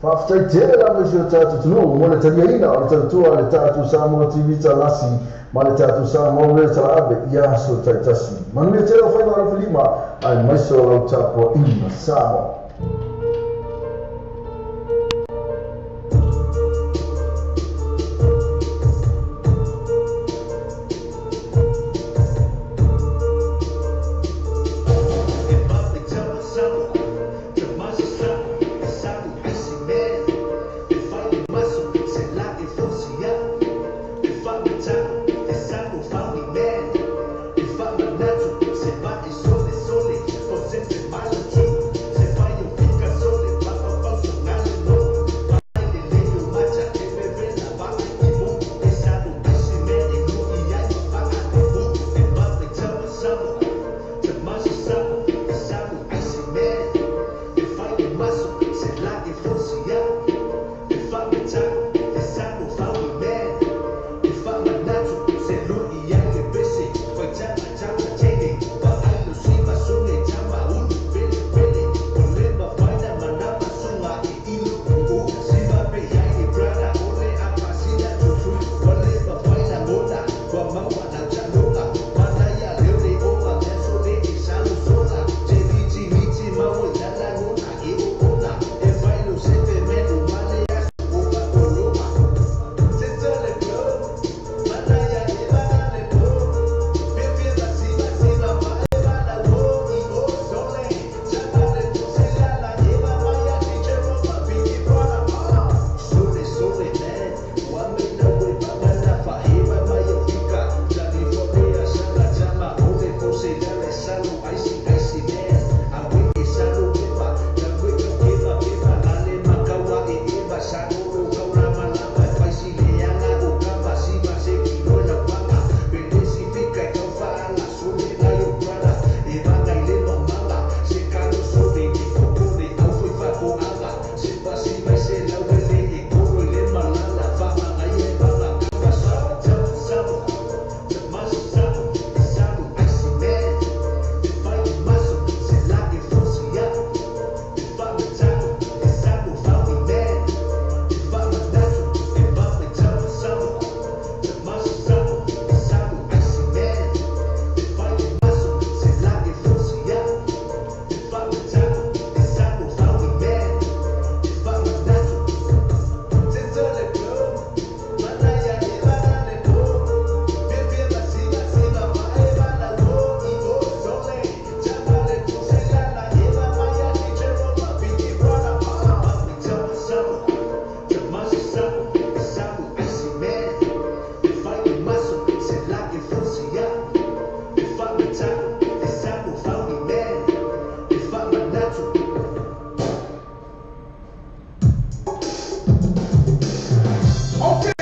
Faafetai tele lava i si o tatou atunuu mo le taliaina o le tautua a le tatou Samoa TV Talasi ma le tatou Samoa Radio Talaave i aso taitasi. Manuia tele o faiva alofilima aemaise o lau tapuaiga Samoa. Okay.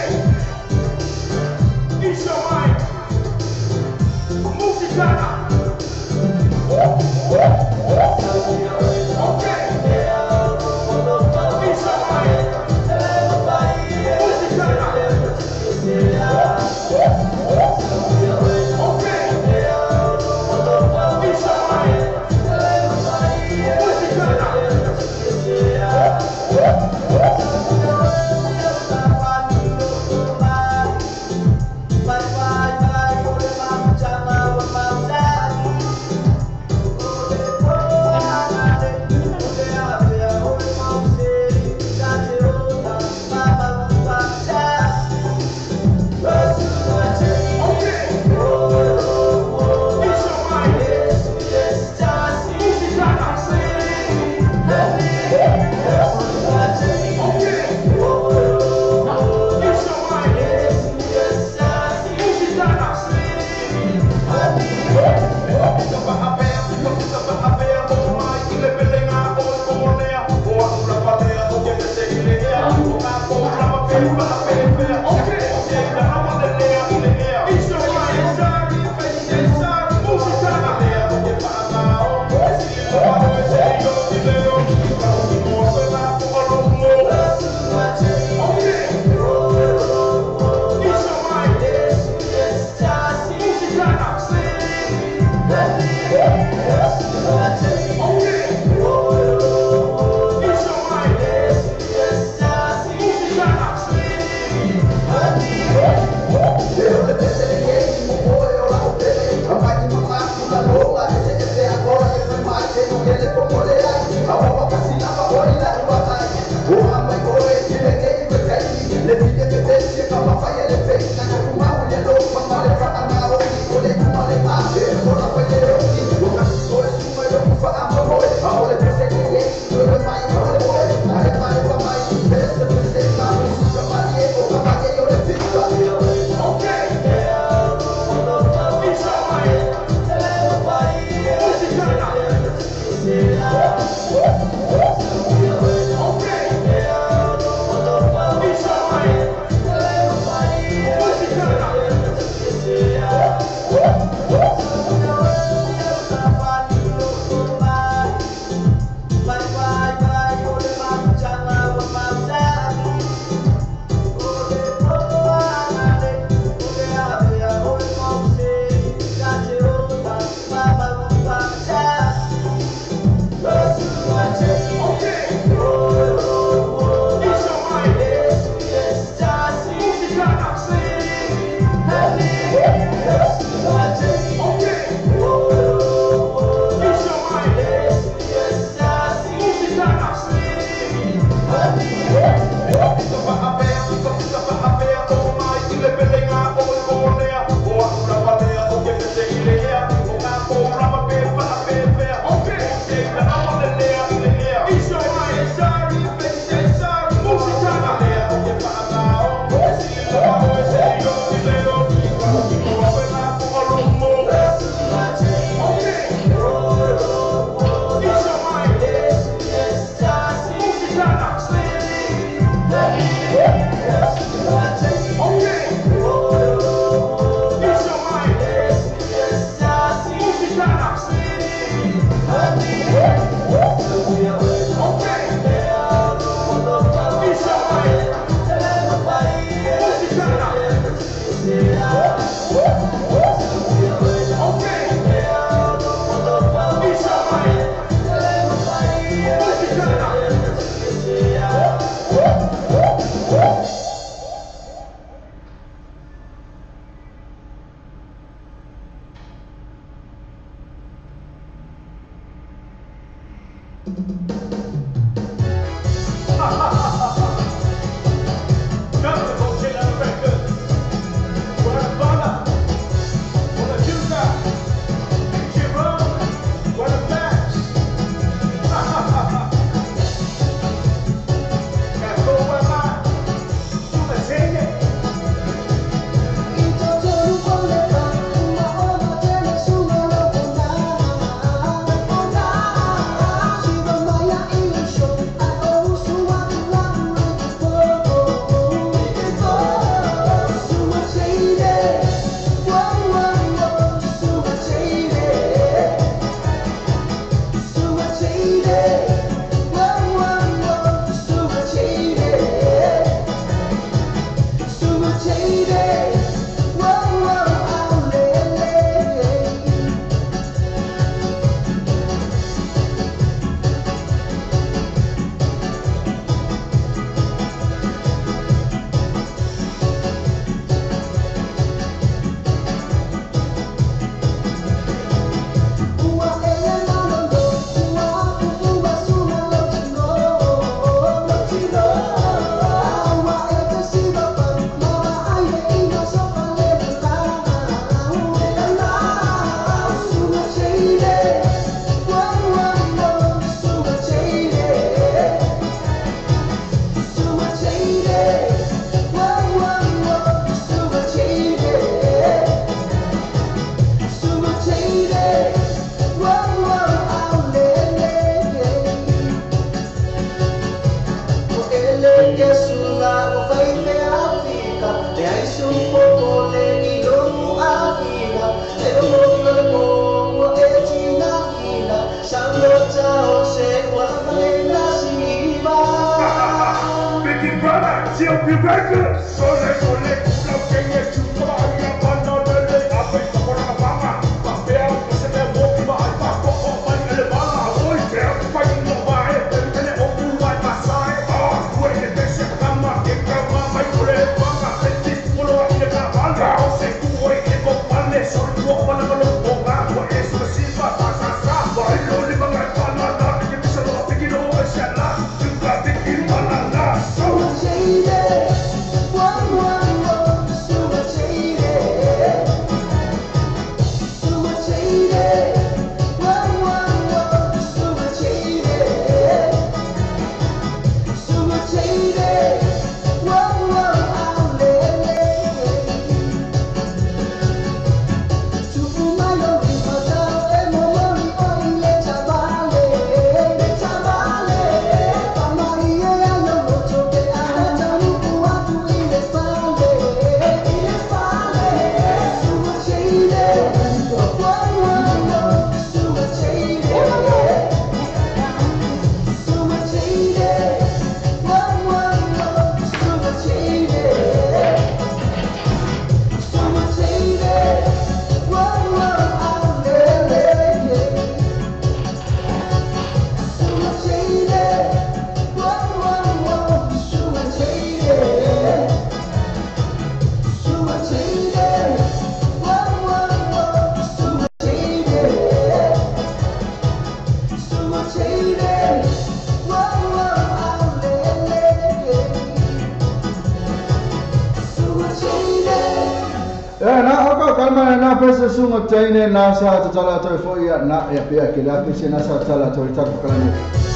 Sunga teine nasa tatala toi foi na e pea ke la pese nasa tatala toi taku kalani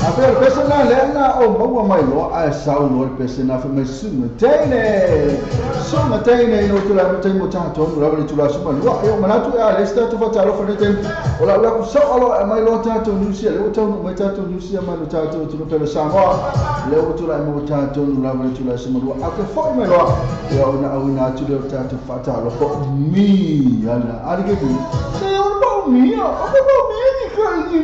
a pea le pese na le na o maua mai loa a sau loa le pese na fa mai sunga teine ino tula mo tei mo tatou lava le tula suma lua e o manatu e a le sta tu fatalo fa le tei o la ula ku sau alo e mai loa tatou nusia le o tau mai tatou nusia mai lo tatou tu pele Samoa le o tula mo tatou lava le tula suma lua a ke foi mai loa e o na au na tu le tatou fatalo fo mi ana se o pau mia, o pau mia ni kai.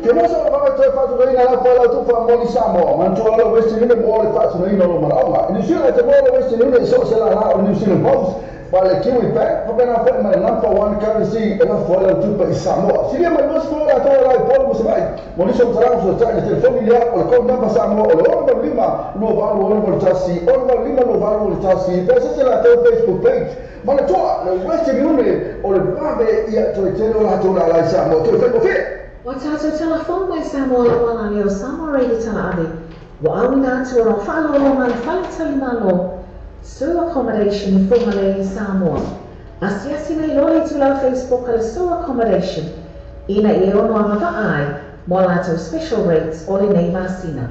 Ke mo sa ba toe fatu nei na fa la tu fa mo ni Samoa, man tu ala Western Union mo le fatu nei no maraonga. New Zealand te mo le Western Union so se la la o New Zealand Post. Pa le Kiwi Bank, fa bena fa mai number one currency e la fa la tu pa Samoa. Si le mai mo se la to la polo mo se vai. Mo ni so tara so ta le telefoni le o le code number Samoa o le o lima lo valu o le tasi, o le lima lo valu le tasi. Pesa se la to Facebook page. Ma le toa, le Western Union o le vave ia toe tele o la tōna ala i Samoa. Toe whengo whia! Ua tatou tala fou mai Samoa i le auala lea o Samoa Radio Talaave, ua auina atu ona o faaaloaloga a le Faletalimalo Sue Accommodation i Fugalei i Samoa. Asiasi nei loa le itulau Facebook a le Sue Accommodation ina ia e ono agavaa ai mo a latou special rates o lenei masina.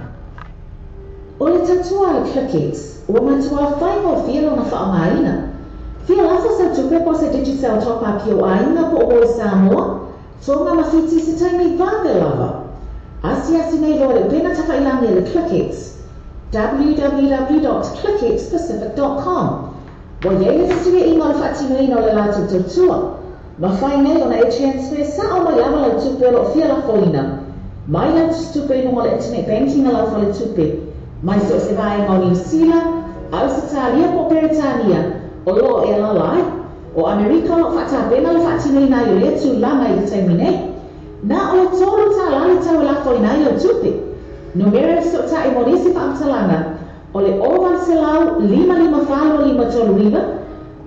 O le tautua a le ClickX, ua matuā faigofie lona faaaogaina. Fia lafo sau tupe po o se Digicel top up i ou aiga po o moe Samoa, Tonga ma Fiti i se taimi vave lava. Asiasi nei loa i le upega tafailangi a le ClickX, www dot clickxpacific dot com. Ua i ai le fesuiaiga o le faatinoina o le latou tautua. Mafai nei ona e transfer sao mai lava lau tupe o lo o fia lafoina mai lau tusitupe i luga o le internet banking a lau faletupe mai so o se vaega o Niu Sila, Ausetalia po o Peretania o lo o e alaala ai. O Amerika o lo o faatapena le faatinoina ai o lea tulaga i le taimi nei. Na o le $3 le tau e lafoina ai lau tupe. Numera e fesootai mo nisi faamatalaga o le 0800 554 2539,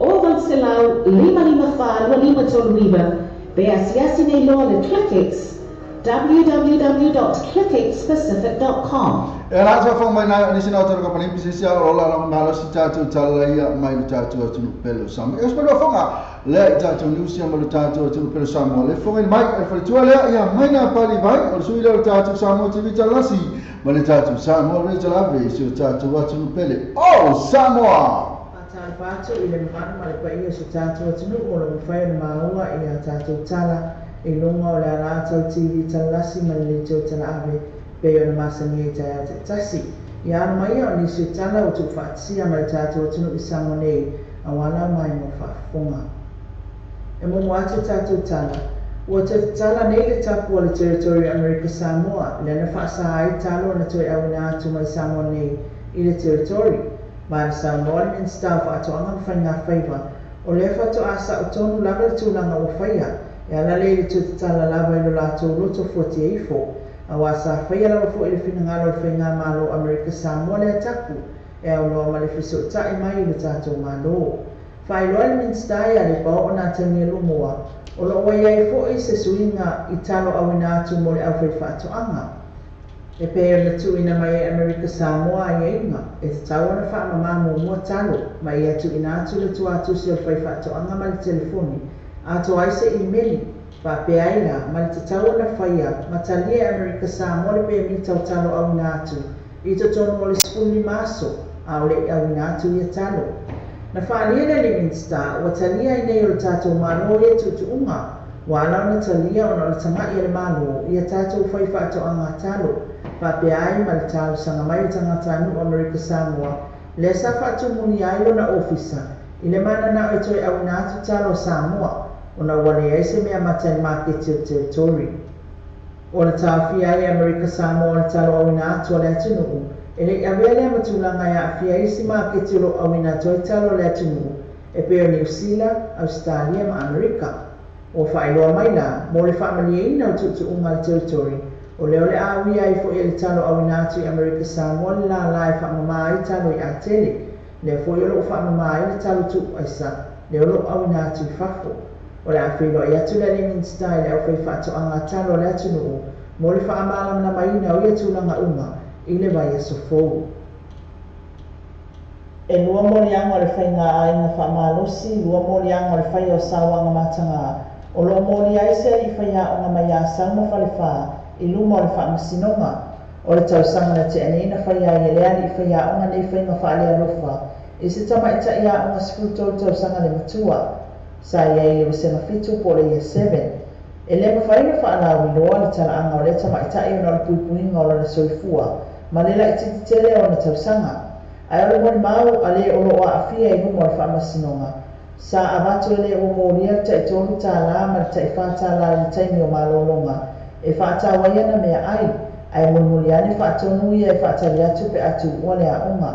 0800 554 2539, pe asiasi nei loa le ClickX, www dot clickxpacific dot com. E ala atu faafofoga mai nai o nisi na o tatou kamupani pisisi a o la malosi tatou tala ia mai le tatou atunuu pele o Samoa. E usufono fofoga lea i tatou news ia ma le tatou atunuu pele o Samoa. Le fofoga mai e le faletua lea ia mai nā pali vai o le sui lea o le tatou Samoa TV Talasi ma le tatou Samoa Radio Talave i si o tatou atunuu pele o Samoa. Faatalofa atu i le mamalu ma le paia o si o tatou atunuu o lo o mafai ona maua i a tatou tala i luga o le Alataua TV Talalasi ma le Leitio Talaave pei ona masani ai taeao taitasi. Ia alo mai ia o nisi o tala ua tuufaatasia ma le tatou atunuu i Samoa nei aua lau maimoa faafofoga. E muamua atu tatou tala, ua toe tatala nei le tapu a le Territory o Amerika Samoa lea na faasa ai talo na toe auina atu mai Samoa nei i le Territory. Ma na saunoa le Minisita o Faatoaga ma Faigafaiva, o lea faatoa sa'o tonu lava le tulaga ua faia e ala lea i le toe tatala lava i lo latou loto fuatia ifo, aua sa faia lava foi le finagalo o le Faigamalo Amerika Samoa lea tapu e aunoa ma le fesootai mai i lo tatou Malo. Faailoa e le Minisita ia Lepa o nā taimi e lumoa, o lo o ua i ai foi se suiga i talo auina atu mo le aufaifaatoaga. E pei ona tuuina mai e Amerika Samoa aiaiga, e tatau ona faamamā muamua talo, ma ia tuuina atu le tuatusi o le faifaatoaga ma le telefoni, atoa ai se imeli, faapea ai la, ma le tatau ona faia ma talia e Amerika Samoa le pemita o talo auina atu i totonu o le 15 aso, a o le i auina atu ia talo. Na faaalia le alii Minisita, ua talia ai nei o le tatou Malo ia tuutuuga, ua ala ona talia ona o le tama'i a le Malo ia tatou faifaatoaga talo, faapea ai ma le talosaga mai o tagatanuu o Amerika Samoa lea sa faatumulia ai lona ofisa i le mananao e toe auina atu talo a Samoa ona ua leai se mea mata i le maketi o le Territory. O le taofia ai e Amerika Samoa o le talo auina atu a le atunuu, e le i avea lea ma tulaga e aafia ai isi maketi o lo o auina atu ai talo a le atunuu e pei o Niu Sila, Ausetalia ma Amerika. Ua faailoa mai la, mo le faamalieina o tuutuuga a le Territory, o lea o le a uia ai foi e le talo auina atu i Amerika Samoa le lālā e faamamā ai talo i Atele, lea foi o lo o faamamā ai le talo tuuaisa lea o lo o auina atu i fafo. O le a feiloai atu le alii Minisita i le aufaifaatoaga talo a le atunuu mo le faamalamalamaina o ia tulaga uma i le vaiaso fou. E lua moliaga o le faiga aiga faamalosi, lua moliaga o le faia o sauaga matagā, o lo o molia ai se alii faiaoga mai Asau ma Falefa i luma o le faamasinoga. O le tausaga na tea nei na faia ai e le alii faiaoga nei faiga faalealofa i se tamaitai aoga 13 tausaga le matua. Sa i ai i le Vasega 7 po o le Year 7. E le mafai ona faalauiloa le talaaga o lea tamaitai ona o le puipuiga o lona soifua ma le laitiiti tele o ona tausaga. Ae o le molimau a le o lo o aafia i luma o le faamasinoga, sa avatu e le ua molia le tai $3 ma le tai $4 i le taimi o malologa e faatau ai ana meaai, ae mulimuli ane faatonu ia e faatali atu pe a tuua le aoga.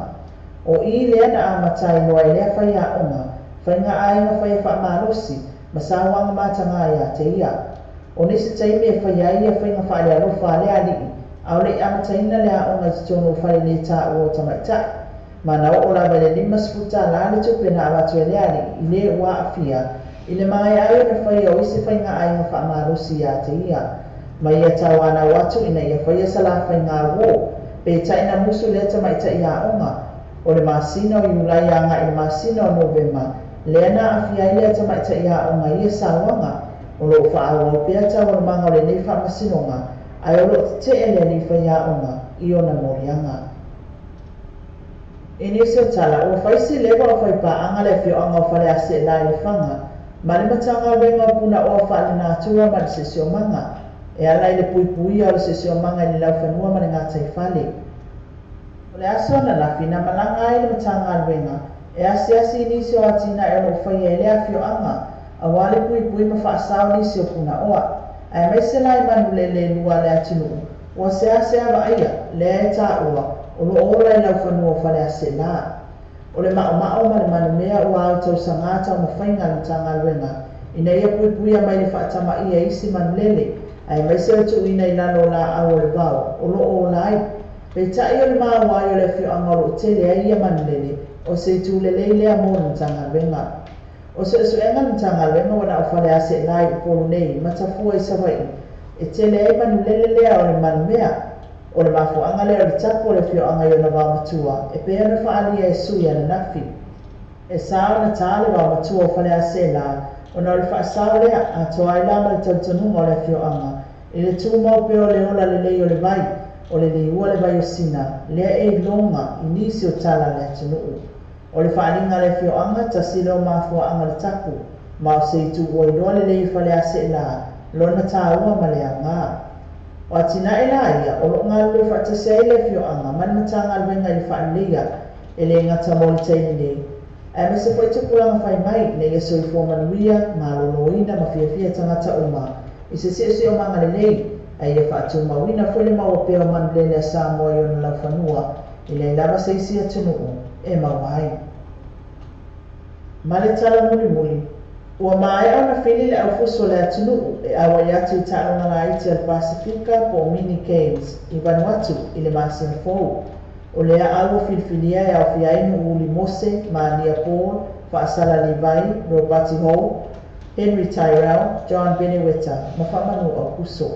O i lea na amata ai loa e lea faiaoga, faiga aiga faia faamalosi ma sauaga matagā ia te ia. O nisi taimi e faia ai ia faiga faalealofa a le alii, a o le i amataina le aoga i totonu o fale le taua o tamaitai. Ma na oo lava i le $50 le tupe na avatu e le alii i le ua aafia i le maea ai ona faia o isi faiga aiga faamalosi ia te ia. Ma ia tauanau atu ina ia faia se lafaiga uō, peitai na musu lea tamaitai aoga, o le masina o Iulai agai i le masina o Novema, lea na aafia ai lea tamaitai aoga i ia sauaga. O lo o faaauau pea taualumaga o lenei faamasinoga, ae o lo o tetee le alii faiaoga i ona moliaga. I nisi o tala, ua fai si leva o faipaaga le afioaga o Faleaseela i Lefaga ma le Matagaluega o Punaoa Faalenatura ma le Siosiomaga e ala i le puipuia o le siosiomaga i le laufanua ma le gataifale. O le aso ananafi na malaga ai le Matagaluega e asiasi i nisi o atinae o lo o faia e lea afioaga aua le puipui ma faasao nisi o punaoa, aemaise la i manulele e lua a le atunuu ua seasea vaaia lea e taua o lo o ola i laufanua o Faleaseela. O le maomao ma le manumea ua au tausagā taumafaiga a le Matagaluega ina ia puipuia mai le faatamaia e isi manulele, aemaise o le tuuina i lalo o laau o le vao o lo o ola ai. Peitai o le maua ai o le afioaga o lo o tele ai ia manulele, o se itu lelei lea mo le Matagaluega. O suesuega a le Matagaluega ua na o Faleaseela i Upolu nei ma Tafua i Savaii e tele ai manulele lea o le manumea. O le mafuaaga lea o le tapu o le afioaga i ona vaomatua e pei ona faaalia e sui ananafi. E sa ona tā le vaomatua o Faleaseela ona o le faasao lea atoa ai la ma le talitonuga o le afioaga i le tumau pea o le ola lelei o le vai, o le liua le vai o Sina lea e iloga i nisi o tala a le atunuu. O le faaaliga a le afioaga, tasi lea o mafuaaga le tapu, ma o se itu ua iloa lelei e Faleaseela lona taua ma le aoga. O atinae la ia o lo o galulue faatasi ai le afioaga ma le Matagaluega i le faaleleia e le gata mo le taimi nei, aemaise foi tupulaga fai mai ina ia soifua manuia, maloloina ma fiafia tagata uma i se siosiomaga lelei, ae ia faatumauina foi le maua pea o manulele a Samoa i ona laufanua e leai lava se isi atunuu e maua ai. Ma le tala mulimuli, ua maea ona fili le aufuso o le atunuu e auai atu i taaloga laiti a le Pasefika po o Mini Games i Vanuatu i le masina fou. O lea au ua filifilia e aofia ai Nuuuli Mose, Mania Paul, Faasala Livai, Robati Hou, Henry Tyrell, John Beneweta ma Faamanu Aukuso.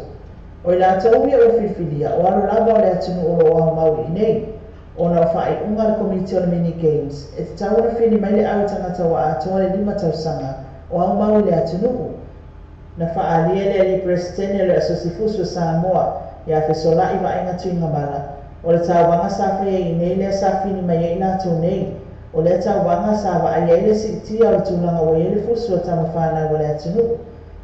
O i latou ia ua filifilia, o alo lava o le atunuu o lo o aumau i inei. Ona o faaiuga a le Komiti o le Mini Games, e tatau ona fili mai le au tagata ua atoa le 5 tausaga o aumau i le atunuu. Na faaalia e le Alii Peresetene o le Asosi Fusu o Samoa ia Fesolai Vaaiga Tuigamala, o le tauvaga sa faia i inei lea sa fili mai ai i latou nei. O lea tauvaga sa vaaia ai le siitia o le tulaga ua i ai le fusu o tamafanau a le atunuu.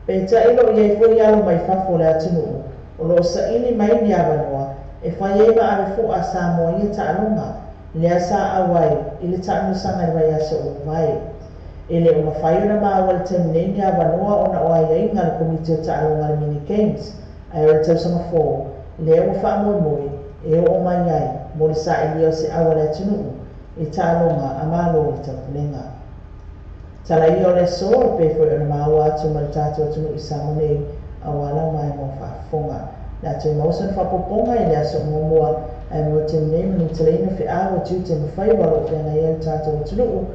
Peitai o lo o i ai foi alo mai fafo o le atunuu o lo o saili mai ni avanoa e fai ai ma ave fo'a a Samoa i ia taaloga lea sa auai i le taamilosaga i le vaiaso ua mavae. E le o mafai ona maua i le taimi nei ni avanoa ona o aiaiga a le Komiti o Taaloga a le Mini Games, ae o le tausaga fou lea ua faamoemoe e oo mai ai mo le sailia o se au a le atunuu i taaloga a Malo o le Taupulega. Tala ia o le aso, e pei foi ona maua atu ma le tatou atunuu i Samoa nei, aua lau maimoa faafofoga. Le a toe maua sona faaopoopoga i le aso muamua, ae mo le taimi nei manuteleina feau o tiute ma faiva o lo o feagai ai le tatou atunuu,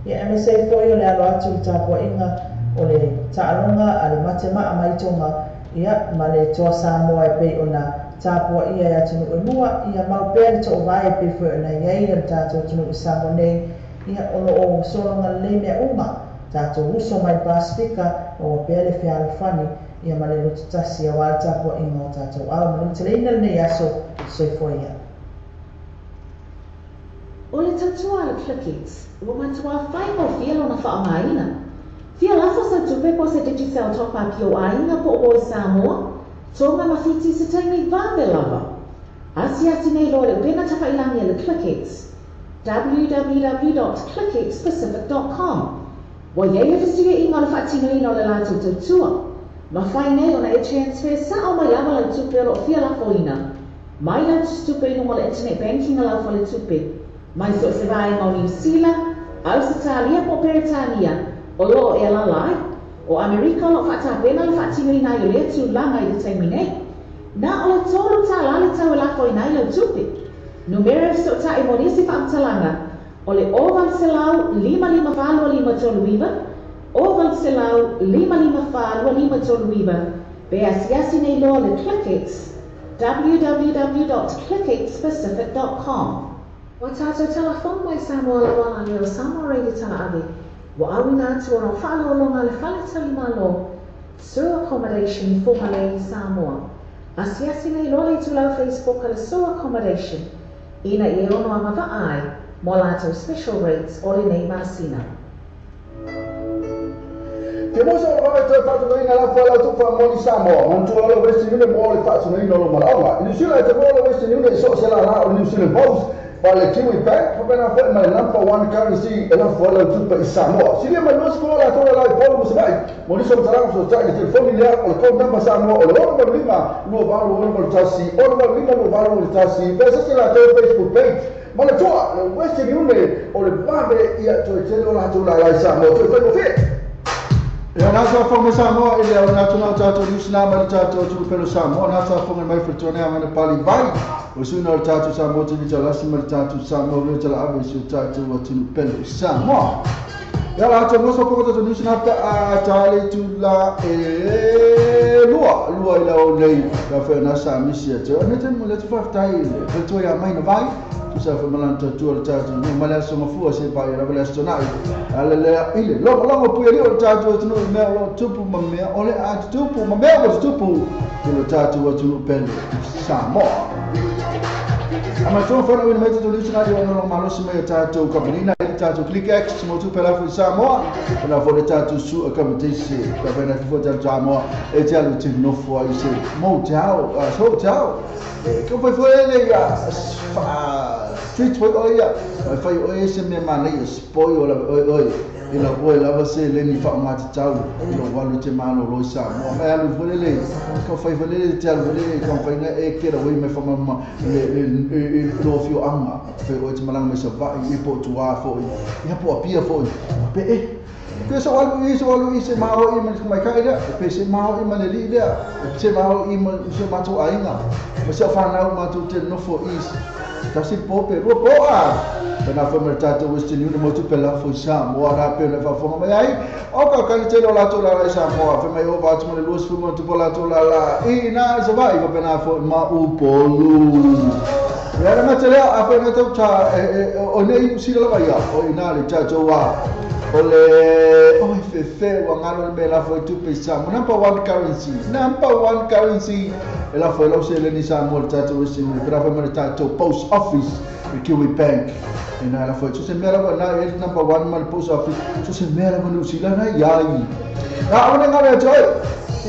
ia aemaise ai foi o le alo atu i le tapuaiga o le taaloga a le mate maa mai Toga, ia, ma le Toa Samoa e pei ona tapuaia e atunuu e lua, ia mau pea le toovae e pei foi ona i ai le tatou atunuu i Samoa nei, ia, o lo o sologa lelei mea uma, tatou uso mai le Pasefika, maua pea le fealofani, ia ma le loto tasi aua le tapuaiga o tatou ao. Manuteleina lenei aso, soifua ia. O le tautua a le Clickex, ua matuā faigofie lona faaaogaina. Fia lafo sau tupe po o se Digicel top up i ou aiga po o Voi Samoa, Tonga ma Fiti i se taimi vave lava. Asiasi nei loa i le upega tafailagi a le Clickex, www dot clickxpacific dot com. Ua i ai le fesuiaiga o le faatinoina o le latou tautua. Mafai nei ona e transfer sao mai lava lau tupe o lo o fia lafoina mai lau tusitupe i luga o le internet banking a lau faletupe, mai so o se vaega o Niu Sila, Ausetalia po o Peretania o lo o e alaala ai. O Amerika o lo o faatapena le faatinoina ai o lea tulaga i le taimi nei. Na o le $3 le tau e lafoina ai lau tupe. Numera e fesootai mo nisi faamatalaga o le 0800 554 2539, 0800 554 2539. Pe asiasi nei loa le ClickX, www.clickxpacific.com. Ua tātou talafono mai Samoa lauala lea o Samoa Radio Talaave, ua auina atu ona o faaaloaloga le faletalimalo, Sur Accommodation i Fugalei, Samoa. Asiasi nei loa le itulau Facebook a le Sur Accommodation, ina ia e ono agavaa ai mo latou special rates o lenei masina. Te mosa o le vave toe faatunoina lafo ai lau tupu faamoni Samoa, manatua le Western Union mo le faatunoina o lou malaoga. I New Zealand e te maua le Western Union i so o se lala o le New Zealand Post, ma le Kiwi Bank, faapena foi ma le Number One Currency e lafo ai lau tupe i Samoa. Silia mai 20 o latou lala i Upolu ma Savaii, mo nisi o matalaga fesootai i le telefoni lea o le code number Samoa o le 685 2861 685 2861 pe asasi latou Facebook page. Manatua le Western Union o le vave ia toe tele o latou lala i Samoa toe faigofie. Ia na sa fonga Samoa i le au na tuna o tātou liusina mai le tātou tulu pelo Samoa na sa fonga mai fritone a mai pali vai o suna o le tātou Samoa tini talasi mai le tātou Samoa veo tala ave si o tātou atunu pelo Samoa. Ia la atu moso pongo tātou liusina pe a tāle tu la e lua lua i lau nei ka whai na sa misi a te o ne te mo le tu whaftai le fetua ia mai na vai tu sa whai malana tātua le tātou no mai le aso mafua se pai rawa le aso tonai ale le ile longo longo pui ali o le tātou atunu i mea o lo tupu ma mea o le a tupu ma mea o le tupu i le tātou atunu pele Samoa. Ama tō whana wina mai tātou liusina i ono malosi mai o tātou kampanina i tātou ClickX mo tupe lafu i Samoa ona fo le tātou su accommodation ka whena fo tātou Samoa e te alu te nofo ai se motel hotel e ka whai fo ele ia street foi o ia whai o e se mea mana ia spoi o la oi oi i la oi lava se leni wha ngā te tau i lo walu te mano loi Samoa mai alu fo lele ka whai fo lele te alu fo lele ka whai ngā e kera oi mai whamama le lo fio anga whai oi te malanga mai sa vai i po tuā fo i hapo apia fo i pe e pe so alu i se maho i mai kai lea pe se maho i ma le li lea se maho i ma se matou aiga ma se whanau matou te nofo i tasi po pe rua po a pena foi mai tātou Western Union mo tupe lafo i Samoa rā pe na whafonga mai ai o ka kani te lo latou lala i Samoa whai mai o vātu ma le 20 mo tupe latou lala i nā i Savaii wa pena foi ma Upolu. Ia na mate lea a whai ngā ta o nei usila lava ia o i nā le tātou a o le oi fefe wa ngalo le mea lafo i tupe i Samoa number one currency e lafo i lau se leni Samoa le tātou Western Union pena foi ma le tātou post office le Kiwi Bank e nā lafo i so se mea lava nā e number one ma le post office so se mea lava New Zealand ai iai nā one ngā mea toi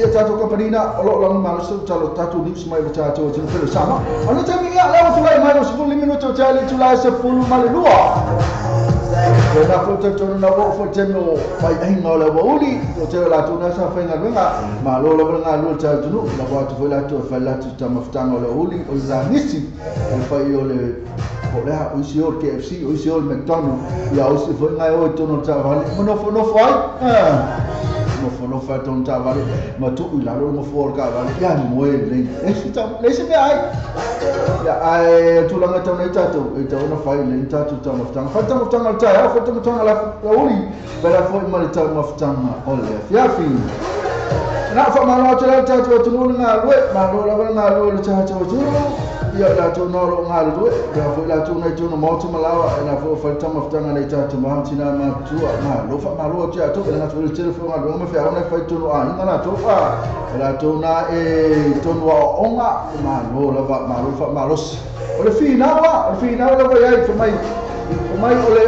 ia tātou kampanina o lo langu malosi talo tātou news mai o tātou tino pelo Samoa o ne tami ia leo tulai mai o 15 minuto o te tulai se pulu ma le lua e nā fo te tonu na wo fo te no whai ainga o le wauli o te o lātou nā sa whai ngā luenga ma lo lava ngā lua tātou tunu la wā tu fo lātou whai lātou tamafutanga o le wauli o la nisi o whai o le o lea o isi o le KFC o isi o le McDonald ia o isi fo ngai o i tono tāvale ma nofo nofo ai nofo nofo ai tono tāvale ma tuu i lalo nofo o le kāvale ia moe nei le se mea ai ia ai tūlanga tau nei tātou e tau na whai le tātou tamafutanga whai tamafutanga le tai au whai tamafutanga la uli pera foi ma le tamafutanga o le afiafi nā whamano atu le tātou atunu le ngā lue malo lava le ngā lue le tātou atunu ia lātou nā lo ngā lue ia foi lātou nei tōna maotu malawa e nā foi whai tamafutanga nei tātou mahamtina mātua ngā lo whamalo atu atu e ngā tō le telefo ngā lue ma whia ona whai tōnu a hinga lātou a e lātou nā e tōnu a onga malo lava malo whamalosi o le whinawa lava iai whamai mai o le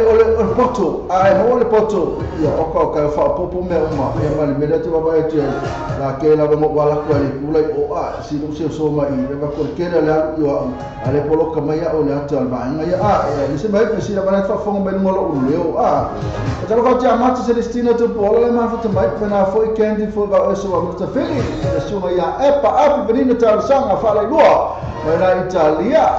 poto ai mo le poto ia o ka ka fa popo me uma ia mali me le tu va e la ke la mo wala ko le pula o a si no se so mai le va ko ke le a yo a le polo ka mai o le ata va nga ia a le se mai si la va fa fonga mai mo lo le o a ta lo ti amata Celestina tu polo le ma fa te mai na foi candy fo va so va mo ta feli so mai ia e pa api venina ta sanga fa le lua mai na Italia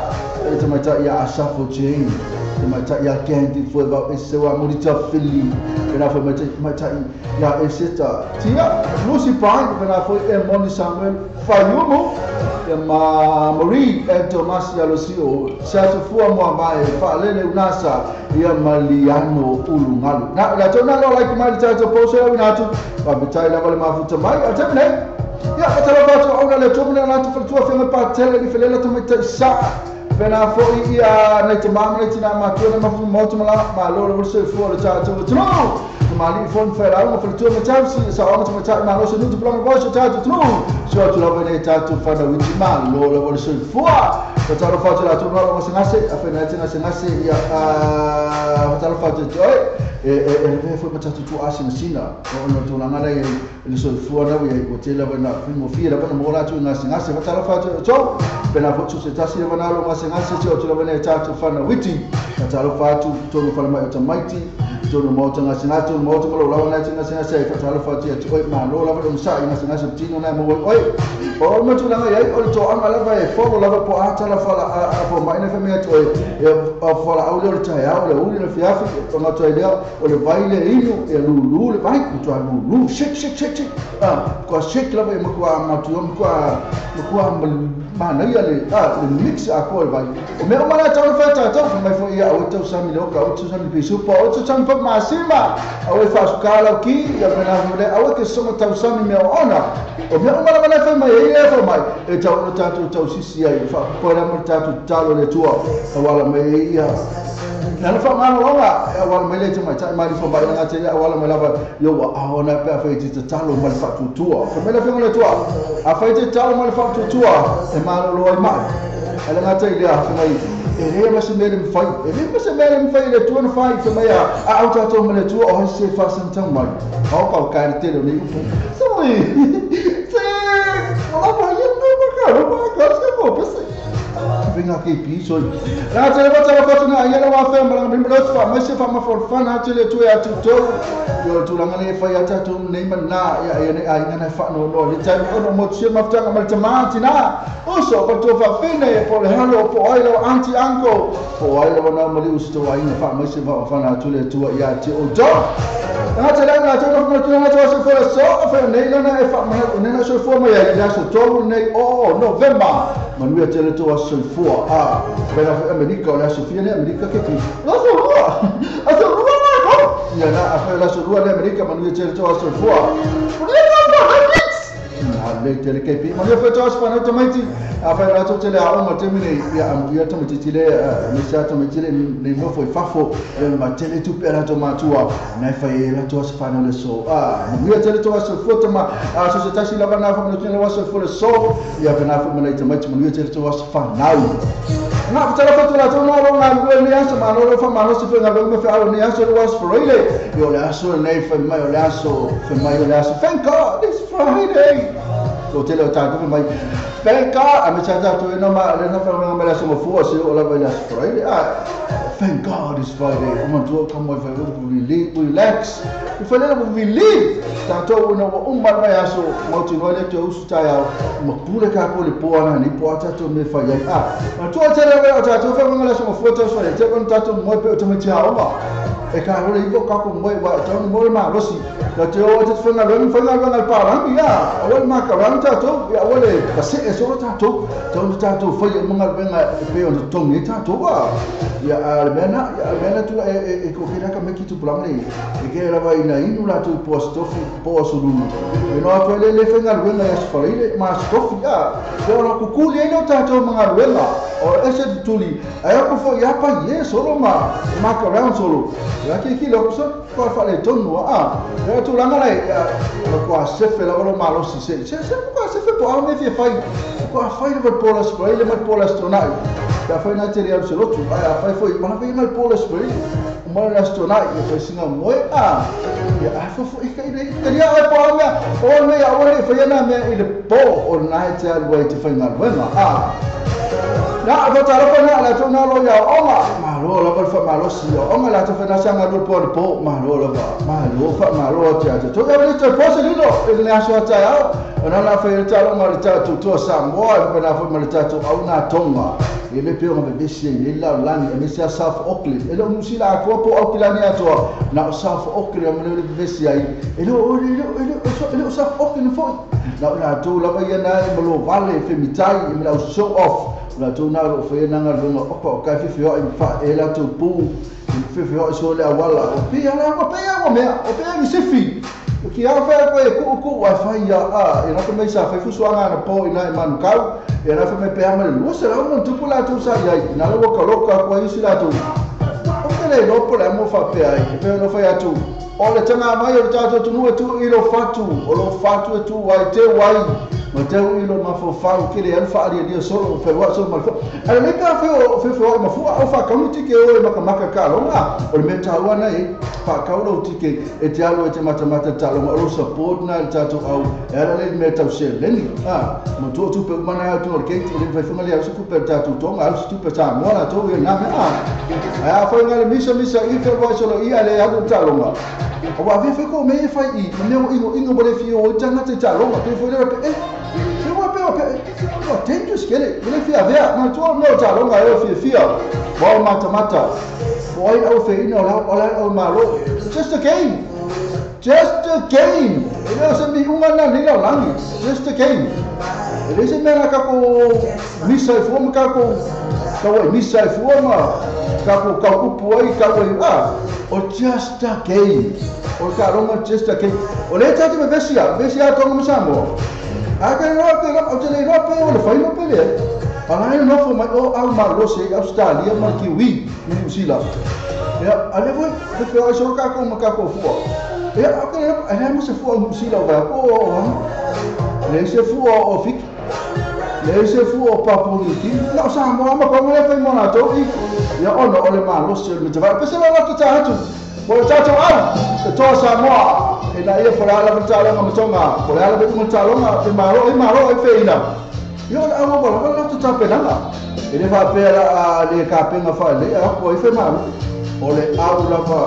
e te mai ta ia asafo jane te mai ta ia candy fo va se wa mo ta feli e na foi mai ta ia e seta tia Lucy Pine na foi e Moni Samuel Fayumu e ma Marie e Thomas ia Lucio sa tu fua mo mai fa lele unasa ia Maliano ulungalu na la tona lo like mai ta to poso na tu pa bitai la vale mafuta mai a temne Ia fatalofa atu au le tua na latu faletua fenga patele ni felela tamaita sa pena foi ia nei te mama nei tina matua na mafu motu mala malo le soifua le tatou atunuu mali fon fela ma faletua ma tausi sa o ma malo se nutu planga voice tatou atunuu so atu lava nei tatou fana witi malo le soifua fatalofa atu la tua ma sengase afena tena sengase ia fatalofa atu oi e foi ma tatou tu asina o no tulaga nei le soifua na ia o tele lava na fimo fia lava na mola atu ngasengase fatalofa atu to pena foi se tasi lava na lo ngasengase se o lava nei tatou fana witi fatalofa atu tonu fala mai o tamaiti tonu mota ngasengase tonu mota malo lava na ngasengase fatalofa atu atu oi malo lava no sa ngasengase tino na mo oi o ma tulaga ia o le toaga lava e folo lava po atala fala a fo mai na femea atu oi e fala au le taeao le uli le fiafi o ngatoa lea o le vai le inu e lulu le vai ku toa lulu shake shake shake shake ko shake lava e makua matua makua makua manaia le le mix a ko le vai o mea o mana tau fa tau fa mai fo ia o tau sami le oka o tau sami pisu po o tau sami pa masima o e fa sukala ki ia pena le au ke somo tau sami mea ona o mea o mana mana fa mai e fa mai e tau no tatu tau sisi ai fa po la mo tatu talo le tua awala mai ia na fa mana longa awala mai le te mai tai mai fo mai nga te awala mai lava yo a ona pe a fa te talo mai fa tutua fa mai la fa le tua a fa te talo mai fa tutua e malo lo ai mai ala nga te ile a fa mai e le ma se mele mfai e le ma se mele mfai le tua na fai fa mai a au tatou mai le tua o se fa san tau mai au ka ka te le ni so se ola mai no ma ka no ma ka se ko pese venga ke piso la te le tala fa tuna ia la wa fa ma mi mo fa ma se fa ma for fa na te le tu ya tu to yo tu la ngale fa ya ta tu nei man na ya ya nei ai ngana fa no no le tai ono mo tse ma fa ma te ma ti na o so ko to fa fine po le halo po ai lo anti anko po ai lo na mo le usto ai na fa ma se fa fa na tu le tu ya ti o to na te la na te no tu na te so fa so fa nei na e fa ma ne na so fo ma ya ya so to nei o November manuia te le to so fo a pena Amerika o la Sofia ne Amerika ke ti la so rua a so rua na ko ya na a fa la so rua ne Amerika manuia te le to so fo na le te le ke pi manuia fa to so fa na to mai ti a fa la to te le a o ma te mine ya am ya to me ti le me sa to me ti le ne no fo fa fo le ma te le tu pe la to ma tua na fa e la to so fa na le so a manuia te le to so fo to ma a so se ta si la va na fa me le so fo le so ya fa na fa me le te mai ti manuia te le to so fa na na fa la fa la to na ro na le ya so ma no fa ma no se fa na lo me fa o ne ya so was for ile yo le aso nei fa mai o le aso fa mai o le aso thank God it's Friday o te le ta ko mai thank God a me cha ta to no ma le na fa ma le so mo fo se o la va le Friday ah thank God it's Friday o ma to come mai fa we relax o fa le we live ta to no o ma mai aso mo ti no le te usu ta ya mo pule ka ko le po ana ni po ta to me fa ya ah ma to te le o ta to fa ma le so mo fo to so le te ko ta to mo pe o to me ti ha o ma e ka ro le ivo ka ko mo wa to mo ma lo si la te o te fa na lo fa na lo pa ra mi ya o ma ka ra ta to ya o le ka se e so ta to to ta to fa ya mo nga venga pe o to ngi ta to wa ya a le mena ya mena tu e ko ke ka me ki tu plan le e ke la vai na inu la tu posto fi posto lu e no a le le fa nga venga ya so le ma sto fi ya o la ku ku le no ta to ma venga o ese tuli ai ko fo ya pa ye solo ma ma ka ra solo ya ke ki lo so ko fa le tonu a ya tu la ngala ya ko se fe la lo malo si se se se ko se fe po a me fi fai ko a fai le po la spray le ma po la stonai ya fai na te le se lo tu a fai foi ma fai na po la spray ma la stonai e fai singa mo a ya a fo fo e ka ile ya a po a me o me ya o le fai na me ile po o na te al wai te fai na venga a na fa ta la na la to na lo ya o ma ma lo la fa ma lo si o ma la to fa na sa nga lo po le po ma lo la ma lo fa ma lo te to ya le te po se lo e le aso ta ya o na la fa ta lo ma le ta to to sa mo e na fa ma le ta to au na tonga e le pe o me besi le la la ni me sa South Auckland e lo musi la ko po au kilani ato na South Auckland me le besi ai e lo e lo e lo South Auckland fo na la to la va ya na e lo vale fe mitai e me la show off la to na lo fe na nga lo opa o ka fe fe o fa e la to pu fe fe o so le awala o pe ala o pe o me o pe mi se fi Ki a whea koe ku ai whai ia a e raka mei sa whai fusuanga na po ina e manu kau e raka mei pea mare lua se rau mon tupu lātou sa iai ina lawa ka loka kua isi lātou o te le lopo le amo whapea ai e pea no whai atu o le tanga mai o le tātou tunua tu i lo fatu o lo fatu e tu ai te wai ma te ui lo mafofau ke le alu whaaria lia solo o whaiwa solo malfo ale me pea wheo wheo mafua au whakaunu tike o e makamaka ka longa o le mea tāua nei whakau lau tike e te alo e te matamata talonga o lo support na le tātou au e ala le mea tau seleni ma tua tupe umana au tunga o le keiti e le whaifunga le au suku pe tātou tonga au suku pe Samoa la tau ia nā mea ai a whai ngā le misa misa i whai solo i ale atu talonga o wa ve ko me e whai i mea o ingo ingo mo le fio o tanga te talonga pe fo le pe e dangerous kele le fia vea ma tua mo talonga e fia fia mo mata mata oi au fe ina ola o malo just a game e se mi unga na ni la langi just a game e se mera ka ko misa e fo ka ko ka o misa e fo ma ka ko ka upu ai ka o a o just a game o ka ronga just a game o le tatu me vesia vesia tonga mo Samoa a ka roa te o te le roa pe o le whaino pe le Alai no fo mai o au malo se Australia ma Kiwi New Zealand ia ale foi te fe ai so ka ko ma ka ko fua ia o ke ale mo se fua New Zealand va ko le se fua o fik le se fua o Papua New Guinea no Samoa ma ko le fai mona to i ia ona o le malo se me te va pe se la ta atu o ta to au te to Samoa e na ia fora la talonga matonga fora la be talonga te malo e malo e feina Io la amo wala la tu tapelanga e le fa pela le kapenga fa le a ko e fe malo o le au la fa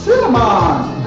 Cinnamon.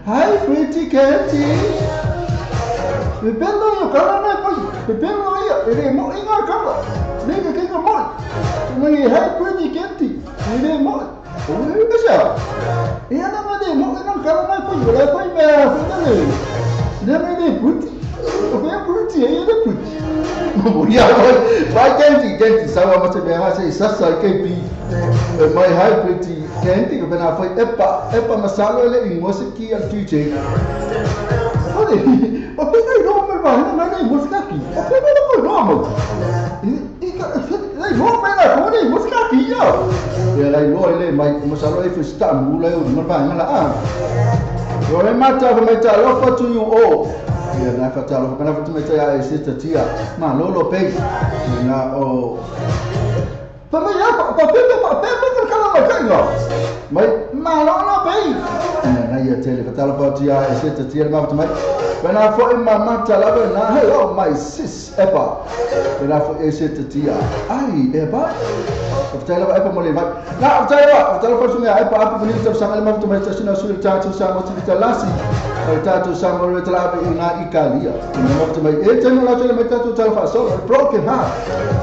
Hi, pretty Katie. Pepelo yo kala na pai. Pepelo ia ere mo inga kala. Nega kinga mo. Ngi hai pretty Katie. Ere mo. Oi bisa. Ia na ma de mo inga kala na pai. Ora pai me fitale. Ne me de pretty. O pe pretty. pretty e le pretty. Mo ia vai Candy Candy sawa ma se mea se sasa ke pi. Mai hi pretty Candy ko na foi epa epa masalo le ingo se ki al TJ. Ore, o pe nai no me va na nai mo se ki. O pe no ko no mo. I ka nai no me na ko ni mo se ki ya. Ia lai lo le mai masalo e festa mu le o mo va na la. Ore mata fa mai ta lofa to you all. Ia na fa ta lofa kana fa mai ta e sister tia. Ma lolo pe. Na o pa mai ya pa pe pa pe pa ka la ka nga. Mai ma lolo pe. Na ia tele fa ta lofa tia e sister tia ma fa mai. When I for in my mata lava na hello my sis epa. When I for e sister tia. Ai epa. Vertel epa mo le vai. Na vertel fa sunga epa apu ni tau sanga le ma mai sina su ta tu sa mo ti ta lasi. Ta tu sa mo le tla be ina ikalia. Na ma mai e tenu la tele mai ta tu ta fa so broken heart.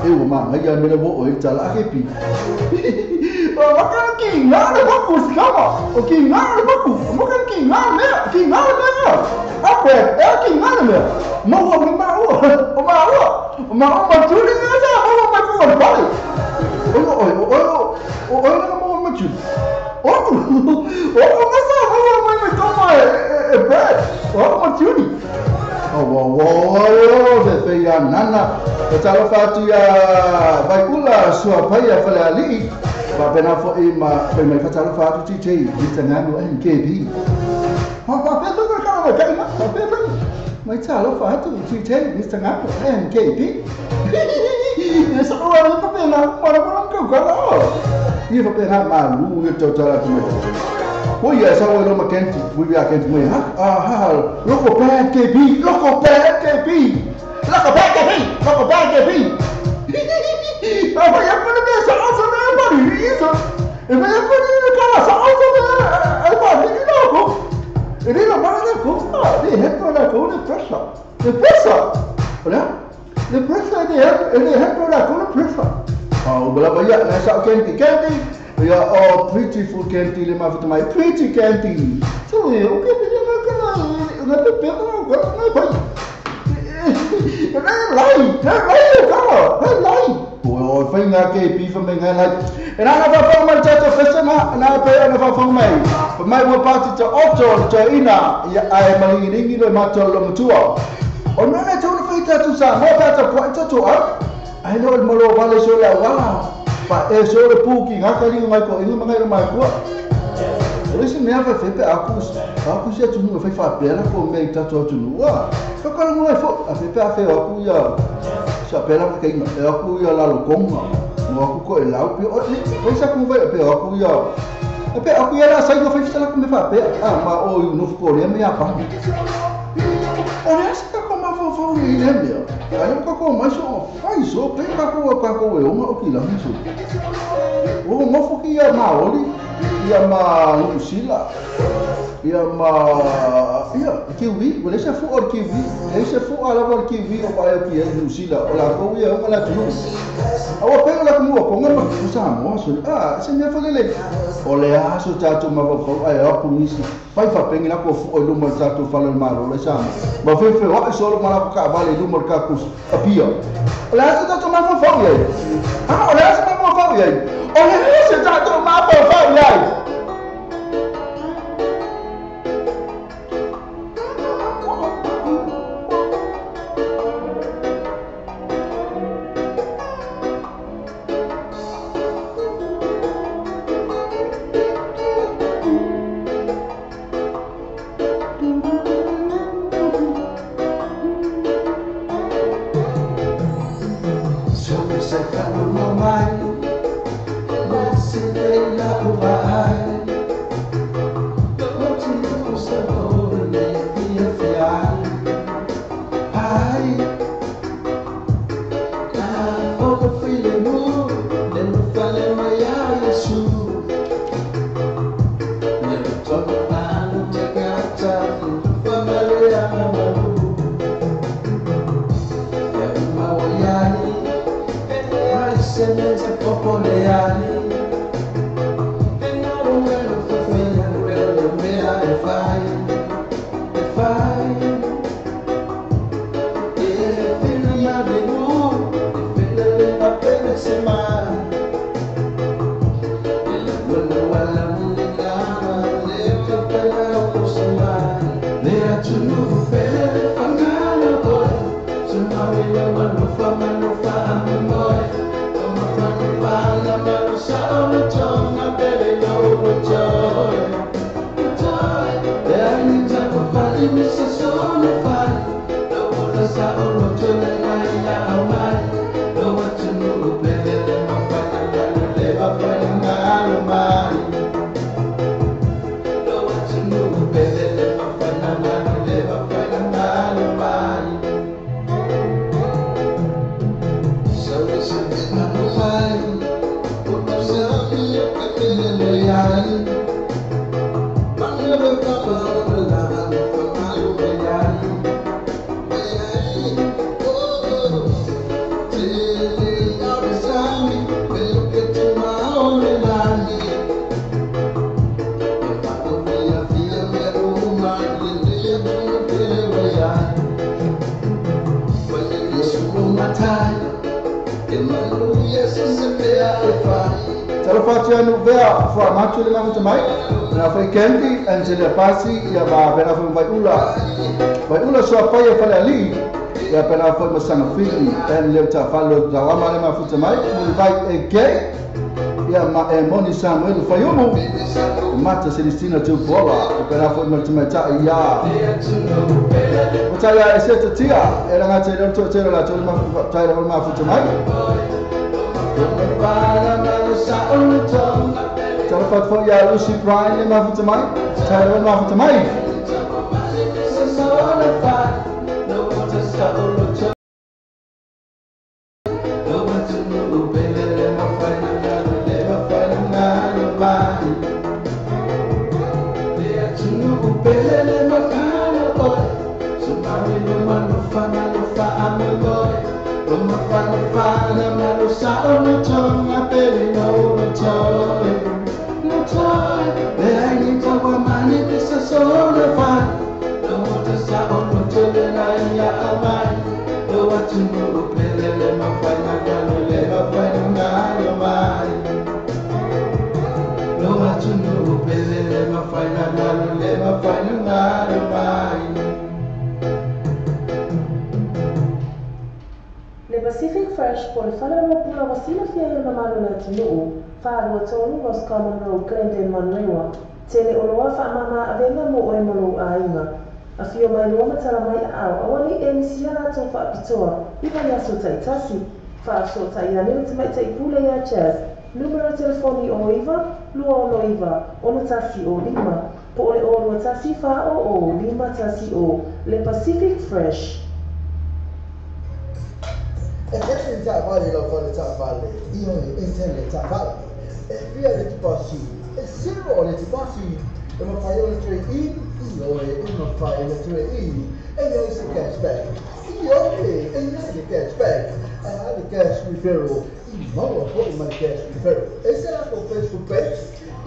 E o ma ngai me le wo o ta la ke pi. O ma ka ki nga le ba ku skama. O ki nga le ba ku. Mo ka ki nga me ki nga le me. Ape e ki nga le me. Mo o ma o o ma o ma o ma tu le sa o ma ku ba. O o o o o na mo ma tu. O o ma sa o ma me toma e bread. O ma tu ni. O o o se fe ya nana. O ta fa tu ya vai kula sua paia fa le ali. Pa pena fo e ma pe mai fa ta fa tu TJ ni ta ngano NKB. Pa pa pe to ka ka ka ma pa pe pe mai ta lo fa tu TJ ni ta ngano NKB. Esa ora pa pe na para para ka ka la. Ia fa pe na ma lu e to ta la tu mai. O ia sa o lo ma kenti, we ya kenti mai ha ha loko pa KB, loko pa KB. Loko pa KB, loko pa KB. Ah vai a pone sa osa na ba ni isso. E vai a pone na cara sa osa na e ba ni loko. E ni la ba na ko ah, ni hepto na ko ni pressure. Ni pressure. Olha. Ni pressure ni ni hepto na ko ni pressure. Ah, o bala ba ya na sa kenti kenti. Ya oh beautiful kenti le ma mai pretty kenti. So o que ni na ka na pe pe na ko na ba. Na lai, na lai ka, na lai. O fai ngā ke pi fa mai ngā lai. E nā ngā whawhau mai tātou whesa nā, nā pe ana whawhau mai. Pa mai mua pāti ta oto ta ina, ia ai maringi lo mātou lo matua. O nā nā tōna whai tātou sā, mō tātou pua tātou au. Ai no malo wale so la wala. Pa e so le pūki ngā kari ngai ko inga mangai ro mai kua. O ese mea whai whepe aku aku si atu nunga whai whapela ko mei tātou atu nua. Kakala ngai fo, a whepe a wheo aku ia sa pela ka inga, e aku ia lalo konga. Mo aku ko e lau pe o ni, whai sa ku whai pe aku ia. A pe aku ia la sai go whai whisala ku me whapea. Ah ma o i nofu ko rea me a pahi. O rea sa kako ma whawhau i le mea. Ai o kako mai so o whai so, pe kako o kako e onga o ki langi so. O ngofu ki ia Maori, ia ma Nusila, ia ma ia kiwi, wala sa fu or kiwi, e sa fu ala or kiwi o pa ki Nusila, o la ko ia o la tu. Awa pe la ku ko ngama ku sa mo so ah se me fa lele. O le a so ta tu ma fo ai a ku nisi. Fai fa pengi la ko fu o lumo ta tu fa le malo le sa. Ma fe fe wa so lo mala ka vale lumo ka ku a pia. O le a so ta tu ma fo ia. Ah o le a so ma fo ia. O le a so ta tu ma fo ia. If I Moni Samuel Fayumu Mata Celestina Tupola pera foi malta ia Otaya eseta tia era ngate le to tera la to ma tai la ma futa mai Tala fo ya Lucy Bryan le ma futa mai tai la ma futa mai Le Pacific Fresh po le fale mo pula wasila fia i ona malo la tunu'u, whārua tōru Roscommon Road, Glendale Manurewa, tele o loa whaamama avenga mo oe mo āinga. A fio mai loa matala mai au, awani e misia lātou whaapitoa, iwa i aso taitasi, whaaso tai ane le tamaitai pule ia Jazz, numero telefoni o iwa, lua ono iwa, ono tasi o lima, po ole o lua tasi wha o o, lima tasi o, Le Pacific Fresh. E che vale la vale io e se le vale e via le passi e se le passi e ma fai le tre in io e ma fai le tre in e io se cashback io e le cashback e le cash referral ma ho poi ma cash referral e se la Facebook page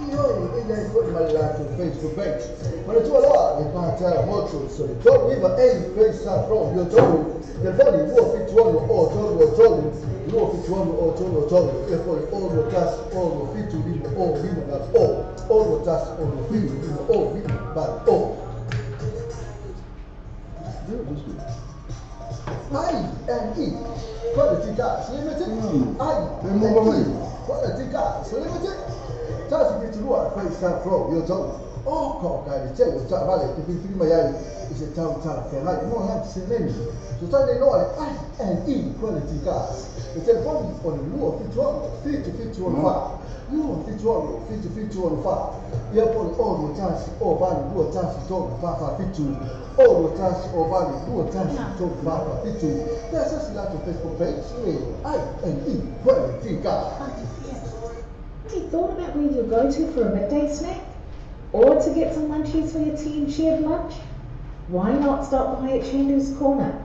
io e le poi ma la Facebook page ma tu allora le parte molto so le to viva e face from your toe il foni 2 fit 1 o 3 3 2 fit 1 o 3 3 e poi o tas o fit 1 o lima o o tas o fit 1 o lima o I N E Quality Cars Limited I N E Quality Cars Limited Tas fit 2 face from your toe o ko ka le te o ta vale te fi ma yai is a town town fair like no have cement so ta le no I N E Quality Cars the telephone on the 2 fit 1 fit 1 5 2 fit 1 fit 1 5 ia po o tas o vale 2 tas to fa fa fit 2 o tas o vale 2 tas to fa fa fit 2 that's us la Facebook page I N E Quality Cars. Have you thought about where you'll go to for a midday snack? Or to get some munchies for your tea and shared lunch? Why not stop by at Chandu's Corner?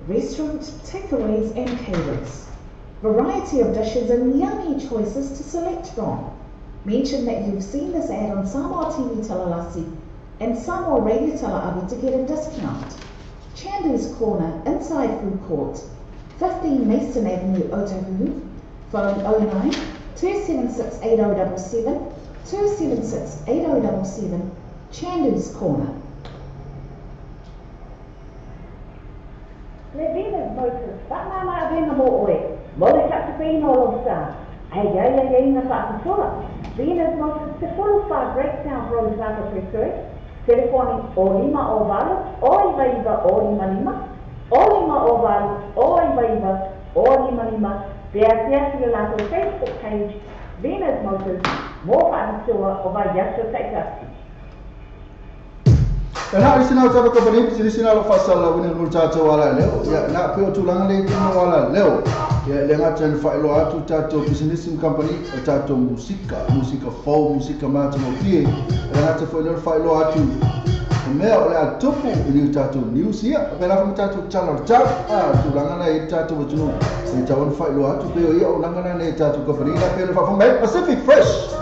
Restaurant, takeaways and caterers. Variety of dishes and yummy choices to select from. Mention that you've seen this ad on Samoa TV Talalasi and Samoa Radio Talaabi to get a discount. Chandu's Corner, inside Food Court, 15 Mason Avenue, Otahuhu. Phone 09 276 8077 276 8077, Chandu's Corner. Le Venus Motors, whaamama a venga mo oe, mo le whaatupeina o lau sa, ai ai ai ai ngā whaatutola. Venus Motors, te 45 Great South Road, Vaka Telefoni o 5 o 8, o 9 9 o 5 5, o 5 o 8, o 9 9 o 5 5, pe asiasi le latou Facebook page, Venus Motors, mo whaatutoa o vai aso taitasi. E na isi na tapa kapani sisi na lo fasala wini ngul tatou ala leo ya na pe o tulanga le tino ala leo ya le ngata ni failo atu tatou business company tatou musika musika fou musika mata mo pie le ngata foi le failo atu mea o le atupu ni tatou news ia pe la fa tatou channel chat a tulanga na i tatou tunu e tau failo atu pe o ia o langa na ne tatou kapani na pe le fa mai Pacific Fresh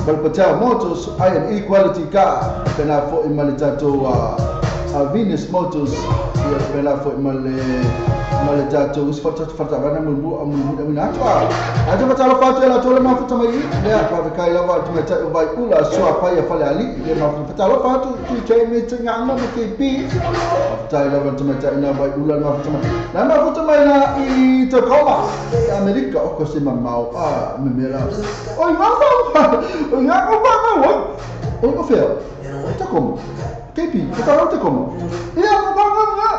Patel Motors, I&E Quality Car, pena fo imale tatou a Venus Motors, ia pena fo imale male tatou us fata fata vana mu mu mu na tua. A te fatalo fatu ela tole mafuta mai le a pa kai lava tu me tai vai ula soa pai a fale ali le mafuta fatalo fatu tu te me te nganga me ke pi. Tai lava tu me tai na vai ula mafuta mai. Na mafuta mai na i Tacoma, Amerika o ko se mamau a me mera. Oi mama. Oi nga ko pa nga wo. Oi ko feo. Tacoma. KP, ko ta Tacoma. Ia ko pa nga.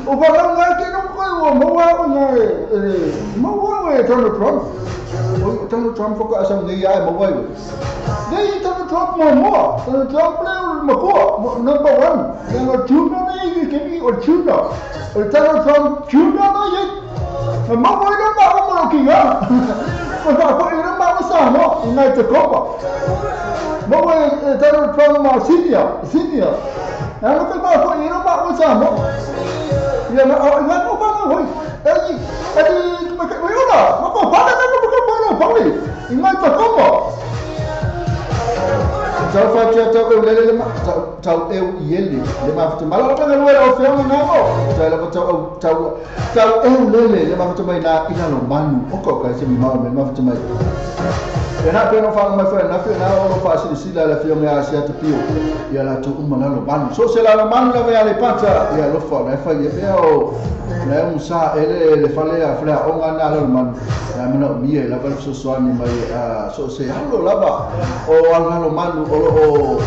O pa nga ke no ko o mo wa nga mo wa e Donald Trump. O Donald Trump fo ko asa ni ai mo wa. Nei Donald Trump mo mo. Donald Trump le mo ko number 1. Nga junior ni ke ni o junior. O Donald Trump junior na ye. Ma mo na ma mo ki nga. Ko ta ko ira ma sa mo ngai te kopa. Mo e Donald Trump ma senior, senior. Na ko ma ko ira ma sa mo. Ia na o nga ko pa na hoi. Ai ai ma ka oi ora, ma ko pa na ko ko pa na pa ni. Ngai te kopa. Tau fatia tau eu lele ma tau eu iele le ma futu mala la ngalo o feo nga o tau la tau tau tau eu lele le ma futu mai na ina lo manu o ko ka se mi ma me ma futu mai e na pe no fa mai fa na fe na o fa si si la la feo me asia te pio ia la tu uma na lo manu so se la lo manu la ve ale pata ia lo fa na fa ia pe o na un sa ele le fale a fle o nga na lo manu na me no mi la va so so ani mai a so se alo la ba o ala lo manu o o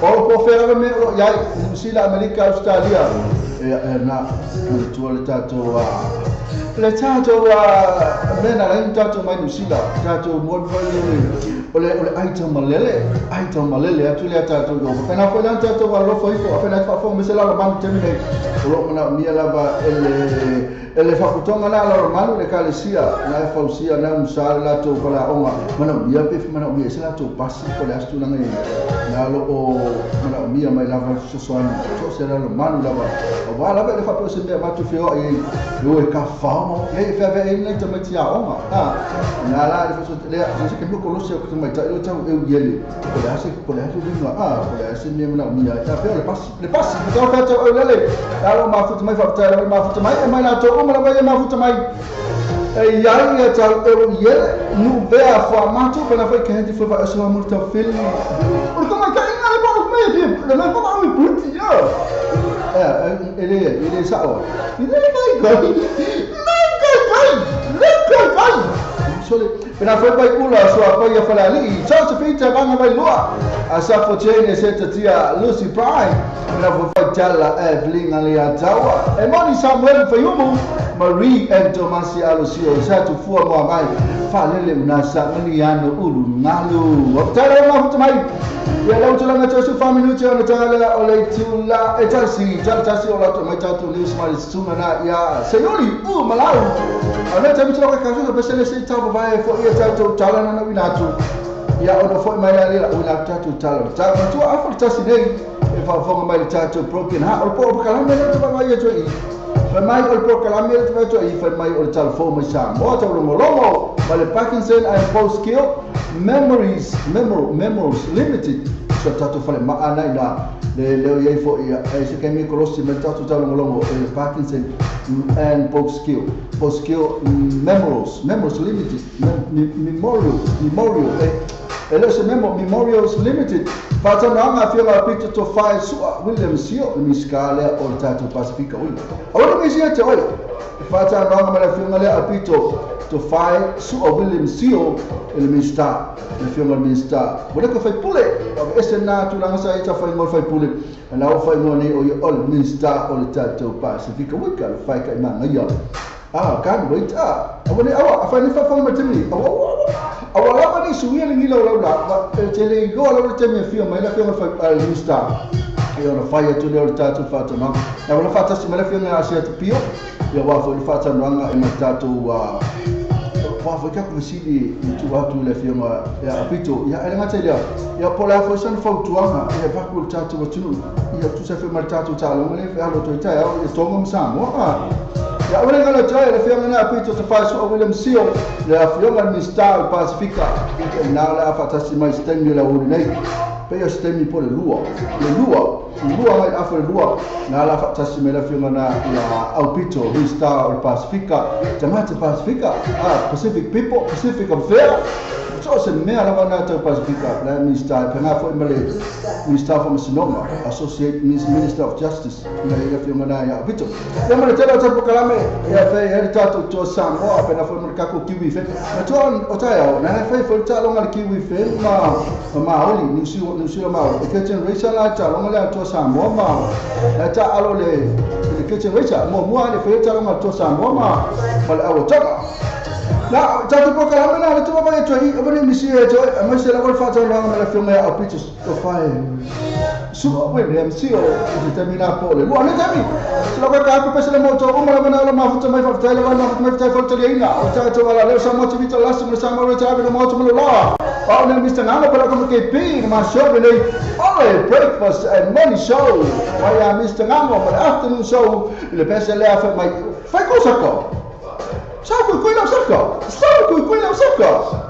o po fera me o ia si la America Australia e na tu le tato a le tato a me na le tato mai no sila tato mo o le ai tau malele atu le tato go pena fo le tato va lo fo ifo pena fa fo me se la lo manu termine o lo na mi la va ele fa kutonga na la manu le kalesia na fa usia na usa la to fala onga mana mi pe mana mi se la to pasi ko le astu na na lo o mana mi mai la va so so so se la lo manu la va o va la le fa pe se me va tu feo e lo e ka fa mo e fa ve e le to metia onga ha na la le fa so le se ke mo ko lo se ko mai ta lo ta eu yele ko le ase ko le ase ni a ko le ase mi mana mi ta fe le pasi to fa to le la lo ma fu mai fa ta la ma fu mai mai la to ma la ma fu mai e ia ia ta eu yele nu ve a fa ma tu pela foi que a gente foi vai só muito filho o como é que ele pode comer le me fa o puti yo ele sa o ele vai vai vai vai sole pela foi vai ula sua pai a falar ali tchau te fita vai vai lua a sa fotene seta tia Lucy Prime pela foi vai tala Evelyn ali a tawa e moni Samuel Fayumu Marie and Tomasi Alosio sa tu fua mo mai falele una sa mani ano ulu ngalu optara ma futu mai ia lau tulaga te su fa minuti ona tala o le tula e tasi tasi o la to mai tatu news mai sunga na ia senhori u malau ana te mitro ka ka pe se se tau vai fo ia tatu tala na winatu ia ona fo mai la le o la tatu tala tatu tu a fo tasi nei e fa fo mai tatu broken heart o po ka la me te vai ia to i fa mai o po ka la me te vai to i fa mai o tal fo mai sa mo to lo lomo ma le Parkinson and post skill memories memories limited so tatu fa le ma ana ina le le ia fo ia e se ke mi kolosi me tatu talo lomo e Parkinson and post skill memories limited memorial e E le o se memo Memorials Limited. Faatanoaga afioga Aupito Tofae Su'a William Sio, le Minisita lea o le tatou Pasifika ui. Aua le misi ia te oe. Faatanoaga ma le afioga lea Aupito Tofae Su'a William Sio, le Minisita, le afioga le Minisita. Ua le ko faipule, o ese na tulaga sa e tawhai ngol faipule. Na o whai ngoa nei o ia o le Minisita o le tatou Pasifika ui ka le whai ka i manga ia. Ah, can't wait. Ah, awa ne awa, afa ni fa ma timi. Awa awa lava ni suia le ngila o la, te le go la le temi fia mai la fia fa Minisita. Ia ona whai atu lea o le tatou faatanoaga. Na wala whaatasi mai la fia nga asia te pio. Ia wā fo le faatanoaga e ma tatou wā fo ka kumasili i tu atu le fia nga ia apito. Ia ele ngata lea. Ia po la fo san fautuaga ia vaku le tatou atunu. Ia tu sa fia ma le tatou talonga le fia alo toi tai au ia tonga msamoa. Ia ule ngalo joy le fia nga apito te whai sua William Sio le afioga le Minisita o le Pasifika. Ia nā le awhatasi mai stemi la uri nei. Pe stemi po le lua. Le lua. Lua mai afa le lua. Nā la whatasi mai la fia na ia Aupito Minisita o le Pasifika. Tamata Pasifika. Ah, Pacific people, Pacific Affair. So se mea lava na tau Pasifika. La Minisita, pe ngā fo i male Minisita for Masinonga, Associate Minister of Justice. Ia ia fia na ia Aupito. Ia male tele o tapu kalame. Ia fei hele tātou toa Samoa, pe na fo i male kako Kiwi Fen. Na toa o tai au, na fei fo tālonga le Kiwi Fen ma Maori, New Zealand Maori. E kitchen racer la tālonga le toa Samoa ma. Na tā alo le kitchen racer, mua mua le fei tālonga toa Samoa ma le awataga. Na, tātou po kalame na, le tua vai toi, o ni misi e toi, a mai se la whātau ranga me la fia mai Aupito Tofae Su'a William Sio, i te temi nā po le lua, ne temi! Se la ka apu pese le moto, o mala mana la mafuta mai whaftai la mafuta mai whaftai whaftai ina, o tātou ala leo Samoa TV ta lasi mo le Samoa Reta Ave no moto mo le loa. O ne Mr. Ngano pala komo KP, na ma show nei, ole breakfast and money show. Mai a Mr. Ngano mo le afternoon show, i le pese le afa mai, whai ko sako. Sa kui kui lau sako. Sa kui kui lau sako.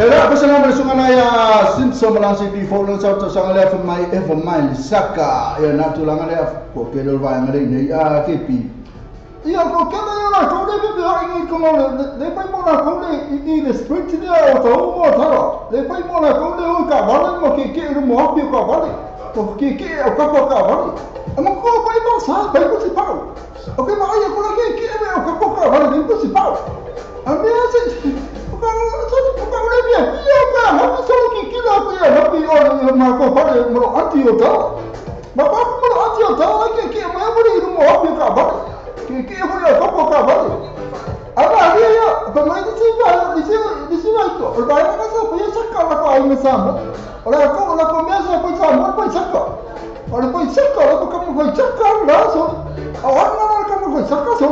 Era pasanga ma sunga na ya Simpson malasi di fo lo sa to sanga le fa mai e fa mai saka ya na tulanga le ko ke lo va ngale nei a ke pi. Ia ko ke le la ko le be ai ko mo le pai mo la ko le i le sprint ni o to mo tara. Le pai mo la ko le o ka vale mo ke ke ru mo pi ka vale. Ko ke ke o ka ko ka vale. Ama ko pai mo sa pai ko si pau. O ke ma ai ko la ke ke me o ka ko ka vale le ko si pau. A me se o ka o ka le bi ia ka ha so ke ke la ko ia ha pi o ma ko vale mo anti o ta. Ma ko mo anti o ta ke ke me mo ri mo pi ka vale. Ke ho ya ko ka vale. Ara ia pa mai di ba di di si vai ko. O vai na sa foi saka la ko ai me sa mo. Ora ko la ko me sa foi sa mo foi saka. Ora foi saka la ko ka mo foi saka la so. Ora na ka mo foi saka so.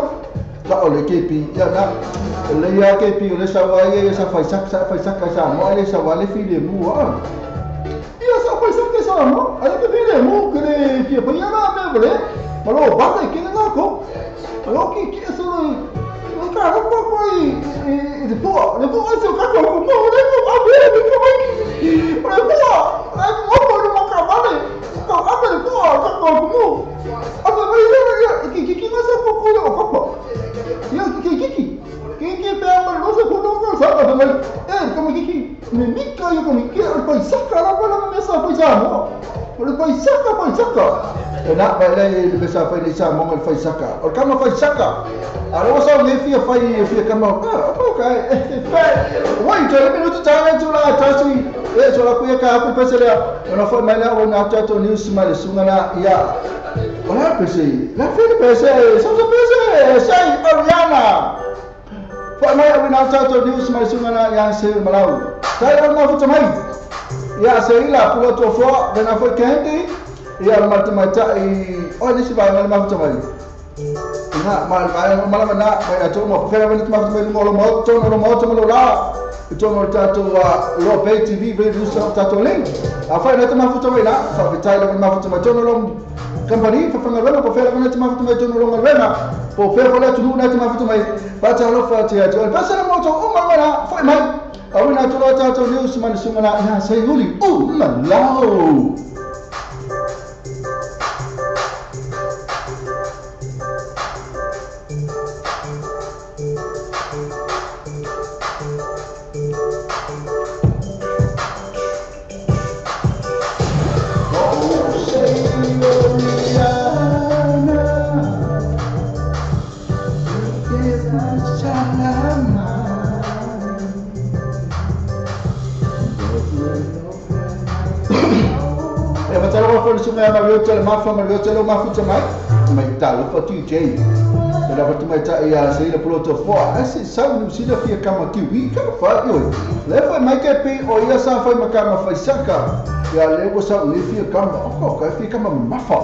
La o le ke pi ya na le ya ke pi le sa vai ya sa foi saka sa mo le sa vale fi le mu a. Ia sa foi saka sa mo. Ai ke fi le mu ke le fi pa ya na me vle. Ma lo ba ke na ko. Lo ke ke so o ka ko ko i de po le po so ka ko mo le ko a be le ko mai le po le mo ko mo ka vale ko a be le po ka ko mo a be le le ke ke ke ma sa ko ko o ko ko yo ke ke ke ke ke pe ma lo se ko no ko sa ka me e ko me ke ke me mi ka yo ko mi ke o pa sa ka la ko la me sa pa sa mo o le pa sa ka pa sa ka na ba le le sa fa le sa mo le fa saka o kama fa saka aro sa le fi fa fi kama ka o ka fa wai to le minuto ta le tula ta si e so la kuya ka ku pese le ona fa mai la ona ta to news ma le sunga na ya ola pese la fi le pese so so pese sai Ariana fa mai ona ta to news ma le sunga na ya se malau sai ona fu mai ya se ila pulo to fo na fo kente ia mata i o ni si vai ma ma mai na ma ma ma na ma to mo fera ma ma ma mo mo to mo mo to mo la to mo ta to lo pay tv ve du sa ta to link a fa na to ma fu mai la fa vitai la ma fu mai to no company fa fa ngalo po fera ma ma fu mai to no ngalo po fera la tu na to ma fu mai ba ta lo fa ti to pa sa mo to o ma na fa mai a wi na to lo ta to news man sunga na ya sei uli u ma lao. Ma fa ma lo ma fu mai mai ta lo fa tu j la fa tu mai ta ya se le polo to fo a se sa nu si la fi kama ki wi ka fa yo le fa mai ke pi o ya sa fa ma kama fa saka ya le wo sa le fi kama o ko ka fi kama ma fa.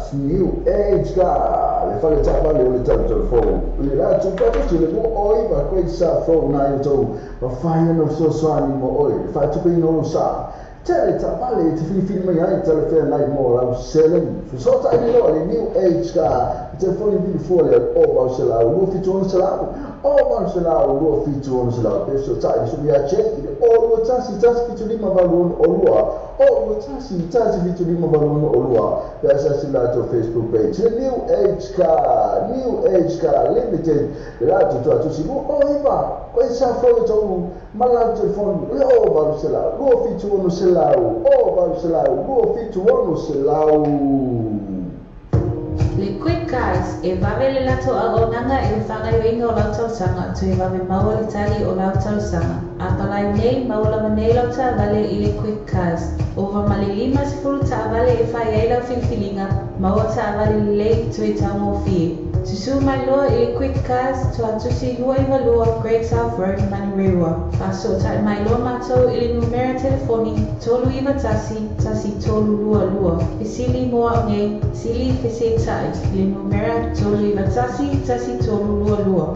Cars, New Age Car, le fale taavale o le talutalufou. I le latou patasi le 29 koe sa fou na i outou, mafai ona fesoasoani mo oe, le faatupeina o lou sa. Tele taavale e te filifili mai ai talafeagai mo lau seleni. Fesoatai nei loa le New Age Car, le telefoni vili fua lea 0800 276 0800 276 pe fesoatai le sui ia Jake i le 021 175 86 021 175 86 pe asiasi latou Facebook page le New Age Car, New Age Car Limited le latou tuatusi 29 koe sa fou e tou ma lau telefoni le 0800 276 0800 276. Le Quick Guys, e vave le latou auaunaga i le faagaoioiga o lau talosaga, toe vave maua le tali o lau talosaga. A palai nei, maua lava nei lau taavale i le Quick Cars. Ova ma le 50 taavale e fai ai lau filifiliga, maua taavale lelei toe taugofie. Susū mai loa i le Quick Cars, Tuatusi 292 Great South Road, Manurewa. Faasootai mai loa matou i le numera telefoni 391 1322. Fesili mo au nei, sili fesetai i le numera 391 1322.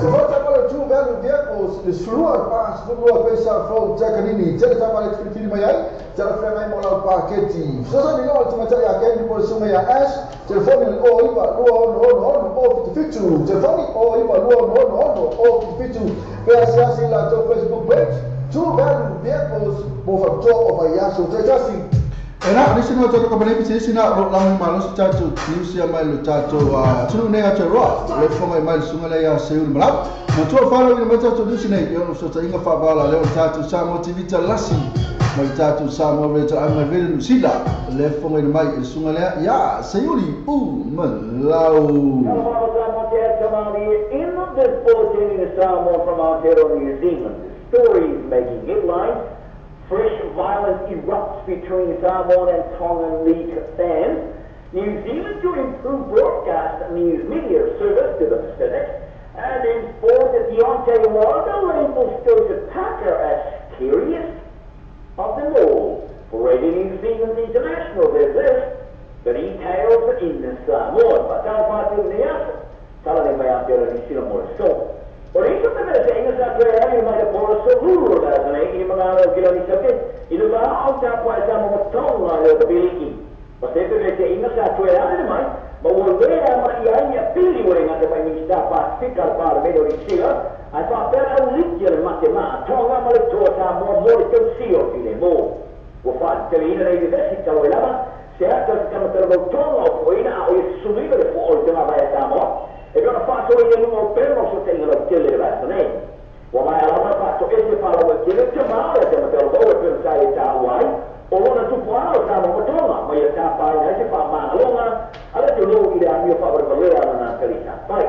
Se vota mo le True Value Vehicles, le sulua pa sefululua pesa fou Takanini, tele taavale e te filifili mai ai, talafeagai mo lau paketi. Fesoasoani loa le tamaitai ia Candy po o le susuga ia Ash, telefoni le 09 2666 077, telefoni 09 2666 077, pe asiasi i latou Facebook page, True Value Vehicles mo faapitoa o vaiaso taitasi. E na o nisi na o tatou kamupani pisinisi na o lo o lagolago malosi tatou news ia mai lo tatou atunuu nei Aotearoa. O le fofoga mai le susuga lea ia Seuli Malau. Matua o faalauina mai tatou news nei i ona fesootaiga faavaala lea o le tatou Samoa TV Talasi ma le tatou Samoa Radio Talaaga mai Radio New Sila. O le fofogaina mai e le susuga lea ia Seuli U Malau. In this bulletin in Samoa from Aotearoa, New Zealand, stories making headlines. Fresh violence erupts between Samoan and Tongan League fans. New Zealand to improve broadcast news media service to the Pacific. And in sport, Deontay Wilder labels Joseph Parker as scariest of them all. For Radio New Zealand International, there's this, the details in Samoan. But O le isi o femeseaiga sa toe alu mai le Polo Sulu o le aso nei i le magalo o Kilani Sabit i le vā o tapuai sa mo Tonga le o Kapiliki. O se femeseaiga sa toe alu mai ma ua lē ama'i ai ni apili ua le gata mai Minisita Pasifika le Palemene o Niu Sila ae faapea le auliki a le mate ma'a Tonga ma le toa Samoa mo le tausia o le filemu. Ua faateteleina nei vevesi talu ai lava se ata o se tamatalavau Tonga o fo'oina a o ia susuluina le fo'o o le tagavae a Samoa e pei ona faasoaina i luga o pema o sootaiga lautele i le vaiaso nei. Ua maea lava ona faatoese faalauaitele tamā o le tamatalavau e pei ona sa ia taua ai o lona tupuaga o Samoa ma Tonga ma ia tapaina ai se faamagaloga a le atunuu i le amio faavalevalea a lana atalii sa fai.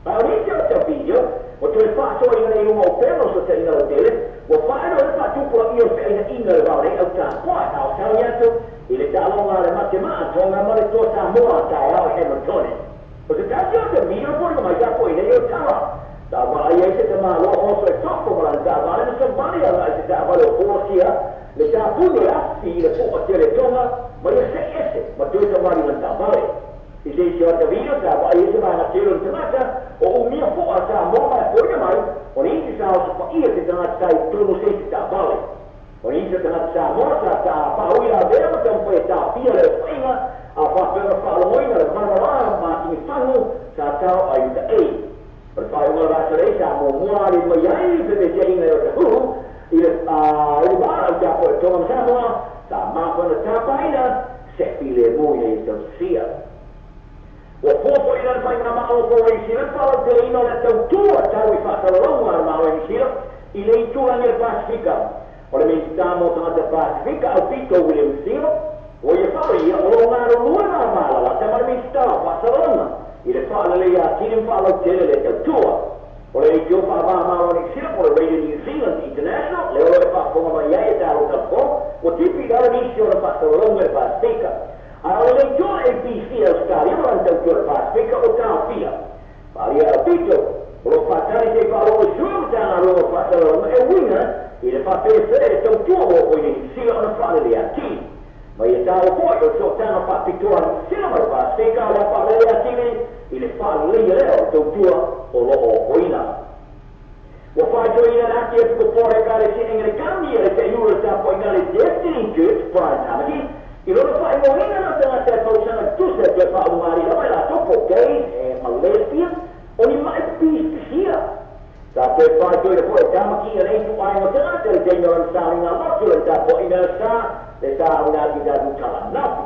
A o nisi o ta video ua toe faasoaina nei i luga o pema o sootaiga lautele ua faailo ai le faatupulaia o le feainaiga i le vao nei au tapuai a o sauni atu i le taaloga a le mate maa Tonga ma le toa Samoa taeao i Hamiltone. O se tasi o te miro po mai sa po ina i o tala. Sa vaai ai se tamāloa oso e fafo ma lana taavale na savali agai se taavale o Polosia le tapuni le afi i le po'a tele Tonga ma ia se'i ese ma toe savali lana taavale. I se isi o ata video sa vaai ai se vaega tele o le tagata o umia fo'a Samoa ma e foina mai o nisi sa osofaia se tagata sa i totonu o se isi taavale. O nisi o tagata Samoa sa taapau i lavea ma taumafai e taofia le osofaiga a faapea ona faalogoina le malamalā ma tinifagu sa tao ai uta ei. O le faaiuga o le vaiaso nei sa muamua ali mai ai le femeseaiga i Otahuhu i le i le vā au tapuai o Tonga ma Samoa sa mafua ona tapaina se filemu ina ia tausia. Ua fuafuaina le faigamalo fou a Niu Sila le faalauteleina o le tautua tau i faasalalauga a le Malo o Niu Sila i le itulagi o le Pasifika. O le Minisita mo Tagata Pasifika Aupito William Sio ua ia faaloia o lo o galulue malamalala ma le Minisita o Faasalalauga i le faaleleia atili ma faalautele le tautua. O le leitio faavamalo a Niu Sila po o le Radio New Zealand International lea o lo o e faafofoga mai ai e tatou talafo ua tipi i lalo nisi o ona faasalalauga i le Pasifika. A o le leitio a le ABC a Ausetalia ma lana tautua i le Pasifika o taofia. Faaalia e Aupito o lo o faatali se i faalogo i sui o Matagaluega o Faasalalauga e uiga i le faapefea le tautua ua oo i Niu Sila ona faaleleia atili. Ma ia tāo foi o sootaga faapitoa sila ma le Pasefika o le a faalele atili i le faaleleia lea o le tautua o loo ofoina. Ua faitoina le ati atu popore ka le siʻiga le kami a le taʻiula le tapuaiga le Destiny Church Brian Tamaki i lona faaigoaina na tagata e tausaga tusa e toe faaugālii lava i latou po o gays ma lesbian o ni maʻi pipisipisia. Sa toe faitoina foi e Tamaki ia nei tuʻaiga o tagata i le taimi o lana saliga lotu le tapuaiga sa le sa auina atu i tatou talanafi.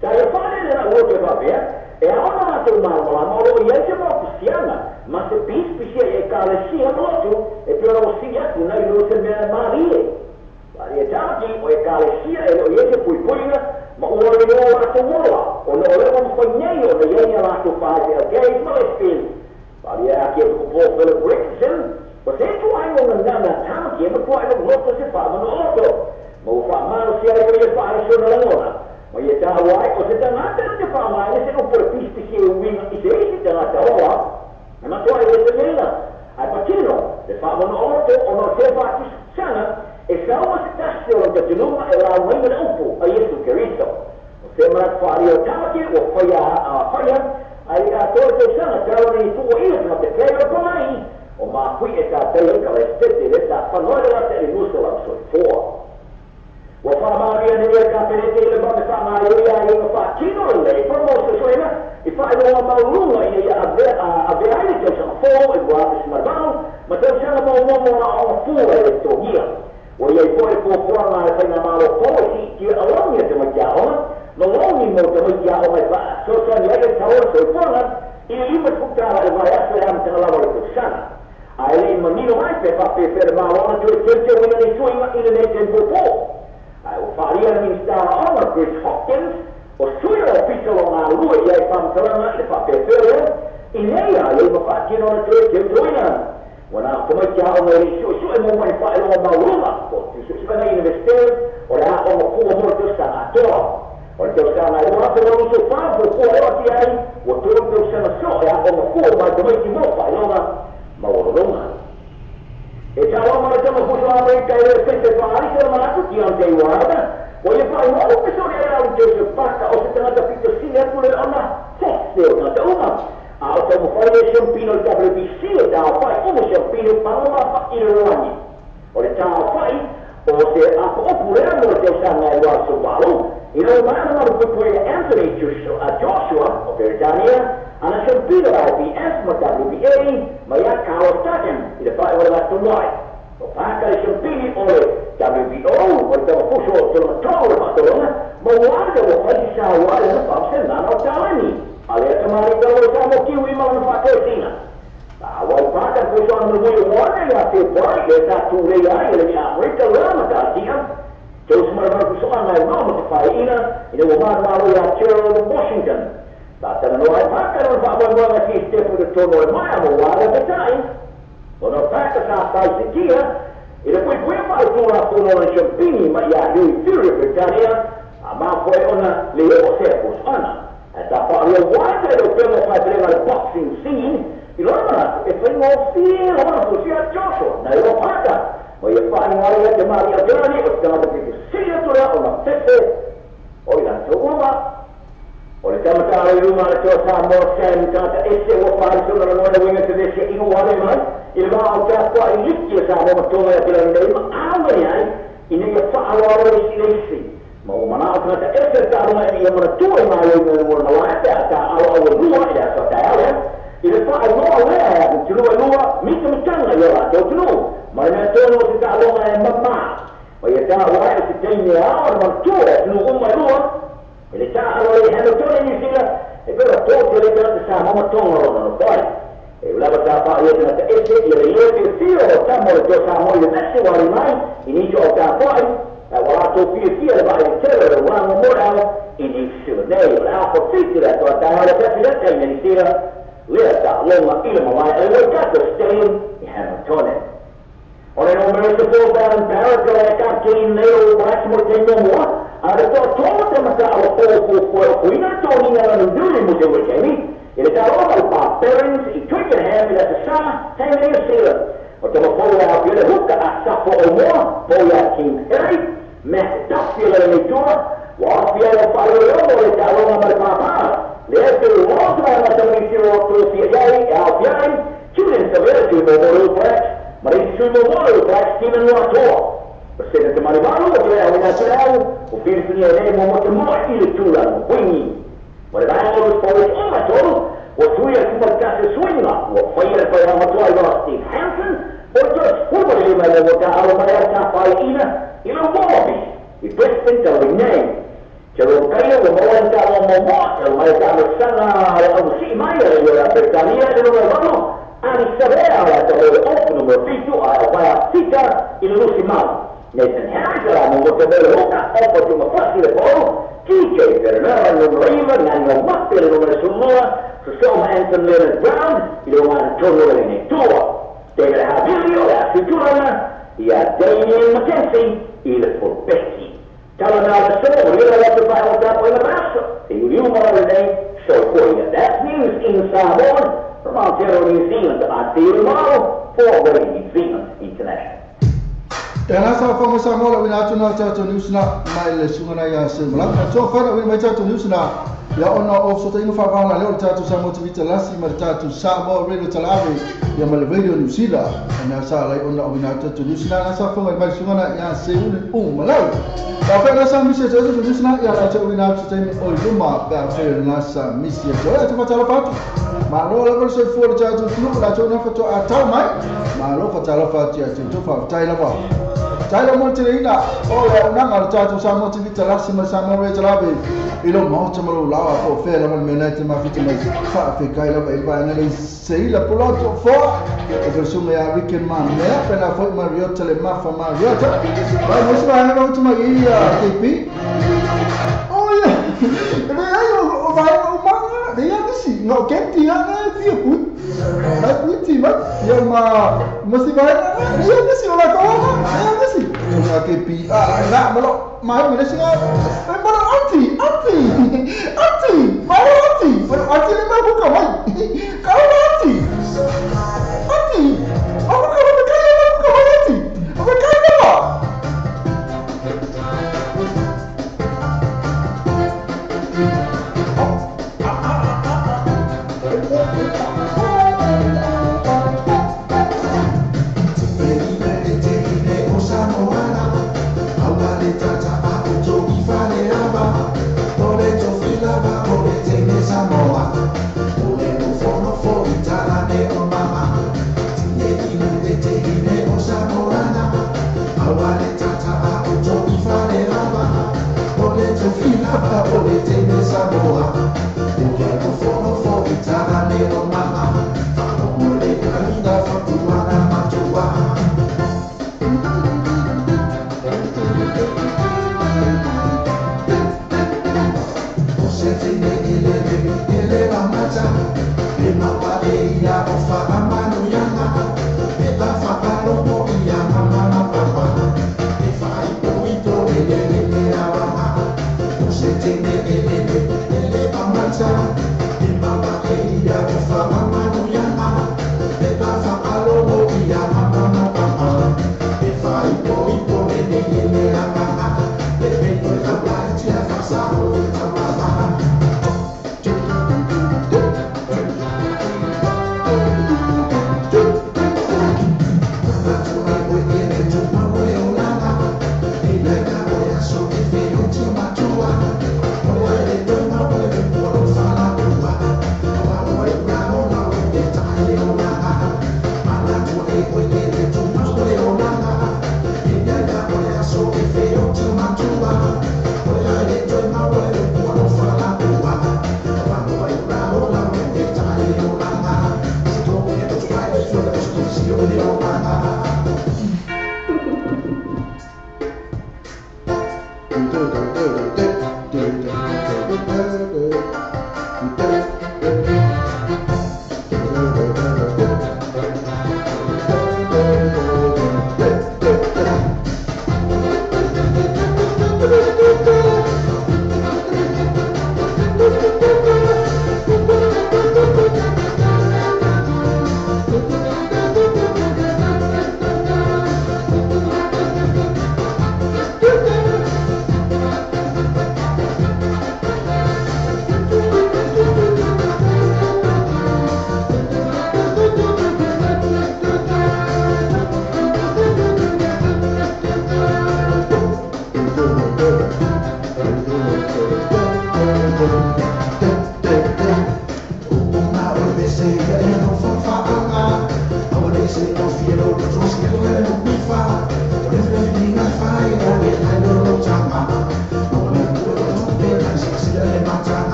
Sa ia faalele la'u loto e faapea e aona matou malamalama o loo iai se maopisiaga ma se pisipisia i ekalesia ma lotu e pei ona ua sili atu nai lo se mea e malie. Faaalia Tamaki o ekalesia e loo iai se puipuiga ma ua loloa latou ola ona o lea ua mafai nei ona iai ni a latou faifeau gays ma lesbian. Faaalia ake atu ko Paul Philip Richardson o se ituaiga o gagana a Tamaki e matuaʻi loto se faamanoʻoto ma ua faamalosia ai o ia faalisona lagona. Ma ia tāua ai o se tagata na te faaaogaina se upu o le pisipisi e uiga i se isi tagata ola e matuaʻi le semela ae patino le faamanoʻoto ona o sea faatusaga e saua se tasi o lau tatunuga e laugaina le upu a Iesu Keriso. O se manatu faalia o Tamaki ua faia ai le atoa le tausaga tau nei tuuaia tagata pea o pagai o mafui e tātai ai ka lesitete le sa fanoa le lata i le nusa lau soifua. Ua faamaonia nei e le Kapenete i le vave faagaioia ai ona faatino lelei mo suesuega i faailoga maualuga ina ia avea ai le tausaga fou e 2008 ma tausaga maumua mo aoaoga fua e le totogia. Ua iai foi le fuafuaga a le faigamalo fou e siitia alauni a tamaiti aoga ma logi mo tamaiti aoga e faasoasoani ai le tau o le soifuaga i le $50 i le vaiaso i le amataga lava o le tausaga. Ae leʻi manino mai pe faapefea le Malo ona toe teuteuina nei suiga i lenei taimi puupuu. Ae ua faalia le Minisita o Aoga Chris Hopkins o sui o ofisa o lo galulue i ai faamatalaga i le faapefea lea i nei a iai ma faatino ona toe teuteuina. Ua na o tamaiti aoga e leʻi suʻesuʻe mo mai faailoga maualuga po o suesuega Universite o le aoga fua mo le tausaga atoa. O le tausaga e 2024 fuafua leo ati ai ua tolu tausaga soo e aoga fua mai tamaiti mo faailoga maualuluga. E tāua ma le tama fuso Amerika e le fese faalisa le manatu Deontay Wilder ua ia faaigoa o pesole e lau Joseph Parker o se tagata pito sili atu le ona fese o tagata uma. A o taumafai le siampino le WBC o tāofaʻi uma siampino pagoma faʻi le lalagi. O le tāofaʻi o se apoʻopu lea mo le tausaga e 28 ina ua maʻana malupuipui e Anthony Joshua o Peretania ana siampino IBF ma WBA ma ia Carlos Takam i le faaiʻu o le latou ai. O Parker le siampini o le WBO o le tamafuso o tolomatolo le faatologa ma ua ua fai se saua i lana faamaselaga o talani a lea tamalii talo sa mo kiwi ma lana faatoesina. Auai Parker fusoaga mulimuli o moana ia February le sa tulei ai e le Amerika lama tatia. Tausi malumalu fusoaga e mao ma te faaiʻina ina ua malumalo iā Gerald Washington. Sa talanoa ai Parker lona faamoemoega si Stefu le tonu o le maea mo ua le petaʻi. Ona o Parker sa faisikia i le puipuia faaletulafono o le siampini ma iā Huey Fury o Peretania a mafoe ona le oo sea fusoaga. Ae sa faalia Wilder i le upega o faepelega le boxing scene i lona manatu e faigofie lava ona fusia Joshua nai lo Parker ma ia faaigoa ai ia tamalii o Johnny o se tagata pito sili atu lea ona fefe o i latou uma. O le tamatala i luma le toa Samoa Sam tagata ese ua faalisona lagona uiga se vesiaʻiga ua ale mai i le vā o tapuaʻi liki o Samoa ma toga ia telagi nei ma auani ai ina ia faaloalo isi le isi. Ma ua manaʻo tagata ese le taaloga ina ia manatua i maloina le ua malae pe a taalo aualua i le aso taeao lea i le faaigoa lea e atu tunuu e lua mitamitaga i o latou tunuu ma le mea tonu o se taaloga e mamā. Ma ia taua ai o se taimi e ao ona manatua e atunuu uma e lua i le taalo i Hamilton i New Zealand e pei ona tō tele tagata Samoa ma Tonga lona nofo ai. E ua lava tapaʻi e tagata ese ia le lē fiafia o tama o le toa Samoa i le vese ua ali mai i nisi o tapuaʻi ae ua latou fiafia le vaai tele o le uaga mo le ao i New Zealand nei. O le apo fiti le atoa taeao le afiafi lea taimi a New Zealand lea taaloga i le malae a le Waikato Stadium i Hamilton. O le numera se fou Baron Barrett o le kapiteni nei o All Blacks mo le taimi muamua a le toatoa tamatala o fou fuafua o fuina le toniga lana nui mo se wekeni i le taaloga ma le Barbarians i Twickenham i le aso Sa taimi New Zealand. O tamafou e aofia le huka a Safo Aumua po ia King Perry Matt Duffy le lenei tua ua aofia pia o whaelolo le taonga ma le pāpā. Le te uotu mai ma tamisi o tō fia iai e au piai, Julian Savera tui mō mō Blacks, Marisi tui mō mō Blacks, Stephen Watoa. Pasena te marimalu o te au ina te au, o whiriwhinia nei mō mō te mua i le tūranga, wingi. Ma le vaenga o le spōre o matolu, o tui a kuma tase suinga, o whaia whai a matua i wala Steve Hansen, o George Puma le mai mō tā alo mai au tā whai ina, i le Wallabies, i Brisbane te au nei. Te reo kaia o maua ni tā mō mō, te mai tā me sanga le au si mai a le ora Britania le numero 8, Ani Savea o te hoi ofu numero 7 a waia fita i le Lucy Mau. Nathan Harris o la mō te mele hoka, opo tunga fasi le pōru, TJ Verenera numero 9, Nano Mape le numero 10, Sosoma Anton Leonard Brown, i le ngana tonu le nei tua. David Havili o la Fiturana, ia Damien McKenzie i le Fulbeki. Tala nā le sō, o le te whai o tāpo i le masa, te uriu mara le nei, so koia. That's news in Samoa, from Aotearoa New Zealand, Aotearoa Maro, for Radio New Zealand International. E nasa whango Samoa la wina atu nā tātou news na mai le sungana ia se malanga. Tō whaina wina mai tātou news na ia ona o sota inga whawahana leo le tātou Samoa TV Talasi ma le tātou Samoa Radio Talave ia ma le Radio New Zealand. E nasa lai ona o wina atu tātou news na nasa whango mai sungana ia se uli malau. Ka whaina nasa misi tātou news na ia tātou wina atu taimi o luma pea whaina nasa misi atu. E te whatala whatu. Malo lava le soifua le tātou tunu la tō na whatua a tau mai. Malo whatala whatu ia te tō whawhtai lava. Taila mo te leina o le unanga le tātou Samoa TV Talasi ma Samoa Radio Talave i lo maota ma lo lawa po whea lava le mea nei te mawhiti mai whaafekai lava i vaenga nei seila poloto foa e te sunga ia weekend ma mea pena foi Mariota le mafa Mariota vai mo se vaenga no tuma i KP o ia le ai o vaenga o manga le ia nisi no kenti ia na fia pui na pui ma ia ma ma si vaenga ia nisi o la koa ia nisi sunga KP na malo mai me singa malo anti anti anti malo anti malo anti le ma buka mai ka anti anti o ka ma ka ma buka mai anti o ka ma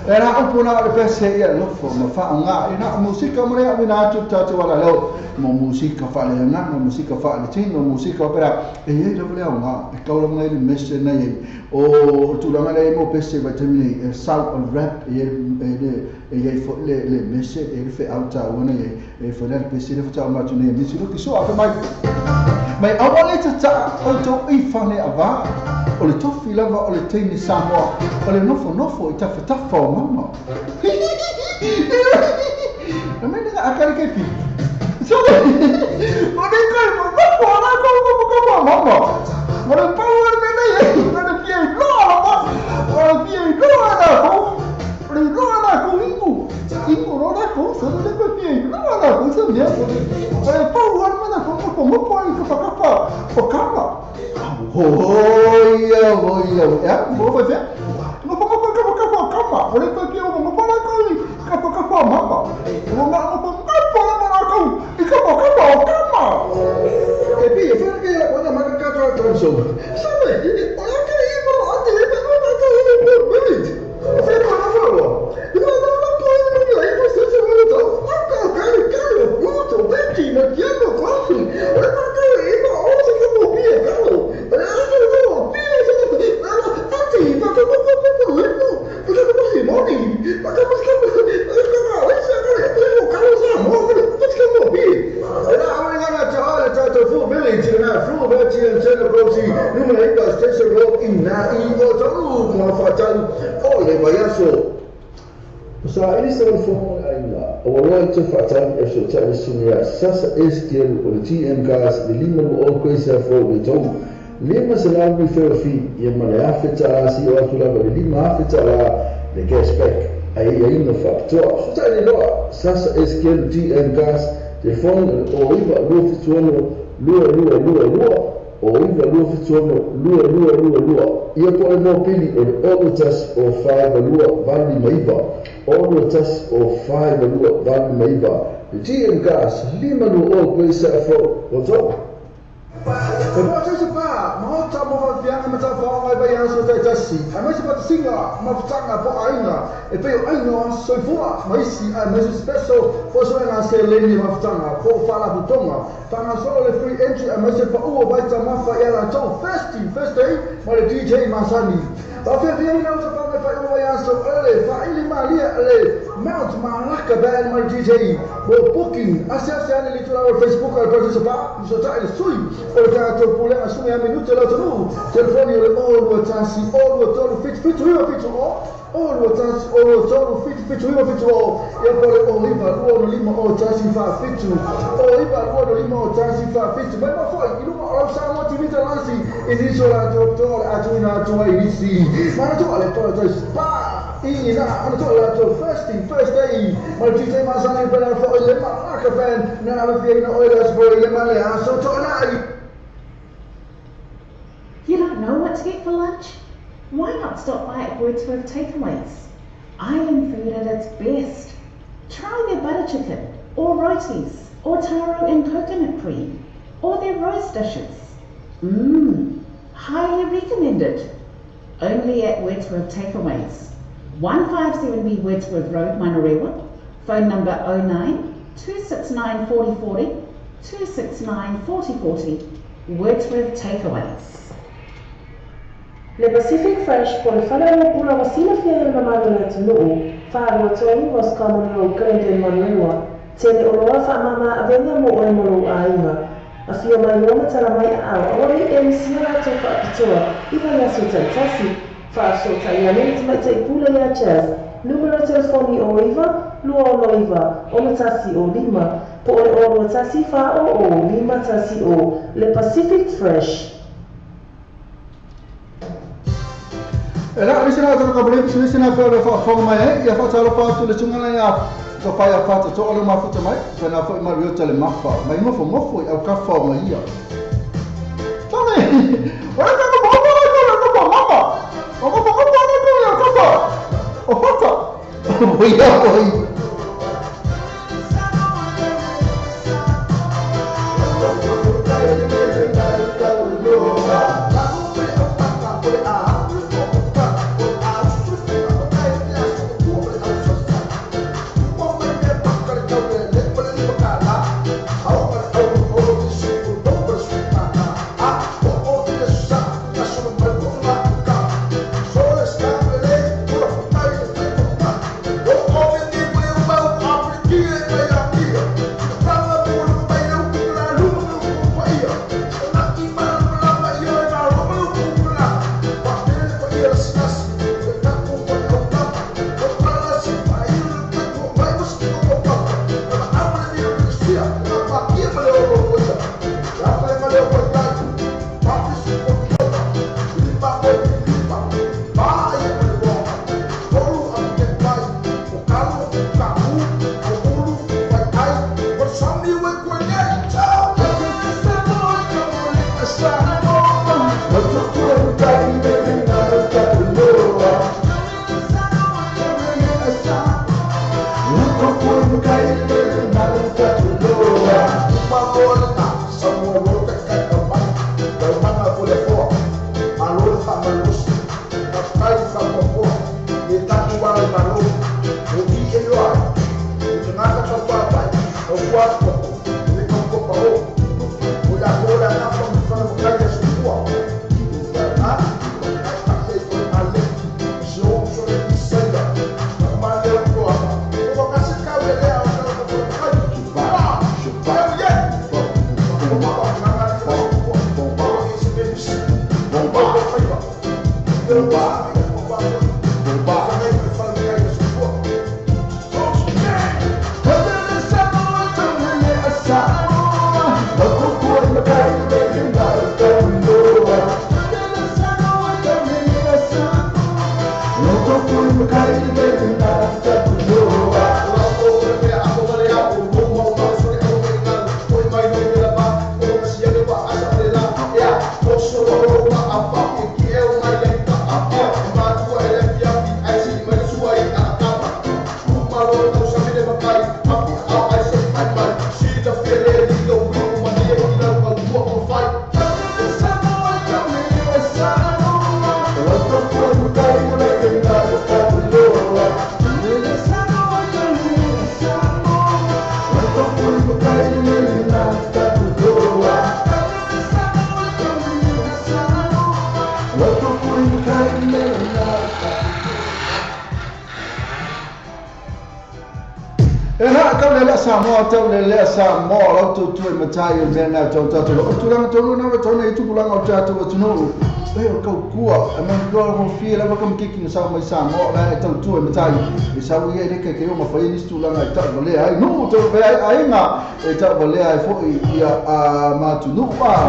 Era upuna le pese ia lofo ma faanga ina musika mo le amina tu tatu wala leo mo musika fa le na mo musika fa le tino musika opera e e le le nga e kaula ngai le mese na ye o tulanga le mo pese va temine e sal on rap e le e ye fo le le mese e le fe auta ona ye e fo le pese le fo ma tu ne mi si lo ki so a mai mai awale ta o to i fa ne ava o le tofi lava o le teine Samoa o le nofo nofo i tafatafa o mama. Na mene nga akari ke pi. So o ne kai mo nofo ala ko ko ko ko mama. O le power ne ne o le pie no ala o le pie no ala ko o le no ala ko ingu. Ingu no ala ko so le ko pie no ala ko so ne. O le power me na ko ko mo po i ko ka pa o kama. Oi, oi, oi, mo vai ver. Mo mo mo mo mo kama. O le pie o mo mo la ko ka ka ka mama. O mo mo mo mo mo la ko i ka ka ka kama. E pi e fa ke o na ma ka ka ka so. Sabe, o la ka i mo ate le mo na ka i mo minute. O fe ko na fo. I mo na na ko i mo i mo se se mo to. Ka ka ka o to beti na kiano ko. O le ka i mo o se ko mo pi e ka. Sa ili sa fomo aina o loa te faatali e so tali sunia sasa STL o le TM gas le lima o koisa fo le tau lima salamu feofi ia ma le afe talasi o atu lava le lima afe tala le gas pack ai ai no faapitoa so tali loa sasa STL TM gas telefoni o iva lua fituono lua lua lua lua o iva lua fituono lua lua lua lua ia po le mopili o le olo tasi o faiva lua valu lima iva olo tasi o faiva lua valu lima iva le TM gas lima lua o koisa fo o tau. E pa se pa mahota mo fa fianga ma ta fa mai ba ya so tai tasi a mai se pa singa ma futanga po aina e pe aina so fua mai si a mai special fo so na se le ni ma futanga fo fa la butonga tanga so le free entry a mai se pa o vai ta ma fa ya la to first day ma le DJ Masani ba fe fi na so pa fa o ya so ele fa ili malia le Mount Malaka band ma DJ mo booking asia sia le tura Facebook al pa se pa so ta le sui o ta to pule assume a minuto la tonu telefoni le o lo tasi o lo tolu fit fit fit o o lo tasi o lo tolu fit fit fit o e poi o riva o no lima o tasi fa fit o riva o no lima o tasi fa fit ma ma foi il o sa mo ti vita lansi e ni so la to a tu na tu ai si ma to le to spa ina to la to first day ma DJ Masani per fo le Malaka band na na fi na oil for le ma le so to na. You don't know what to get for lunch? Why not stop by at Wordsworth Takeaways? Island food at its best. Try their butter chicken, or rotis, or taro and coconut cream, or their roast dishes. Mmm, highly recommended. Only at Wordsworth Takeaways. 157B Wordsworth Road, Manurewa. Phone number 09 269 4040, 269 4040. Wordsworth Takeaways. Le Pacific Fresh po le whale o pula wa sila fia le mamalu le atunuu, whaarua tonu Roscommon Road, Glendon, Manurewa, tele o loa wha mama a venga mo oe mo lou āinga. Afio mai loa matala mai aao, aua nei e misia latou faapitoa i vaiaso taitasi. Faafesootai ane le tamaitai pule ia Jazz, numera telefoni o 9 269 6 1 05 po o le 0 2 1 4 0 0 5 1 0. Le Pacific Fresh. E la isi na tau ka se isi na pe le fa fa mai e ia fa talo fa tu le tunga na ia to fa ia fa to ole ma futa mai fa na fo ma rio tele mafa mai mofo mofo au ka fa mai ia. Tame. Ora ka ko mo ko ko mama. O ko ko ko ko ko ko. O fata. O ia o. Samoa tau le lea Samoa lau tautua i matai o mea nā tau tātou lo. O tūranga tau nā wa tau nei tupulanga o tātou atunuu. E o kaukua, e mea kua fia lava kama kiki na sau mai Samoa la e tautua i matai. E sau ia e reka ke o mawhai nisi tūlanga e tau valea ai. Nuu tau valea ai ainga e tau valea ai foi ia a mātunuu a.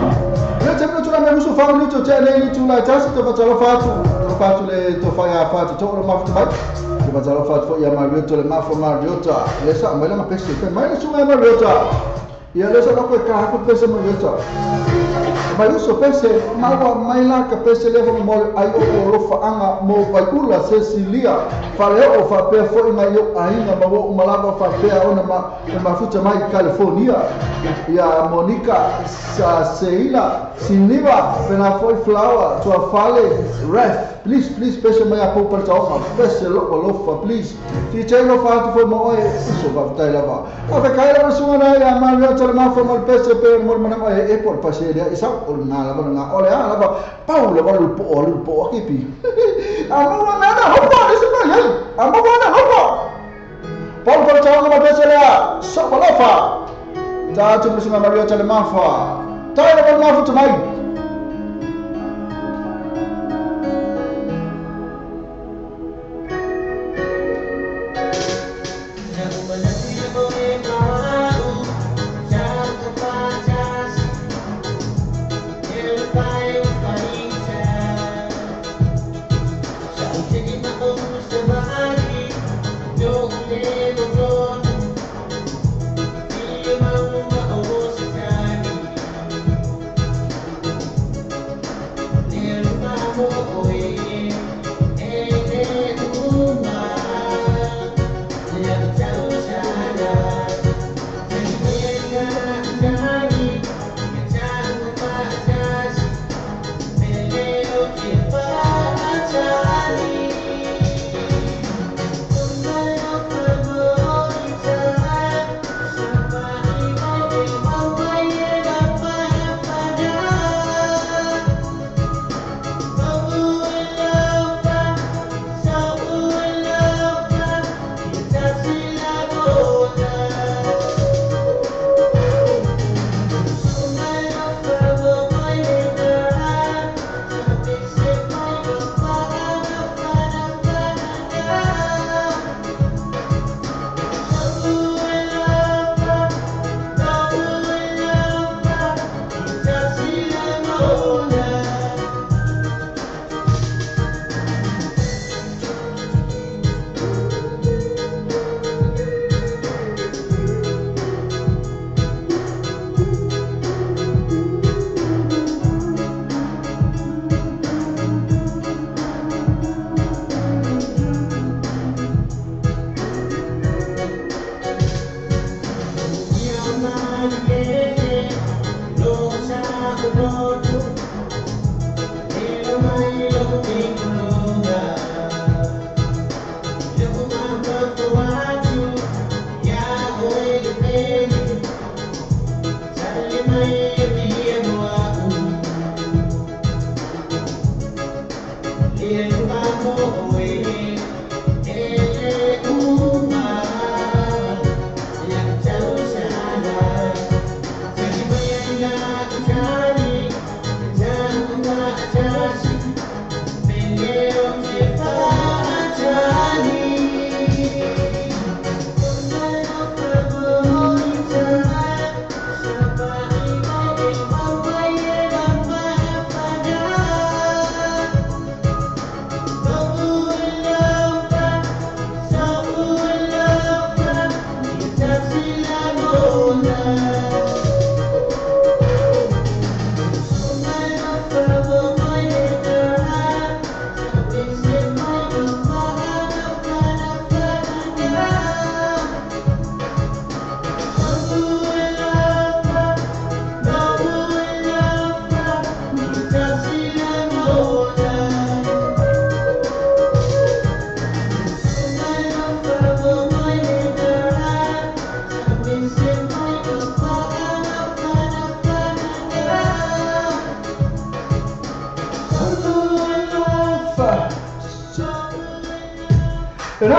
Le te mea tūlanga musu whanau ni tō te nei ni tūlai tasi tō whatalo whātu. Tō whātu le tō whai a whātu tō ora mawhatu mai. Te whatalo whātu foi ia Mariota le mawha Mariota. Le sa mai langa pese. Fai mai le sunga Mariota. Ia le sa lako e kahaku pese Mariota. Mai uso pese, maua mai la ka pese le whanga mole ai o o lofa anga mo waiula Cecilia. Whaleo o whapea foi mai o ainga ma o malava whapea ona ma mafuta mai California. Ia Monica Seila Siniva pena foi flower tua fale ref. Please, please, pese mai a poupa taoga, pese loko lofa, please. Ti te lofa atu foi mo oe, uso waftai lava. A whakai lava sunga na ia Mariota le mawha mal pese pe mo mana e e por pase lea isa o ngā lava ngā ole a lava pau lava lupo o lupo a kipi. A maua mea na hopa, nisi mai hei. A maua na hopa. Pau pau taoga ma pese lea, sopa lofa. Tātu musunga Mariota le mawha. Tai lava mafuta mai.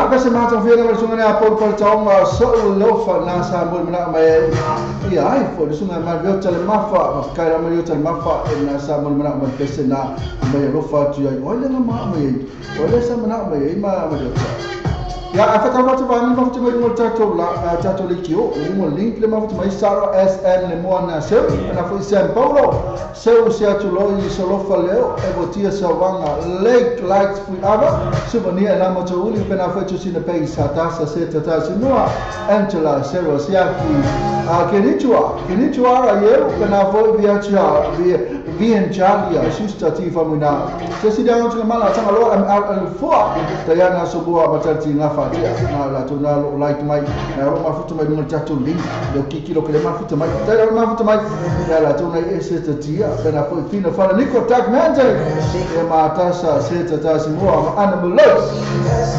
Pese mata fia na sunga na por por taonga so lofa na sa mo na mai ia ai fo sunga ma rio tale mafa ma kai ra rio tale mafa na sa mo na mai pese na mai lofa tu ai ole na ma mai ole sa na mai ma ma rio ya afata ma tu ba ni ma tu mai mo tato la tato le kio mo link le ma tu mai Sara SN le mo na se na fo San Paulo se se atu lo i so lofa leo e votia sa wanga lake lights fu ava souvenir na mo tu uli pena fo tu sina pe sa ta sa se ta ta sinua Angela Sero Siaki a kenichua ra ye pena fo via cha via Vienjalia sister ti famina se si down to mala tanga lo am al fo Diana Sobua matati na fatia na la tu na lo like mai na ro ma futu mai mo tatu link lo kiki lo kele ma futu mai ta ma futu mai ya la tu na e se ta tia pena fo fina fa Nico Tag Mante e ma ta sa se ta ta si mo ana mo lo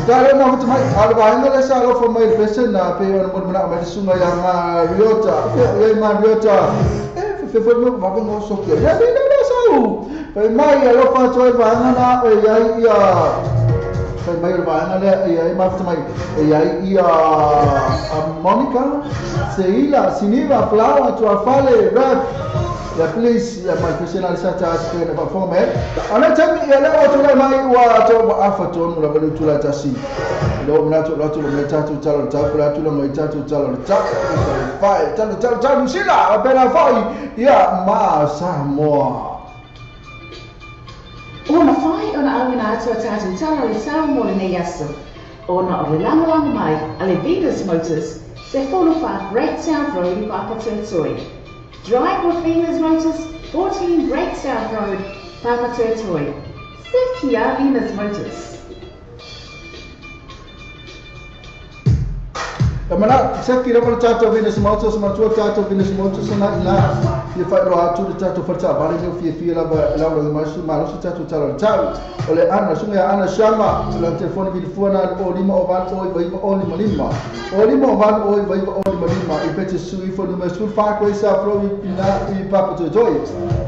ta ro ma futu mai al ba ngale sa lo fo mai pese na pe on mo na ma sunga ya ma riota ya ma riota e fe fo mo va no so ke ya ni na sa u pe mai lo fa toi va na e ya ya fai mai o vaega lea ia e mafuta mai e ai ia a Monica Seila Siniva Flower Tuafale Rap Ya please ya mai pese na sa ta se na fa me. Ana tami ya le o tula mai wa to wa afa to mo la le tula ta si. Lo na to la to le ta to ta ta la to la mai ta to ta la ta fa ta ta ta sila bela fa ya ma Samoa. Ua mawhai ona auina atu a tātou tala le sao mo le nei aso. Ona o le lagolago mai a le Venus Motors, se 45 Great South Road i Papatoetoe. Drive with Venus Motors, 14 Great South Road, Papatoetoe. Sekia Venus Motors. Mana seki lava le tatou Venus Motors matua tatou Venus Motors na ina fia faailoa atu le tatou faletaavale leo fiafia lava lava le masu malosi tatou tala o le tau o le ana suga ia Ana Shama la telefoni vilifua na o 5 o 8 o 9 o 5 5 o 5 o 8 o 9 o 5 5 i pete sui fo numero sul fa ko isa fro i na i Papatoetoe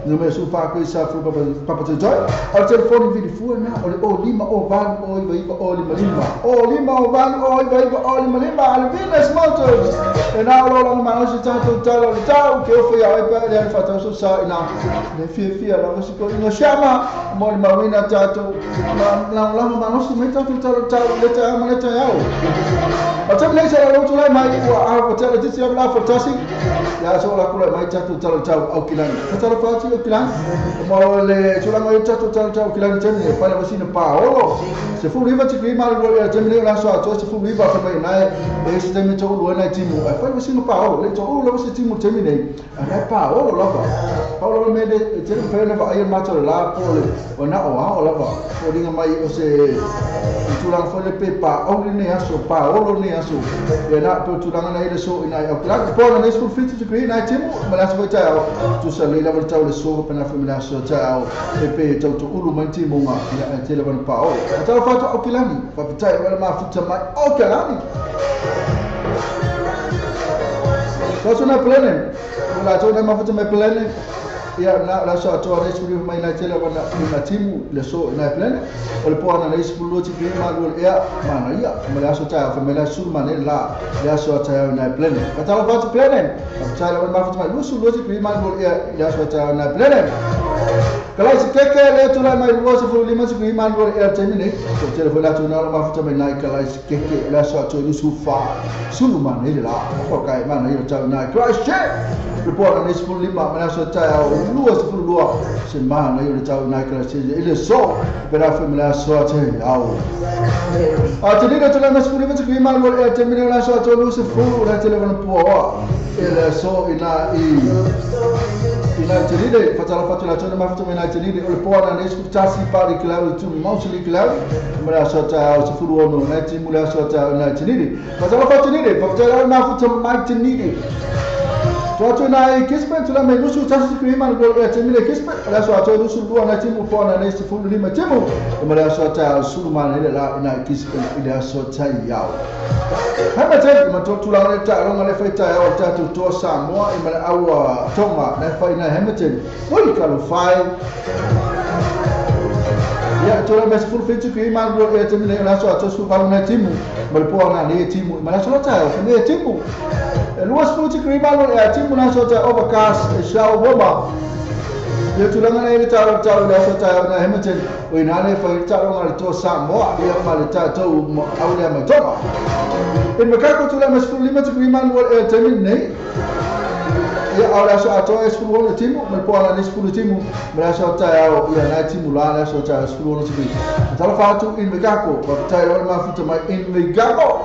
numero sul fa ko isa fro Papatoetoe o le telefoni vilifua na o le o 5 o 8 o 9 o 5 5 o 5 o 8 o 9 o 5 5 ale Venus Motors e na o lo malosi tatou tala o le tau ke ofo ia oe le fatau so sa ina le fiafia lava se ko inga shama mo le mauina tatou la la malosi mai tatou tala tau le ta ma le ta au o te le sa lo tulai mai ua a ko tala tisi la fatasi ya so la kula mai tatou tala tau au kilani fatala fati au kilani mo le tulanga i tatou tala tau kilani teme fa le vasina pa olo se fu riva ti grima le teme la so to se fu riva fa mai nai e se teme to lu na timu fa le vasina pa olo le to lu se timu teme nei a pa olo lava Paolo me le tele fa na va ai mato la pole o na o a o lava o linga mai o se tulanga fo le pepa o le ne aso pa olo ne aso e na pe tulanga na ile so ina o kla po na ne school fit to green na timu ma la so ta o tu sa le la ta le so pe na fa me la so ta o e pe to to ulu mai timu nga ya tele va pa o ta fa to o kilani fa ta o ma futa mai o kilani so na plene la to na ma futa mai plene ia na la so to ne suri mai na tele va na timu le so na plene o le po na ne sulu ti ma lo ia ma na ia ma la so ta fa me la su ma ne la la so ta na plene ka ta la fa plene ka ta la ma fa ma lu su lo ti ma lo ia la so ta na plene ka la se ke le tu la mai lo so fu li ma ti ma lo ia te ne to tele fo la tu na ma fa mai na ka la se ke la so to lu su fa su ma ne la ko kai ma na ia ta na Christ le po na ne sulu li ma la so ta lua se lua se mana i le tau nai kala se ile so pera fa me la so te au a te le tula mas puri te ma lo e te me la so to lu se fu la te le van po ile so ina i ina te le fa ta la fa la te ma fa me na te le o le po na ne sku ta si pa ri klau tu mo se li klau me la so ta se fu lo no na te mu la so ta na te le fa ta la fa te le fa ta la ma fa te ma te le Tuatu na kismet tula me lusu tasi krima lo e temile kismet la so ato lusu lu na timu po na nesti fu lima timu e la so ta sulu ma ne la na kismet ila so ta yao ha te ma to tula le ta lo le fa ta yao ta to to Samoa e ma awa Tonga na fa ina Hamilton oi ka lo fai ia tula me fu fitu krima lo e temile la so ato su ba na timu ma po na ne timu ma la so ta yao ne timu Luas futi krima lo e timu na sota overcast e shao woma. Ia tulanga na ile talo talo le sota na Hamilton o ina le fa talo nga to Samoa ia ma le tatou au le ma Tonga. E makako tula mas fu lima krima lo e temi nei. Ia au la so ato e fu lo timu ma po na ne fu timu ma la sota au ia na timu la la sota fu lo timu. Talo fa tu in makako pa talo ma futa mai in makako.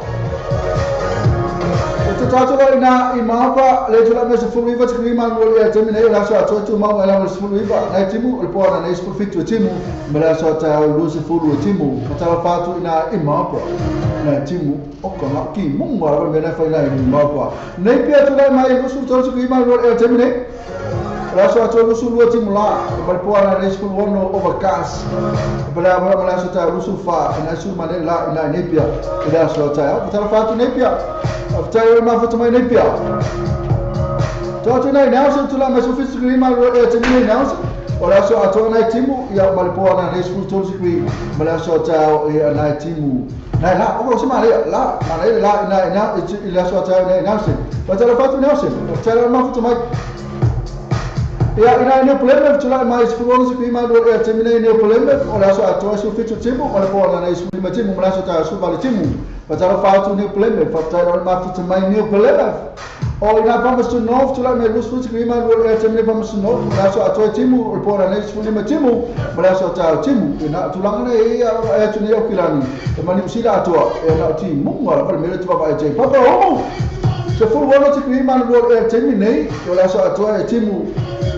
Tatu la ina i mapa le tula me se fu iva te ma lo e te mine la so ato tu ma la se fu iva na timu le po na ne fu fitu timu ma la so ta lu se fu lu timu ta la fa tu ina i mapa na timu o ko na ki mu ma la me na fa ina i mapa nei pia tu la mai lu su to tu ma lo e te mine la so ato lu su lu timu la ma le po na ne fu ono overcast bla bla la so ta lu su fa na su ma le la ina nei pia la so ta ta la fa tu nei pia After ma fa mai nei pia. Tuatu nei Nelson tula me su fitu grima lo e te mine Nelson. Ora so ato nei timu ia ma le po na ne fu to si ma la so ta e na timu. Na la o se ma le la ma le la na na e la so ta nei Nelson. Ma ta la fa tu Nelson. Ta la ma fa mai. Ia ina ni problema tulai mai sefulu se ma do e termine ni problema o le aso atoa su fitu timu o le poana nei su lima timu ma aso ta su vale timu patalo fatu ni problema fatalo ma fitu mai ni problema o ina Palmerston North tulai mai lusu se ma do e termine Palmerston North ma aso atoa timu o le poana nei su lima timu ma aso ta timu ina tulanga nei e tu ni o kilani e mani usila atoa e na timu ngara pa mele tu pa e papa o se fu wono te ma do e termine o le aso atoa e timu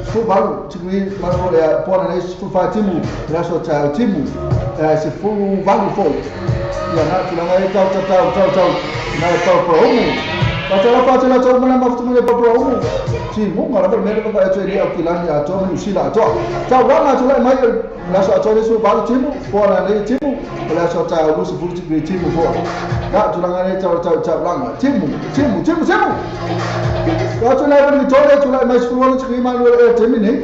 full tikri mano le pona nei full fa timu la so ta timu se full valu fo ya na tulanga e tau tau tau tau na tau pro mu patala patala tau mana maftu mele pro mu timu ngara per mele pa e ni akilani ato mu sila ato tau ranga tulai mai la so ato su valu timu pona nei timu la so ta lu su full tikri timu fo na tulanga nei tau tau tau langa timu timu timu timu Tulai ni tole tulai mai sefulu tikri ma lo e termine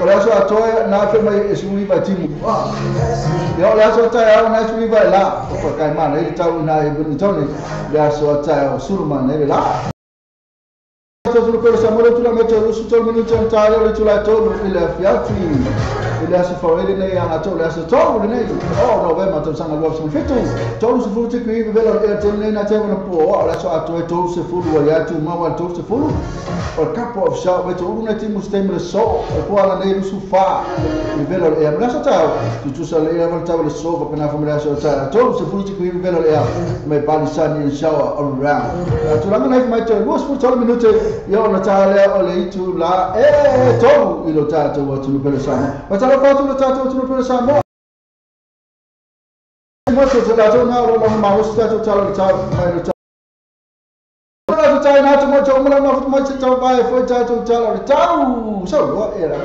o le aso atoa na fe mai sefulu iva timu ia o le aso taeao na sefulu iva e la o kai mana i tau ina e buni tone le aso taeao sulu mana i le la tolu pelo Samoa tulai mai tolu su tolu minuti o tale o le tulai tolu i le afiafi i le aso fauele nei aga tolu le aso tolu lenei o Novema tausaga 2017 tolu sefulu tikri iva vela o le termine na te wana po o le aso atoa e tolu sefulu ua ia tumau a tolu sefulu o le kapo of shao me tolu na timu stemi le so o le poana nei lusu fa i vela o le ea ma le aso taeao tutusa le ea ma le tau le so faapena fo ma le aso taeao tolu sefulu tikri iva vela o le ea mai pali sunny and shower all round tulaga nei mai tolu 23 minute ia ona talea o le itu la e tolu i lo tatou atunuu pele Samoa patalo fatu lo tatou atunuu pele Samoa mo se la tona o lo malosi tatou talo tau mai lo tau tau na tu mo tau mo mo mo se tau vai foi tatou talo tau so lo era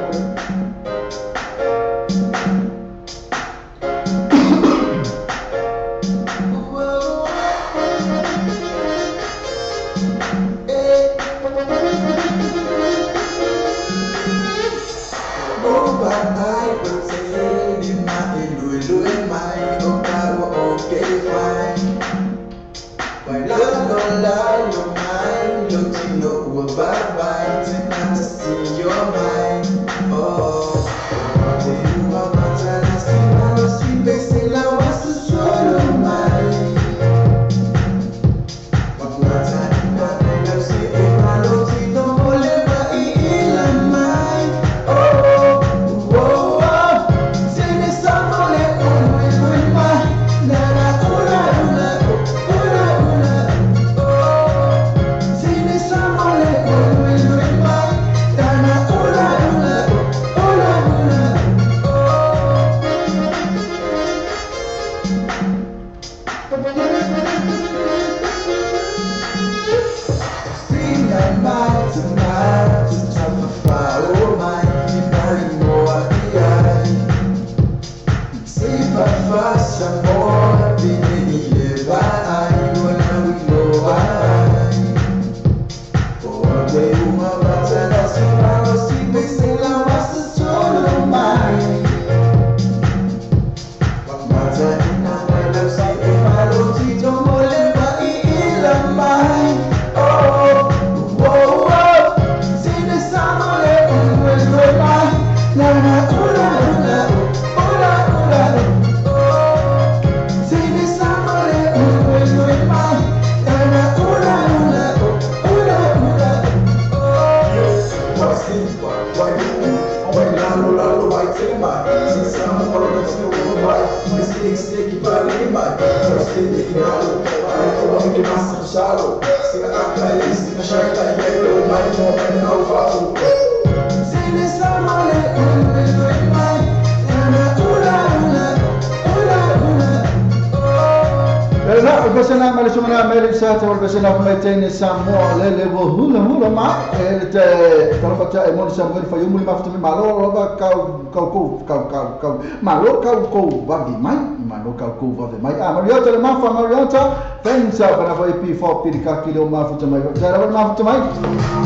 Samoa lele wo hula hula ma e te talafata e moni Samoa fa yumu ma ftu malo lova kau kau kau kau kau kau malo kau kau vavi mai malo kau kau vavi mai a Mariota le mafa Mariota pensa para foi P4 pirika kilo ma ftu mai tara ma ftu mai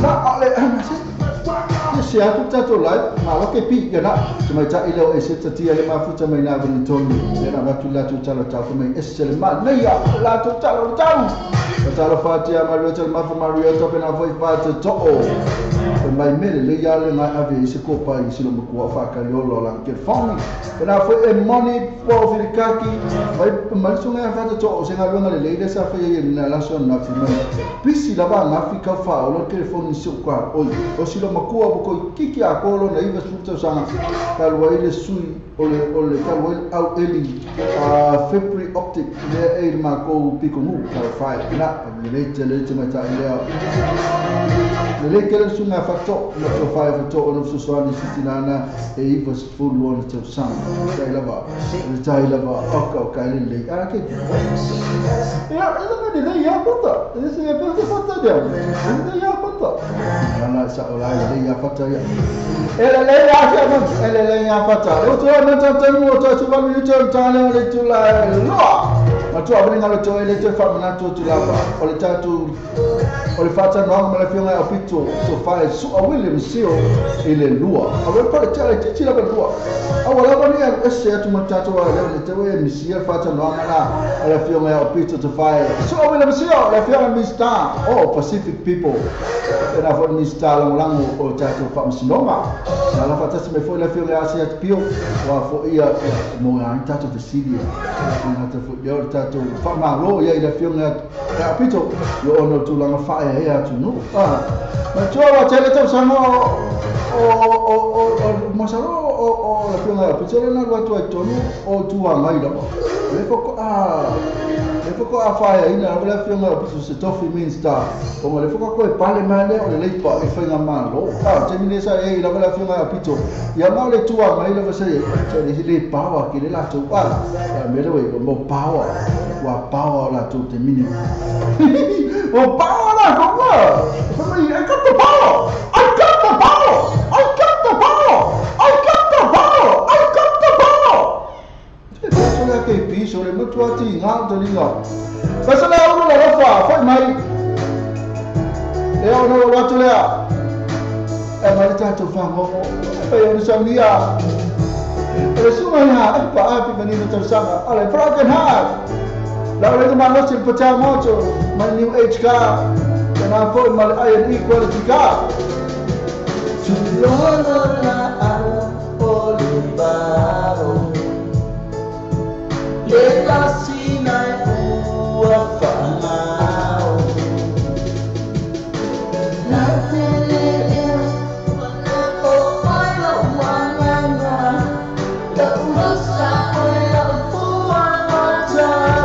na ale Se atu tatou live ma lo ke pi ya na te mai ta ile o ese tatia le mafuta mai na vini tonu le na vatu la tu talo tau mai ese le ma nei ya la tu talo tau talo fatia mario talo mafa mario to pena foi fata to o mai mele le ya le ngai ave se kopa i se lo mo fa ka le lo la ke foni pena foi e money po filikaki mai mai sunga fata to o se nga le le sa fa ye na la so na fi mai pisi la ba na fi ka fa o lo telefoni se kwa o o si lo makua ko kiki a kolo na iwa suta sanga kalwa ile sui ole kalwa au eli a February optic le e ma ko piko mu ka fa na le tele te mata ile le kele sunga fa to na to fa fa to ono so so ni sitinana e iwa full one to sanga tai lava o ka le le ara ke ya le le ya kota le se ya kota de le ya kota na sa ola le ya fata ya ele le ya fa ele le ya fata o to na ta ta mo to su ba mi to ta le le tu la lo ma to abri ngalo to ele to fa na to tu la ba o le ta tu o le fata no ma le fionga o pito so fa su a William Sio ele lua a we pa le tele ti la ba lua a wala ba ni a se tu ma ta to le le te we mi sia fata no ma na le fionga o pito to fa su a William Sio le fionga Mr. Oh Pacific people era for Mr. Lango o ta to fa msinoma na la fata se me foi le fionga asia pio wa fo ia mo ya ta to Vesilia na ta fo yo ta to fa ma ro ia le fionga a pito yo ono tu langa fa e tu no ah ma tu wa tele to sa mo o o o mo sa ro o o le fionga pito le na wa tu to no o tu wa ngai la le fo ko a le fo ko a fa e ina le fionga pito se tofi minsta o le fo ko e pale male o le leipa e fa ma lo ah te mine sa e la le fionga pito ia ma le tu wa ngai la se le le power ke le la tu wa me le we mo power wa power la tu te mine o power la ko wa I got the power I got the power I got the power I got the power I got the power te so la ke pi so le mo tu ati nga to linga fa sa la o la fa fa mai e o no wa tu le e ma le ta tu fa mo fa yo sa nia e su mai ha e pa api mani no ta sa ale broken heart la le ma no se pota moto my new age car and I put my I quality car to lolo la o le baro le la sina ua fa mao na tele e o oi lo wana na la usa oi la fua ta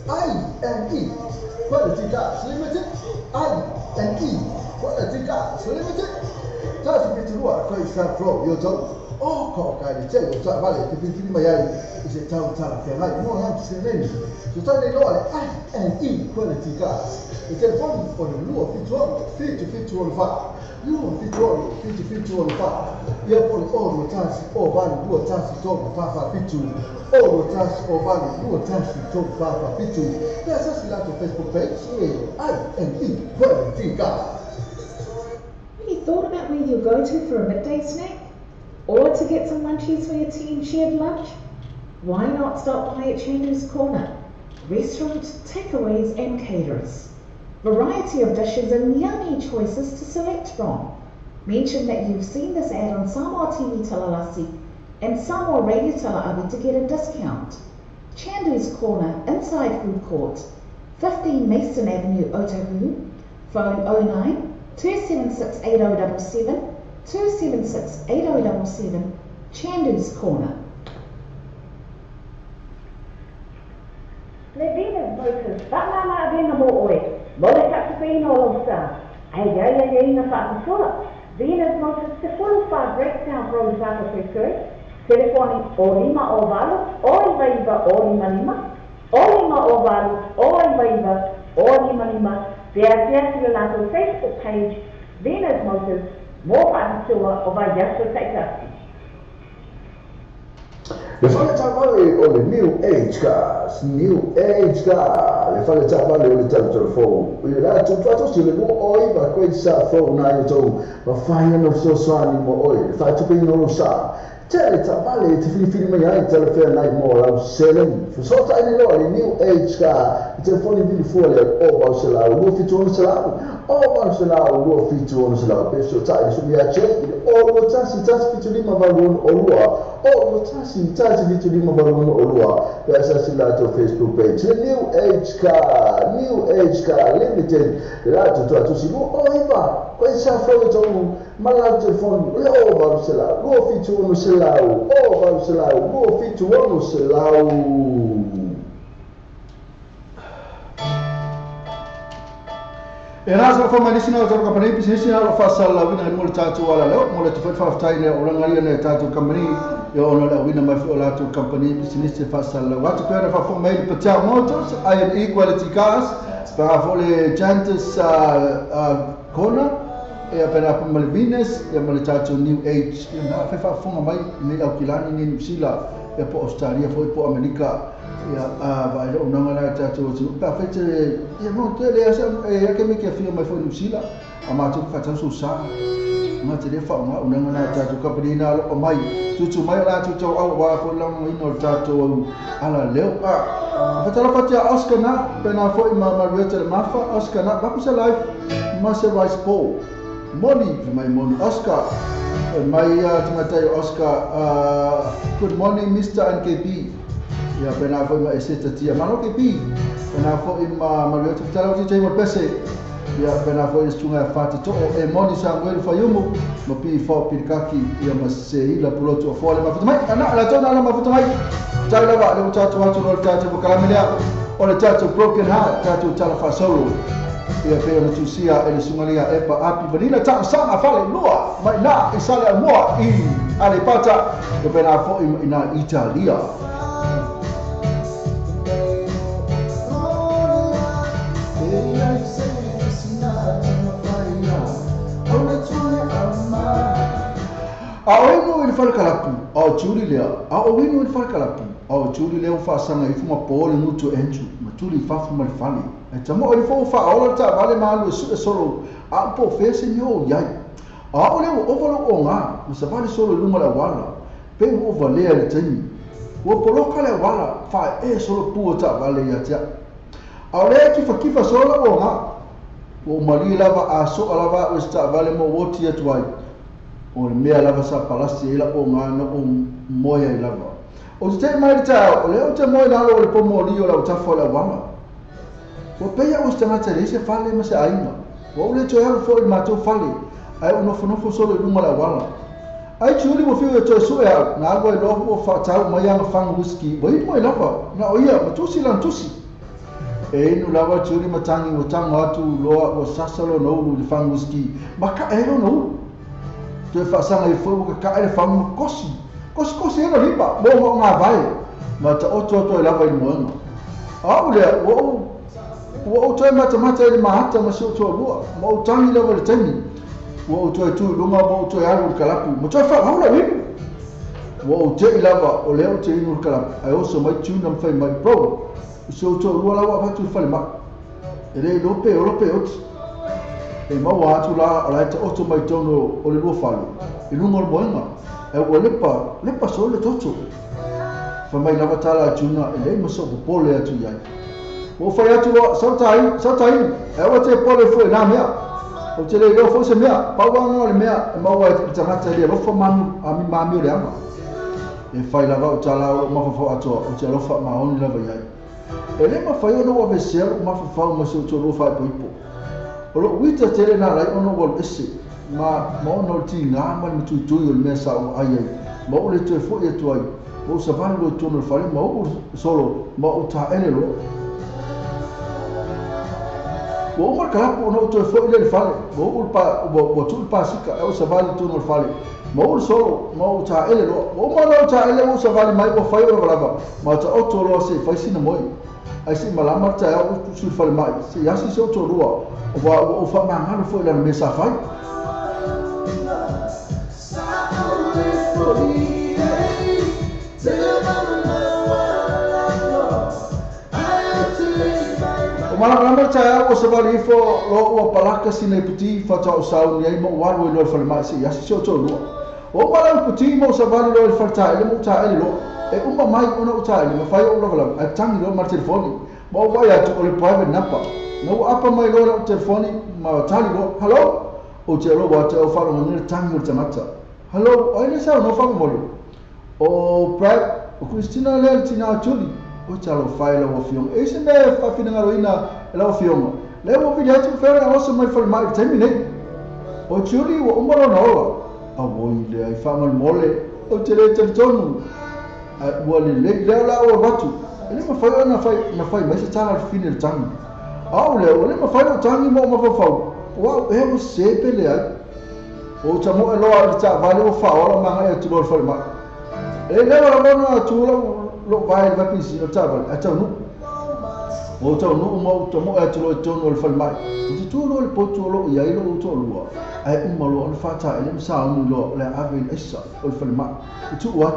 I&E Quality Cars Limited, I&E Quality Cars Limited. Tasi piturua koi sa pro yo tau. O ko kai te yo ta vale te pitiri mai ai se tau tala fe ngai mo ha se neni. So tai nei loa le I&E Quality Cars. E telefoni o le 271 771 4. 271 771 4. Ia po le 6 1 o valu 2 1 3 4 4 7. 6 1 o valu 2 1 3 4 4 7. Pe asasi lato Facebook page I&E Quality Cars. Have you thought about where you'll go to for a midday snack? Or to get some munchies for your tea and shared lunch? Why not stop by at Chandu's Corner? Restaurant, takeaways and caterers. Variety of dishes and yummy choices to select from. Mention that you've seen this ad on Samoa TV Talalasi and Samoa Radio Talaabi to get a discount. Chandu's Corner, inside Food Court, 15 Mason Avenue, Otahuhu. Phone 09 276 8077, 276 8077, Chandu's Corner. Le Venus Motors, whaamama avena mo oe, mo le takupeina o lau sa. Ai ai ai ai na whaakasura. Venus Motors te full fa breakdown pro Saka Fekui. Telefoni o lima o valu, o iwa iwa o lima lima, o lima o valu, o iwa iwa o lima lima. Te atia si le latou Facebook page, Venus Motors, mo whaakasura o vai yaso taitasi. Le fale tavale o le New Age Cars, New Age Car, le fale tavale o le telefoni. Le la tu le o iwa koe sa fo na i tau, ma whai ano so soani mo oe, le whai tupe ino sa. Te tavale te whiriwhiri mai ai te whea nai mo lau seleni. Fusota ai loa le New Age Car, le telefoni vili fua le o vau se lau, 271 se lau, o vau se lau, 271 se lau. Peso tai le sumi a che, o 1 1 7 5 8 6 o lua, o 1 1 7 5 8 6 o lua. Pe asasi latou Facebook page, le New Age Car, New Age Car Limited, le latou tuatusi mo o iwa, koe sa fo i tau, ma lau telefoni, le o vau se lau, 271 se lau, o vau se lau, 271 se lau. E rasa fa mai sina o tau company business na o fa sala wina mo le tatu ala leo mo le te fa tai ne o langa ne tatu company e ona le wina mai o la tu company business te fa sala watu pe na fa fo mai Patel Motors I&E Quality Cars pa fo le Jantis Corner e a pena pa Malvinas e mo le tatu New Age e na fa fa fo mai ni au kilani ni New Zealand e po Australia fo po Amerika ia a vai o nanga na tatu tu pa fe te ia mo te le asa e ke me ke fia mai fo New Zealand a ma tu fa tau so sa Nga te le whaonga unanga nā tātou kapani nā alopa mai. Tutu mai o lātou tau au wā fo langa ina o tātou ala leo. Whatalafatia Oscar nā, pēnā foi ma Marietta le Mafa, Oscar nā, vaku se life, ma se rice bowl. Moni, mai moni, Oscar. Mai tamatai Oscar, good morning Mr. NKB. Ia pēnā foi ma Eseta Tia. Malo KB, pēnā foi ma Marietta Whatalafatia Jaime Pese. Ia pēnā foi tunga whāte to'o e moni Samuel Fayumu ma pi fao pirikaki ia ma se ila pulotu o fōle mafuta mai ana la tōna ala mafuta mai tai lava le tātou atu lo tātou wakalame lea o le tātou broken heart tātou tala whasolo ia pē ona tusia e le sungalia epa api vanila tāu sanga fale lua mai nā i sale a mua i ale pata ia pēnā foi i nā Italia. A o inu i le wharekalapu, a o tūri lea, a o inu i le wharekalapu, a o tūri lea o whaasanga i fuma pōle ngutu entu, ma tūri whafu ma le fale. E tamo o le fō whaola le tāvale maalu e sue solo, a o pō whese ni o iai. A o leo o ovalo o ngā, ma sa vale solo i lunga le awala, pe o valea le taimi. Ua poloka le awala, whae e solo pua tāvale ia tea. A o lea kifa kifa solo o ngā, ua umali lava a soa lava o se tāvale mo woti atu ai. O le mea lava sa palasi e la o ngā no o moea i lava. O te te mai le tāo, o leo te moe lalo o le pomo o lio lau tafo le awala. Ua peia o se tangata le se fale ma se ainga. Ua ule toe alu fo i mātou fale, ai o nofonofo solo i lunga le awala. Ai tūri mo whiu e toe sue au, nā alua i lohu o whaatau mai anga whangu whisky, wa i moe lava, nā o ia, ma tusi lan tusi. E inu lava tūri matangi o tango atu loa o sasalo no ulu i le whangu whisky, ma ka e lo no ulu. Toe whaasanga i fo waka ka ele whangu kosi. Kosi kosi ena ripa, mō ngā ngā vai. Ma ta oto oto e lava i moenga. A o lea, ua o toe mata mata e le mahata ma se o toa lua. Ma o tangi lava le taimi. Ua o toe tū lunga ma o toe alu le kalapu. Ma toe whaahau la inu. Ua o te i lava o lea o te inu le kalapu. Ai oso mai tūna mwhai mai bro. Se o toa lua lawa whatu i whale mai. E le lope o lope oti. E maua atu la o lai ta oto mai tono o le lua fale. I lunga o le moenga. E ua lepa, lepa so le toto. Whai mai lava tala a tuna e lei maso popole atu iai. Ua whai atu loa, sau tainu, e ua te pole fo e nā mea. O te le leo fo se mea, pauanga o le mea e maua e te tangata e le alofa manu a mi mami o le ama. E whai lava o tala o mawhawhau atoa o te alofa maoni lava iai. E le mawhai o no wawesea o mawhawhau ma se o tō loa whai poipo. O lo uita tele nā lai ono walu ese, ma ono o ti ngā ma le matuitui o le mea sa o ai ai, ma o le toe foi atu ai, ma o savali lo tono le fale, ma o solo, ma o tāele loa. Ua uma le kalapu ona o toe foi le fale, ma o ua tuu le pasika e o savali tono le fale, ma o le solo, ma o tāele loa. Ua uma ona o tāele o savali mai ua fai o lava lava, ma ta oto loa se fai sina moi. Ai se malama le taeao o tusu le fale mai, se iasi se o tō lua, o wā ua o whaamangalo fo i lana mea sa fai. O malamalama le taeao o savali ifo loa ua palaka sina i puti whatoa o sauni ai ma o alu i loa le fale mai se iasi se o tō lua. O uma lau puti ma o savali loa i le fale taele ma o taele loa. E uma mai ona o taele ma whai o lava lava, ai tangi loa ma le telefoni. Ma o vai atu o le private number. Na ua apa mai loa lau telefoni ma tali loa, hello? O te aloa te au whalonga nile tangi o le tangata. Hello, ai le sao no whakamole. O Brad, o Christina lea le tina o Julie. O te alo whai lau fionga. E se mea whawhinangaro ina e lau fionga. Lea ua vili atu whera a osa mai whale mai i taimi nei. O Julie ua uma lona ola. A woi lea i whamal mole. O te le talitonu. Ua le lei lea la o watu. E le mawhai o na whai mai se tala le whine le tangi. Au lea, o le mawhai o tangi mo mawhawhau. Ua e o sepe le ai. O ta moe loa le tā vale o whaola manga e atu loa le whale mai. E lewa la lona atu lo vai le vapisi o tā vale, a tau nuu. O tau nuu ma o ta moe atu loa i tonu o le whale mai. O te tū loa le potu o loo iai lo o tō lua. Ai uma loa o le whātā e le masaunu loa le ave i aisa o le whale mai. I tuu ai.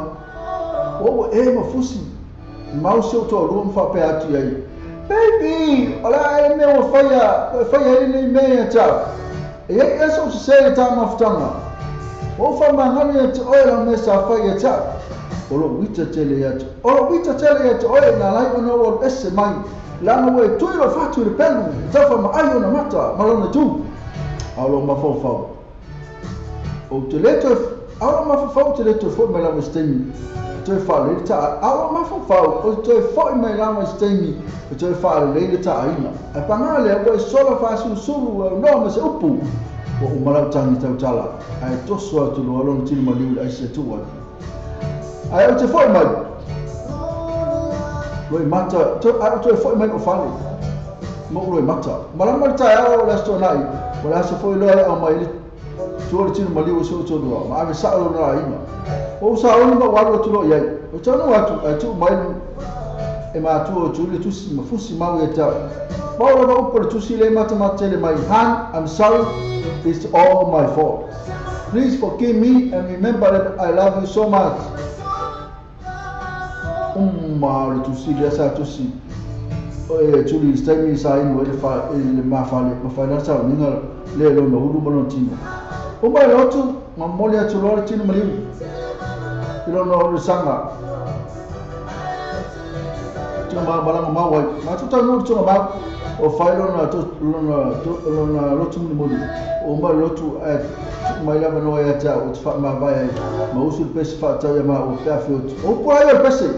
O ua e mafusi. Mau se o tō lua mwhapea atu iai. Baby, o la e mea ua whaia, whaia e nei mea tau. E ei esa o se se le tā mafutanga. O whamangani e te oe la me sa whai e tau. O lo wita tele ia te. O lo wita tele ia te oe nā lai ona o ese mai. Lana ue tui lo whatu le pelu. Tauwha ma ai ona mata, malona tū. Au lo mawhauwhau. O te leto, au lo mawhauwhau te leto fo mai lawa steimi. Toe wha le ta, au lo mawhauwhau o toe fo mai lawa steimi. O toe wha le ta aina. E pangā lea ue sola whasu suru au noa ma se upu. O umarau tangi tau tala. Ai toso atu lo alona tino maliu le aise tua. Ai o te fo mai. Loi mata, ai o toe fo mai o whale. Mo loi mata. Malama le tai ao le aso nai. O le aso foi loa au mai le tua le tino maliu o se o tōlua. Ma ave sao lona aina. O sa oni ma walu atu lo iai. O tanu atu, ai tu mai e mātua o tū le tusi ma fusi mau e tau. Mau lava upo le tusi le mata matele mai. Han, I'm sorry. It's all my fault. Please forgive me and remember that I love you so much. Umma le tusi le sa tusi. E tuli stemi sa inu e le mawhale. Mawhale sa ninga le lona ulu malona tino. Umma le otu, mamoli atu loa le tino maliu. I lona ulu sanga. Tunga mau malanga mau ai. Ma tuta nuru tunga mau. O whai lona lotu muli muli. O mai lotu e mai lava noa ia te au o te whaamawai ai. Ma usu le pese whaatau ia maa o peawhi o te. O pua ai o le pese.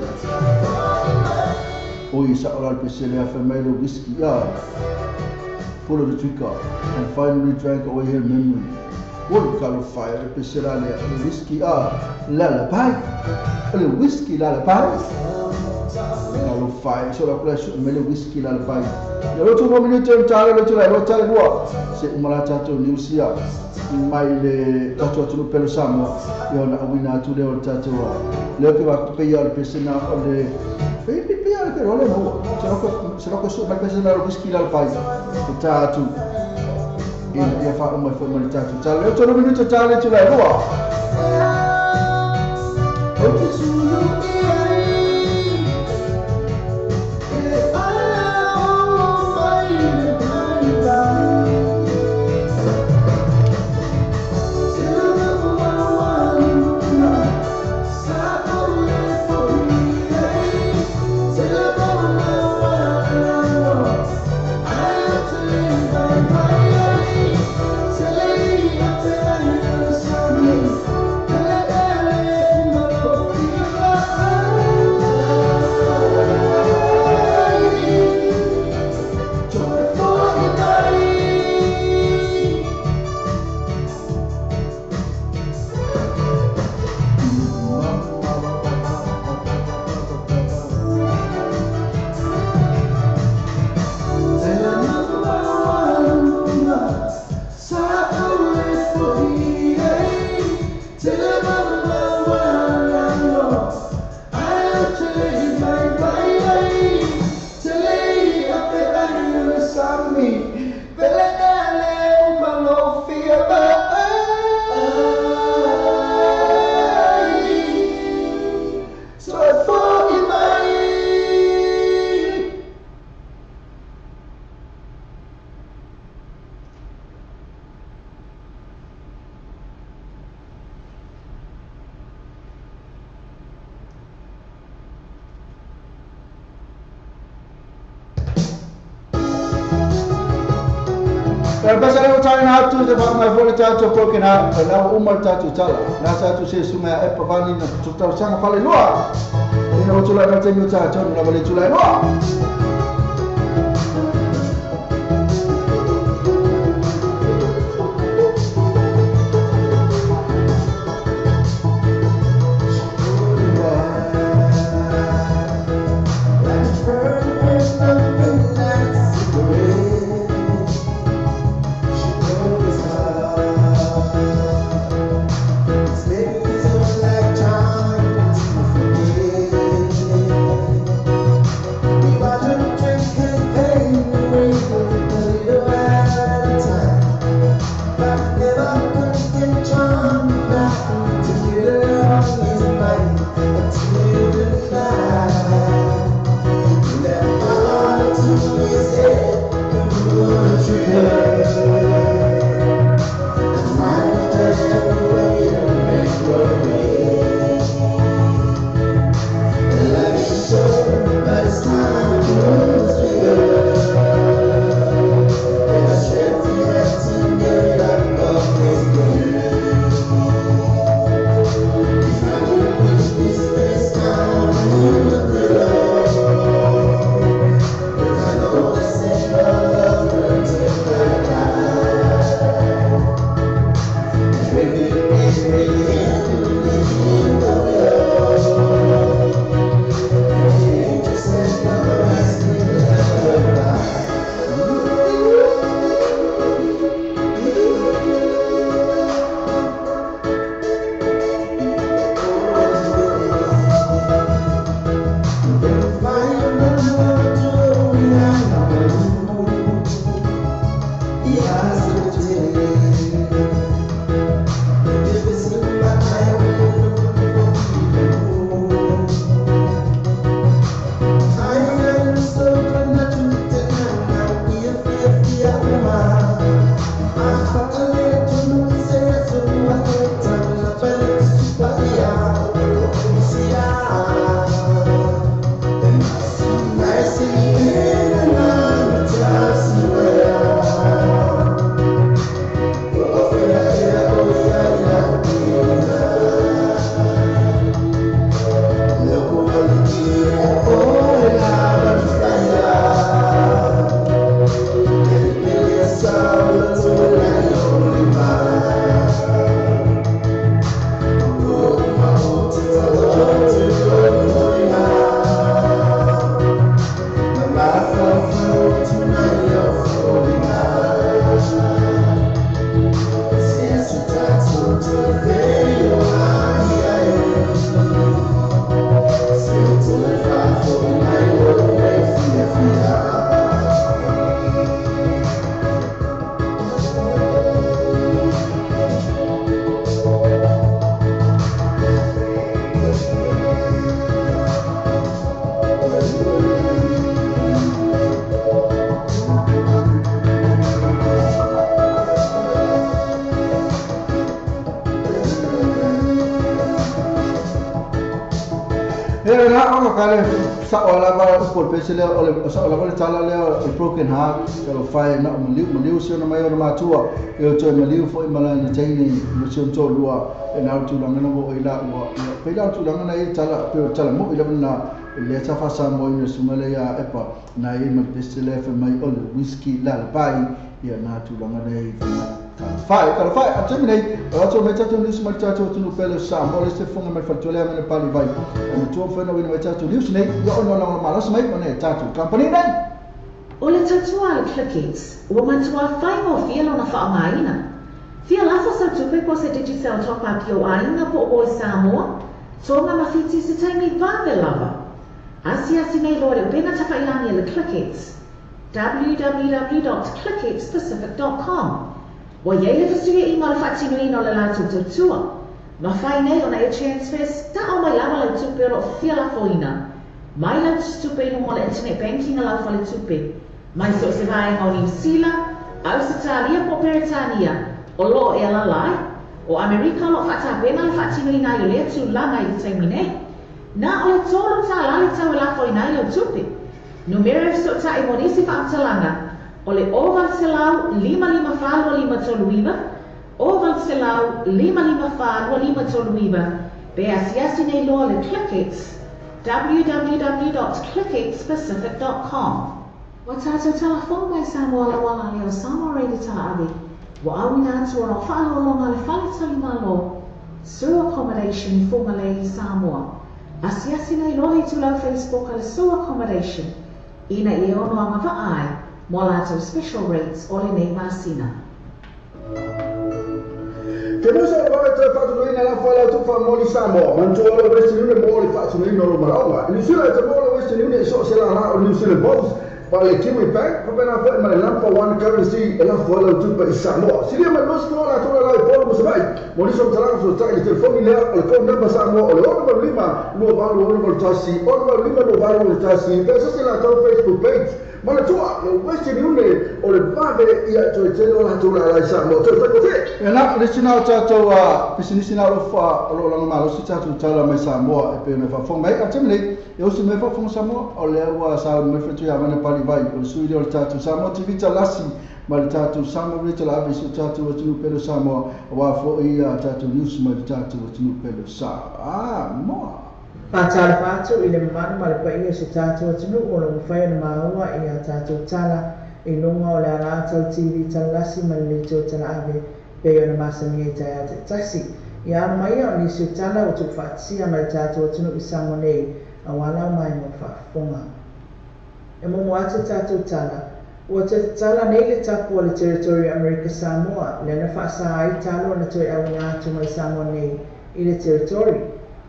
O i sa ora le pese lea whai mai le whisky ia. Pull of the trigger and finally drank away her memory. O ka lo whai le pese la lea. Le whisky a lullaby. Le whisky lullaby. Lo fai, so la kula su mele whisky la pai. Ya lo tu mo minuto en tale lo tu la lo tale lua. Se umala tato niusia mai le tato atu lo pelo samo. Yo na awina atu le o tato wa. Le ke wa pe ya le pesena o le pe pe pe ya le role mo. Se lo ko su mai pesena lo whisky la pai. Ta atu. E ya fa o mai fo mai tato. Tale lo tu lo minuto tale tu la lua. O te sulu Atu te whakamai fole tātou broken heart, e lawa umar tātou tala. Nā tātou se sunga e pawani na tūtau sanga pale loa. Ina o tūlai nā te miu tātou, nā wale tūlai loa. Like time to forget. Kale sa o lava o por pese le o sa o lava le tala le o broken heart talofa e na o maliu maliu se ona mai o matua e o toe maliu foi mala na teine mo se o lua e na tulaga na o ila ua pe la tulaga na e tala pe o tala mo ila na le ta fa sa mo ina sumale ya epa na e ma pese le fa mai o le whisky la la pai ia na tulaga na e Fai, a terminate, o mai tatou news mai tatou tunu pele sa mo le se fonga mai fatole mai pali vai. E mo tua fena wina mai tatou news nei, ia ono na malas mai ona tatou company nei. O le tautua le Clickets, ua matua whaingo fia lona whaangaina. Fia lafo sa tupe po se Digicel top up i o ainga po o Samoa, tonga mawhiti se taimi vave lava. Asiasi nei loa le upena tapailani le Clickets, www.clicketspacific.com. Wa iei le fasuia i ma le whaatinuina o le lātou tautua. Ma whai nei ona e transfers, ta o mai lava lau tupe o lo fia lafoina. Mai lau tupe i lunga o le internet banking a lau whale tupe. Mai so se vaenga o New Zealand, Ausitalia po Peretania, o lo e alalai, o Amerika o lo whaatapena le whaatinuina i o lea tūlanga i le taimi nei. Nā o le tōlu tā lale tau e lafoina i lau tupe. Numera e so ta e monisi whaamtalanga, o le 0 5 5 4 2 5 3 9, 0 5 5 4 2 5 3 9, pe asiasi nei loa le Clickets, www.clicketspacific.com. Wa tātou telefon mai Samoa lawala leo Samoa Radio Talaave, wa awina atu ona whaalolonga le whaletali malo, Su Accommodation i Whangalei Samoa. Asiasi nei loa i tulau Facebook a le Su Accommodation, ina i e ono anga vaai, mo lātou special rates o le nei masina. Ke musa o wawe te whaatunuina la whala tu wha moli Samoa. Mantua o le Western Union mo le whaatunuina o lo maraonga. New Zealand te mo le Western Union i so se la la o New Zealand Post. Pa le Kiwi Bank, pa pena foi ma le number one currency e la whala tu pa i Samoa. Siria mai los no la tula la i polo mo sabai. Mo liso talanga so tai le telefoni lea o le code number Samoa o le ono ma lima lua valu ono ma tasi ono ma lima lua valu ono tasi. Pe sa se la tau Facebook page. Mana tua, le Western Union o le vave ia toe tele o la tula la i Samoa. Toe whai kote. E na, le sina o tātou pisinisi na o wha o lo langa malo si tātou tala mai Samoa e pe ona whafonga mai. A temene, e osi mai whafonga Samoa o lea ua sa mai whetu ia mana pali vai. O le sui lea o le tātou Samoa TV talasi ma le tātou Samoa Radio Talaave so tātou atunu pelo Samoa o wā fo i a tātou news mai le tātou atunu pelo Samoa. Ah, moa. Whātala whātu i le mamanu ma le paia se tātou atunu o lo mwhai ona maua i a tātou tala i lunga o le alātau TV talalasi ma le leitio talaave pe ona masani e tai ate tasi. I a mai o nisi o tala o tuku whaatia ma le tātou atunu i Samoa nei a wālau mai mo whaafonga. E momo ate tātou tala, ua te tala nei le tapu o le territory Amerika Samoa le na whaasa ai talo na toe awina atu mai Samoa nei i le territory.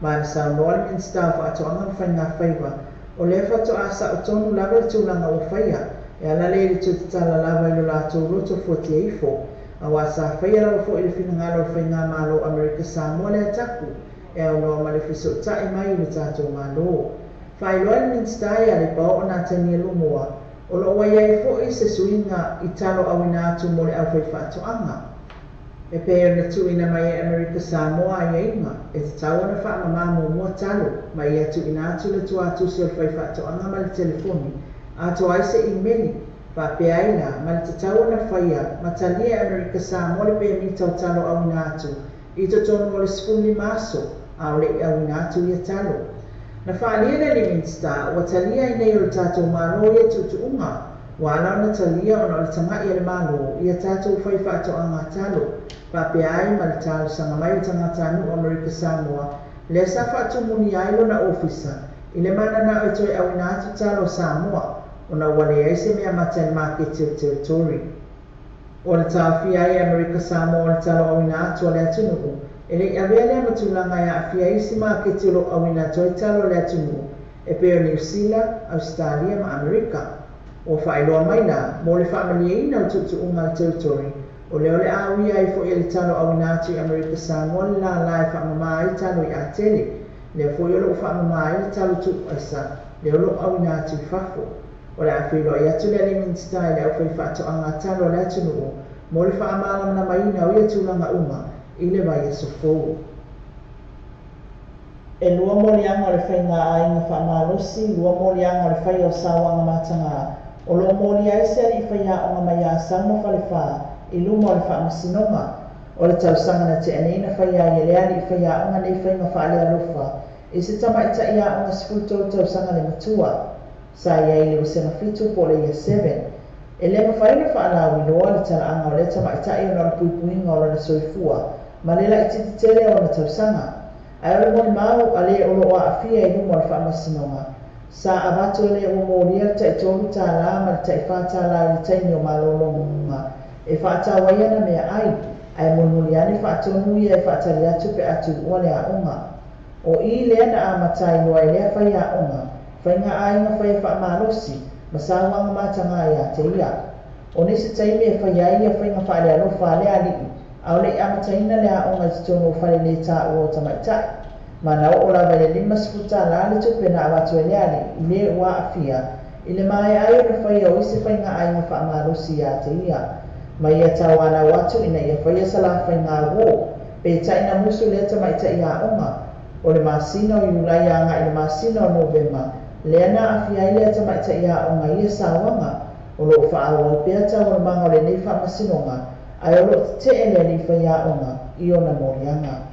Ma na saunoa le Minista o Faatoaga ma Faiga Faiva o lea faatoa sa o tonu lava le tulaga ua faia e ala lea i le tutatala lava i lo latou loto fuatia ifo a ua sa faia lava fo'i le finagalo o le faigamalo Amerika Samoa le ataku e aunoa ma le fesoota'i mai i le tatou malo. Faailoa le Minista e ale pao o nā tania lumoa o loo ai ai fo'i se suiga i talo auina atu mo le aufai faatoaga. E pē ona tuuina mai e Amerika Samoa ai aiga e tatau ona faamamā muamua talo ma ia tuuina atu le tuatusi o le faifaatoaga ma le telefoni atoa ai se imeli faapea ai la ma le tatau ona faia ma talia e Amerika Samoa le pemita o talo auina atu i totonu o le 15 aso a o le'i auina atu ia talo. Na faalia le le Minista ua talia ai nei o le tatou malo ia tuutuuga ua ala ona talia ona o le taga'i a le malo ia tatou faifaatoaga talo faapea ai ma le talosaga mai o tagatanuu Amerika Samoa lea sa faatumuni ai lona ofisa i le mananao e toe auina atu talo o Samoa ona ua leai se mea mata i le maketi o le territory. O le taofia ai e Amerika Samoa o le talo auina atu a le atunuu e le'i avea lea ma tulaga e aafia isi maketi o loo auina atu ai talo a le atunuu e pei o New Zealand, Australia ma Amerika. Ua faailoa mai la mo le faamalieina o tuutuuga a le territory o lea o le auia ai fo'i e le talo auina atu i Amerika Samoa le lālā e faamamā ai talo i atele lea fo'i o loo faamamā ai le talo tuuaisa lea o loo auina atu i fafo. O le afeiloai atu le alii Minista i le aufaifaatoaga talo a le atunuu mo le faamalamalamaina o ia tulaga uma i le vaiaso fou. E lua moliaga o le faigāaiga faamalosi, lua moliaga o le faia o sauaga matagā, o loo molia ai se alii faiaoga mai Asau ma Falefā i luma o le faamasinoga. O le tausaga na tea nei na faia ai e le alii faiaoga nei faiga faalealofa i se tamaitai aoga 13 tausaga le matua. Sa i ai i le vasega 7 po o le Year 7. E le mafai ona faalauiloa le talaaga o lea tamaitai ona o le puipuiga o lona soifua ma le laitiiti tele o ona tausaga. Ae o le molimau a le o loo aafia i luma o le faamasinoga, sa avatu e le ua molia le tai $3 ma le tai $4 i le taimi o malologa e faatau ai ana meaai, ae mulimuli ane faatonu ia e faatali atu pe a tuua le aoga. O i lea na amata ai loa e lea faiaoga, faigāaiga faia faamalosi ma sauaga matagā ia te ia. O nisi taimi e faia ai ia faiga faalealofa a lea alii, aole i amataina le aoga i totonu o fale lē taua o tamaitai. Ma na oo lava i le $50 le tupe na avatu e le alii i le ua aafia i le maea ai ona faia o isi faigāaiga faamalosi ia te ia. Ma ia tauanau atu ina ia faia sa la faigauō, peitai na musu lea tamaitai aoga. O le masina o Iulai agai i le masina o Novema, lea na aafia ai lea tamaitai aoga i ia sauaga. O loo faaauau pea taualumaga o lenei faamasinoga, ae o loo tetee le alii faiaoga i ona moliaga.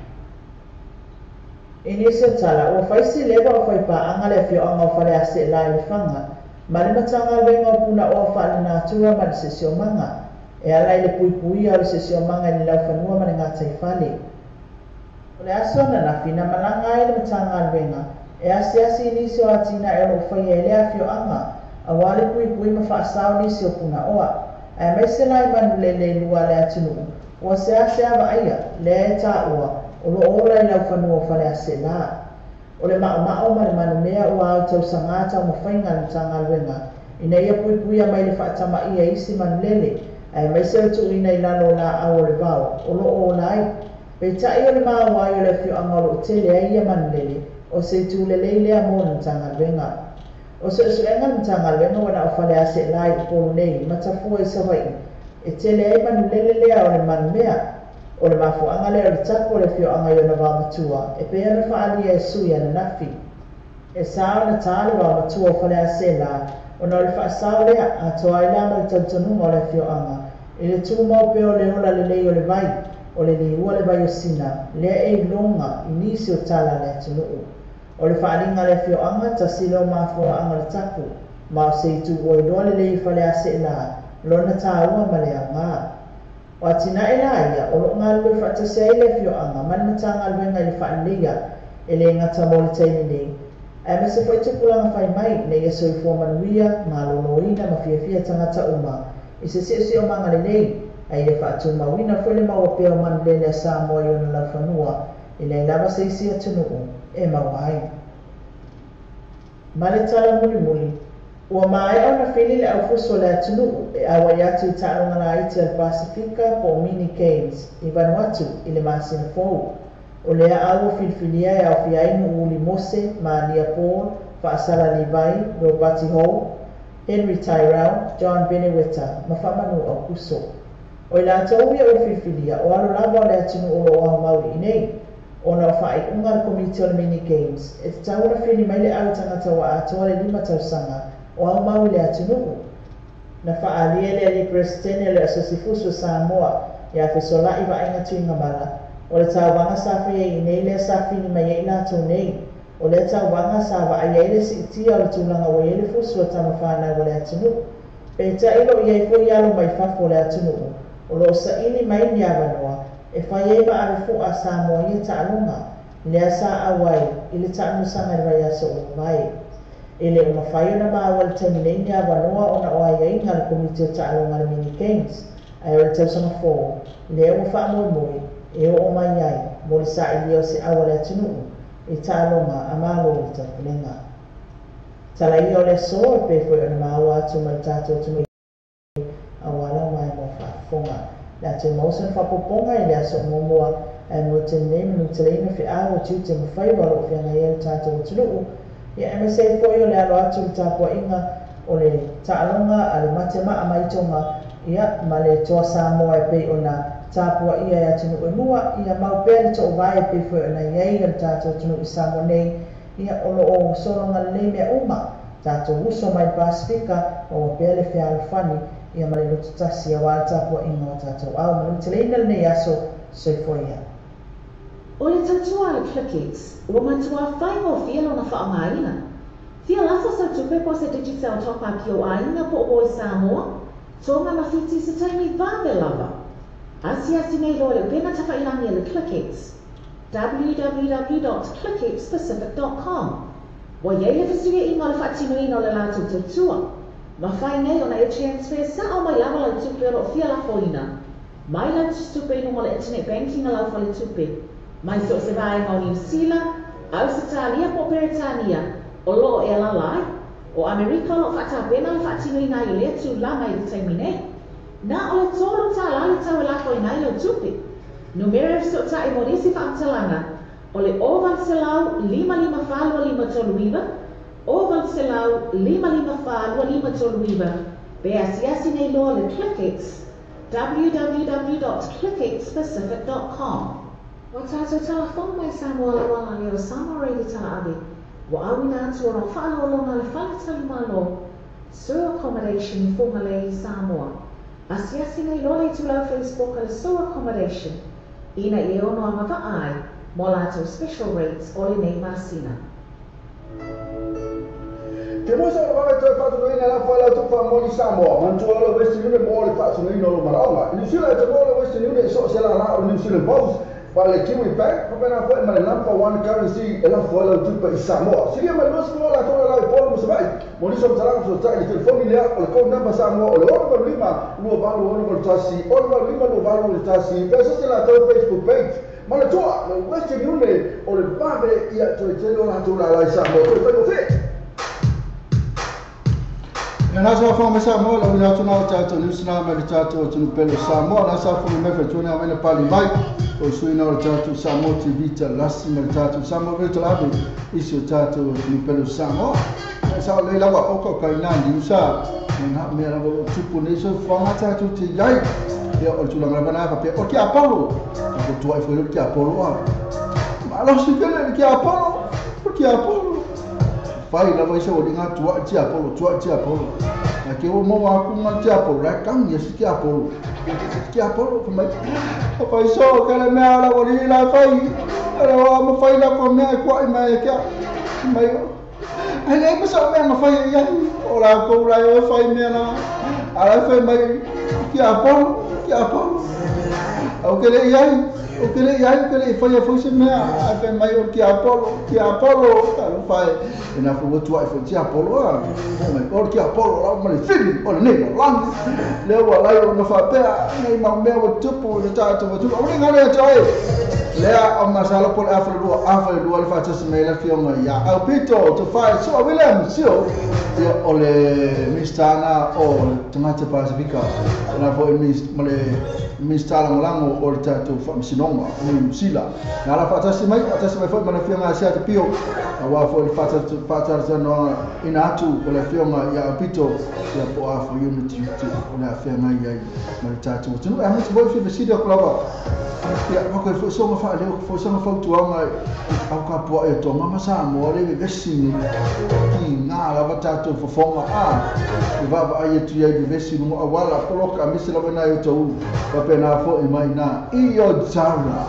I nisi o tala, ua fai se lewa o faipaaga le afioaga o Faleaseela i Lefaga ma le Matagaluega o Punaoa Faalenatura ma le Siosiomaga, e ala i le puipuia o le siosiomaga i le laufanua ma le gataifale. O le aso ananafi na malaga ai le Matagaluega e asiasi i nisi o atinae o loo faia e lea afioaga, auā le puipui ma faasao nisi o punaoa, aemaise la i manulele e lua a le atunuu ua seasea vaaia lea e taua o loo ola i laufanua o Faleaseela. O le maomao ma le manumea ua ao tausagā taumafaiga a le Matagaluega ina ia puipuia mai le faatamaia i isi manulele, aemaise o le tuuina i lalo o laau o le vao o loo ola ai. Peitai o le maua ai o le afioaga o loo tele ai ia manulele, o se itu lelei lea mo le Matagaluega. O suesuega a le Matagaluega ua na o Faleaseela i Upolu nei ma Tafua i Savaii e tele ai manulele lea o le manumea. O le mafuaaga lea o le tapu o le afioaga i ona vaomatua e pei ona faaalia e sui ananafi. E sa ona tā le vaomatua o Faleaseela ona o le faasao lea atoa ai la ma le talitonuga o le afioaga i le tumau pea o le ola lelei o le vai, o le liua le vai o Sina lea e iloga i nisi o tala a le atunuu. O le faaaliga a le afioaga, tasi lea o mafuaaga o le tapu, ma o se itu ua iloa lelei i Faleaseela lona taua ma le aogā. O atinae la ia o loo galulue faatasi ai le afioaga ma le Matagaluega i le faaleleia, e lē gata mo le taimi nei, aemaise foi tupulaga fai mai ina ia soifua manuia, malōlōina ma fiafia tagata uma i se siosiomaga lelei, ae ia faatumauina foi le maua pea o manulele a Samoa i ona laufanua, e leai lava se isi atunuu e maua ai. Ma le tala mulimuli, ua maea ona fili le aufuso o le atunuu e auai atu i taaloga laiti a le Pasefika po o Mini Games i Vanuatu i le masina fou. O lea au ua filifilia e aofia ai Nuuuli Mose, Mania Paul, Faasala Livai, Ropati Hou, Henry Tyrell, John Beneweta ma Faamanu Aukuso. O i latou ia ua filifilia, o alo lava o le atunuu o loo aumau i inei. Ona o faaiuga a le Komiti o le Mini Games, e tatau ona fili mai le au tagata ua atoa le 5 tausaga o aumau i le atunuu. Na faaalia e le alii Peresetene o le Asosi Fusu o Samoa ia Fesolai Vaaiga Tuigamala, o le tauvaga sa faia i inei lea sa fili mai ai i latou nei. O lea tauvaga sa vaaia ai le siitia o le tulaga ua i ai le fusu a tamafanau o le atunuu. Peitai o loo i ai foi alo mai fafo o le atunuu o loo saili mai ni avanoa e fai ai ma ave fo'a a Samoa i ia taaloga, lea sa auai i le taamilosaga i le vaiaso ua mavae. E le o mafai ona maua i le taimi nei ni avanoa ona o aiaiga a le Komiti o Taaloga a le Mini Games, ae o le tausaga fou lea ua faamoemoe e oo mai ai mo le sailia o se au a le atunuu i taaloga a Malo o le Taupulega. Tala ia o le aso e pei foi ona maua atu mai le tatou atunuu auā lau maimoa faafofoga. Le a toe maua sona faaopoopoga i le aso muamua, ae mo le taimi nei, manuteleina feau o tiute ma faiva o loo feagai ai le tatou atunuu, ia aemaise ai foi o le alo atu i le tapuaiga o le taaloga a le mate maa mai Toga, ia ma le Toa Samoa e pei ona Tapuaʻia e atunuu e lua, ia mau pea le toʻovae e pei foi ona i ai le tatou atunuu i Samoa nei, ia o loo sologa lelei mea uma, tatou uso mai le Pasifika, maua pea le fealofani, ia ma le lototasi auā le tapuaʻiga o tatou ao. Manuteleina lenei aso, soifua ia. O le tautua a le ClickX, ua matuā faigofie lona faaaogaina. Fia lafo sau tupe po o se Digicel top-up i ou aiga po o oe Samoa, Tonga ma Fiti i se taimi vave lava. Asiasi nei loa i le upega tafailagi a le ClickX, www.clickxpacific.com. Ua i ai le fesuiaiga o le faatinoina o le latou tautua. Mafai nei ona e transfer sao mai lava lau tupe o lo o fia lafoina mai lau tusitupe i luga o le internet banking a lau faletupe, mai so o se vaega o Niu Sila, Ausetalia po o Peretania o lo o e alaala ai. O Amerika o lo o faatapena le faatinoina ai o lea tulaga i le taimi nei. Na o le $3 le tau e lafoina ai lau tupe. Numera e fesootai mo nisi faamatalaga o le 0800 554 2539, 0800 554 2539, pe asiasi nei loa le ClickX, www.clickxpacific.com. Ua tatou talafono mai Samoa lauala lea o Samoa Radio Talaave, ua auina atu ona faaaloaloga le faletalimalo Sur Accommodation i Fugalei i Samoa. Asiasi nei loa le itulau Facebook a le Sur Accommodation ina ia e ono agavaa ai mo latou special rates o lenei masina. Ke moe sa o le vave toe faatunoina lafo ai lau tupu faamoni Samoa, manatua o le Western Union mo le faatunoina o lo malaoga. I New Zealand e te moa le Western Union i so o se lala o le New Zealand Post, ma le Kiwi Bank, faapena foi ma le Number One Currency e lafo ai lau tupe i Samoa. Silia mai 20 latou le lau i Upolu ma Savaii, mo nisi o matalaga fesootai i le telefoni lea o le code number Samoa o le 685 2861 685 2861 pe so se latou Facebook page. Manatua, le Western Union o le vave ia toe tele o latou lala i Samoa toe faigofie. Ia na sa whanau mai Samoa, lau ina atu nā o tātou news nā mai le tātou atunuu pele o Samoa, na sa whanau mai whaitua nā mai na pali mai, o sui nā o le tātou Samoa TV talasi ma le tātou Samoa Radio Talaave, isi o tātou atunuu pele o Samoa. Ia sa o lei lawa o kau kai nā news a, ia nā mea lava o tupu nei so whanga tātou te iai, ia o le tūlanga lava nā whapea, o ke Apollo, o tua i whai o ke Apollo a. Malosi tele le ke Apollo, o ke Apollo. Fai lava i se olinga tua i tiapolo, tua i tiapolo. Na ke o mau aku nga tiapolo, la kang ia si tiapolo. Tiapolo, fa mai. Fa fai so, ke le mea la wali la fai. Ala wa ma fai la ko mea kwa i mai kia. Mai. Ai le ma sa mea ma fai ia. O la ko la o fai mea la. Ala fai mai tiapolo, tiapolo. Au ke le iai. O ke le iai, ke le fai a fai se mea, a fai mai o ki Apollo, ki Apollo, ka lo fai. E na fu tua i fai ti Apollo a. O mai, o ki Apollo, la ma le fili, o le nei la langi. Le ua lai o na fa pea, nei mau mea o tupu, le tātou o tupu. O le ngale a toe. Lea o masala po le afa le lua le faatasi mai le afioga ia Aupito, to fai Sua William, sio. Ia o le Minista o le tagata Pasifika, na foi ma le Minista lagolago o le tatou faamasinoga o Niu Sila. Na ala faatasi mai foi ma le afioga Asia Te Pio, auā foi le faatalatalanoaga ina atu o le afioga ia Aupito, ia po o a foi ona tiute o le afeagai ai ma le tatou atunuu. E aemaise foi fefesili atu lava, ia wako e fo songa wha leo, fo songa fautuanga au ka pua e tonga ma Samoa le vevesi ni ki ngā lava tātou fofonga a i vava ai e tui ai vevesi lunga awala poloka a misi lava nai o tau wapena fo i mai nā i o Zara.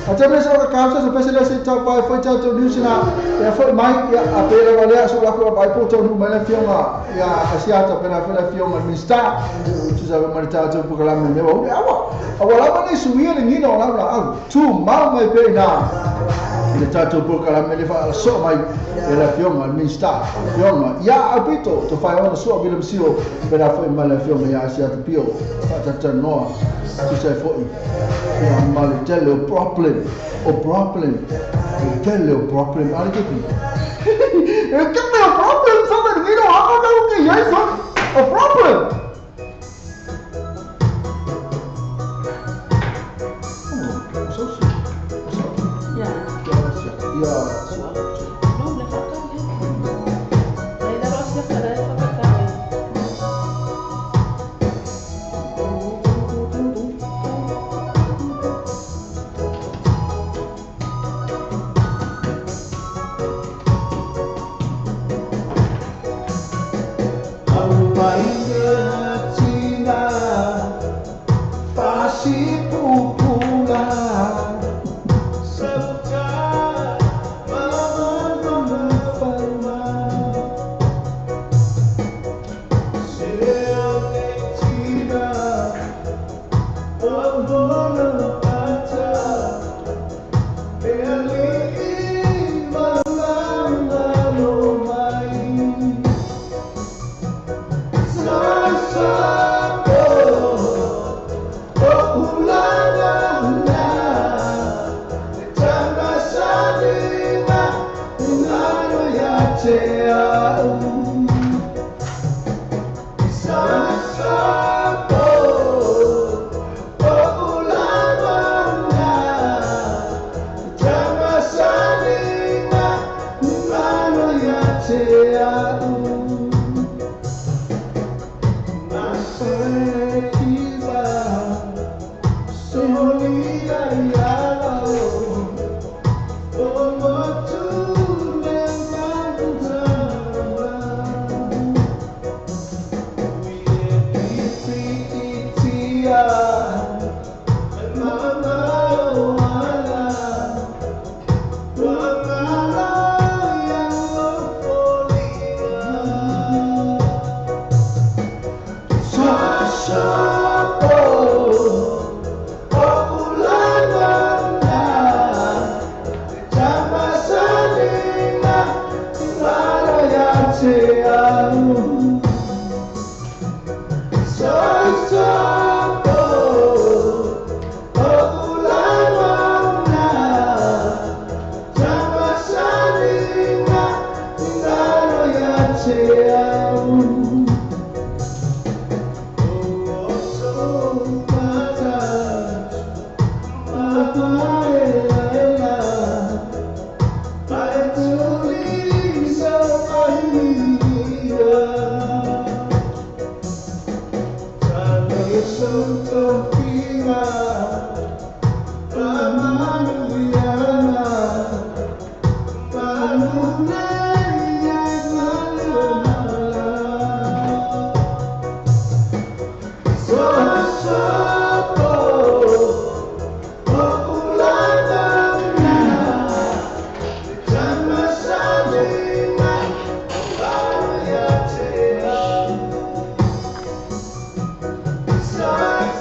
A te mesa o ka kausa sa pese lea se tau pai foi tātou news na ia foi mai ia a pera walea so lako a pai po tau nu mai le fionga ia asiata pena foi le fionga Minista tusa ma le tātou pukalame me wa ule awa awa lava nei suia le ngina o lau la au tu mau mai pe nā i le tātou pukalame le wha so mai e le fionga Minista fionga ia Aupito to whai ona sua William Sio pena foi mai le fionga ia asiata pio whatatanoa tusa foi ia ma le tele o problem o problem o tele o problem ale ke pi e ke me o problem sa me ngina o haka kau ke iai so o problem. Stop.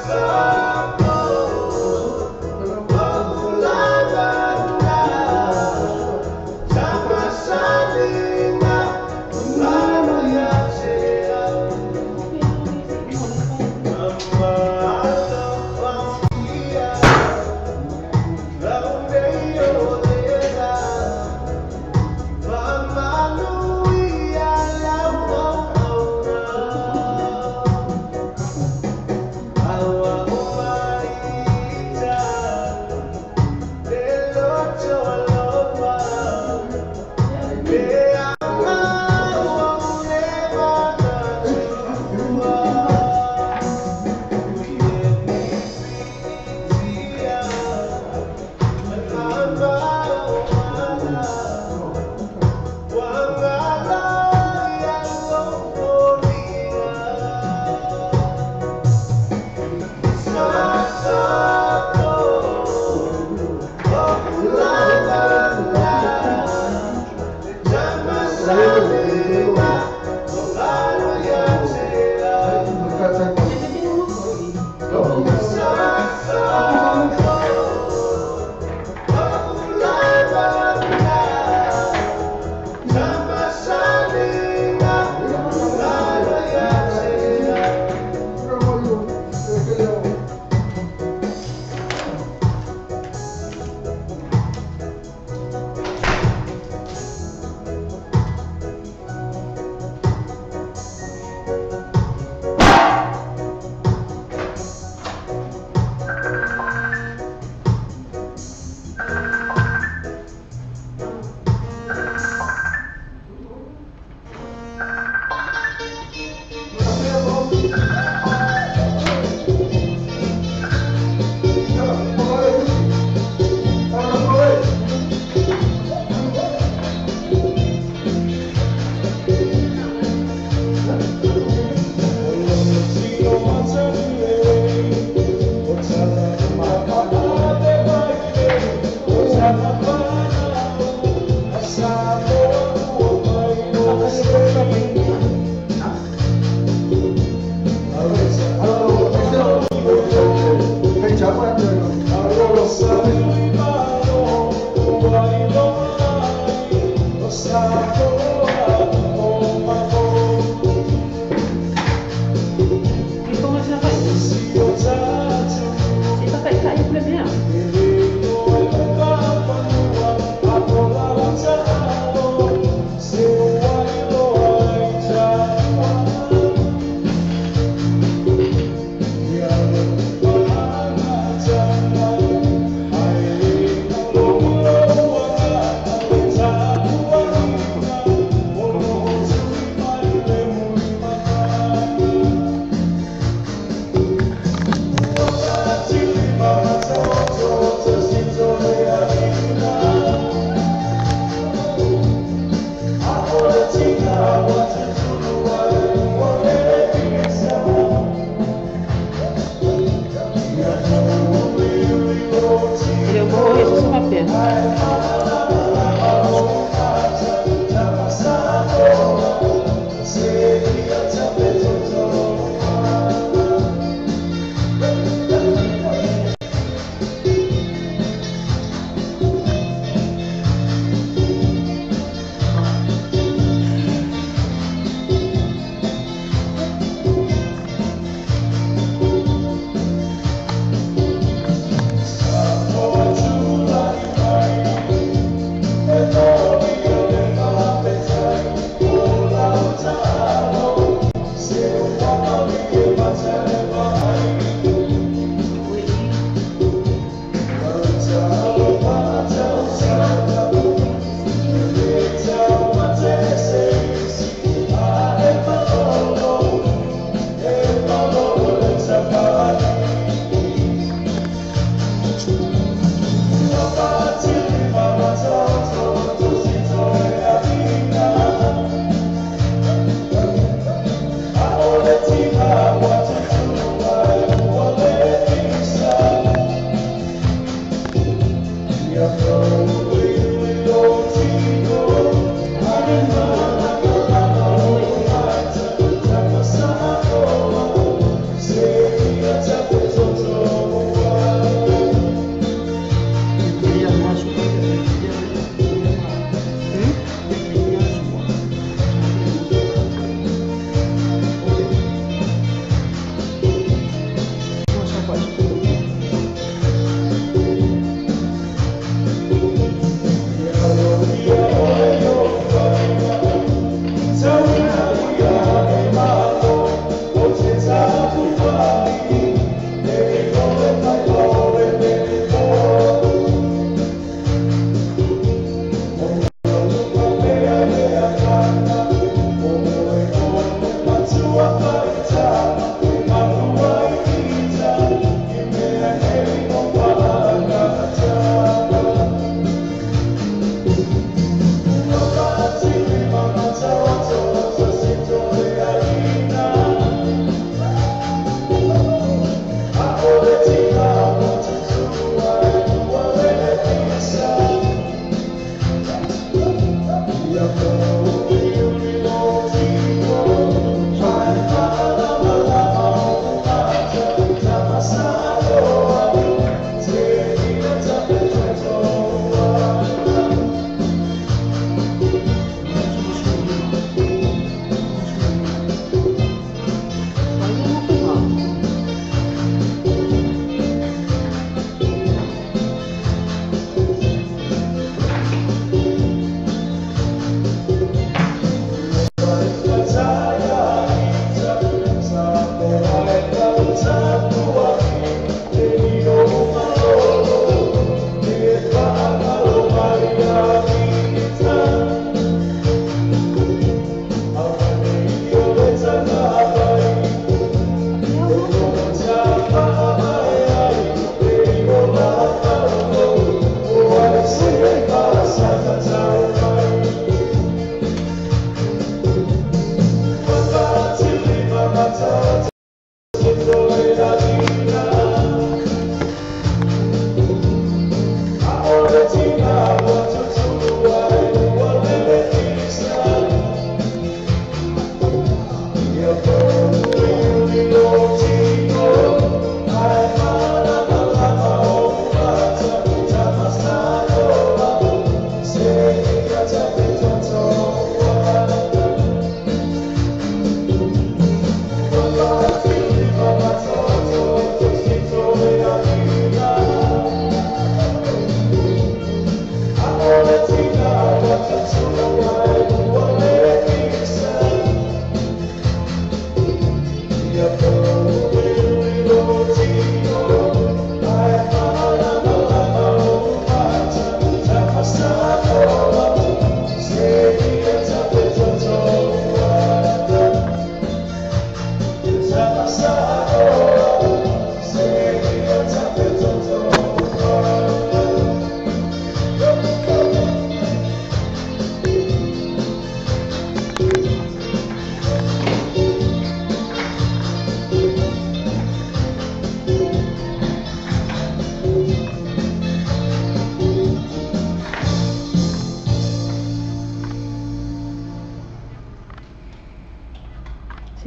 Se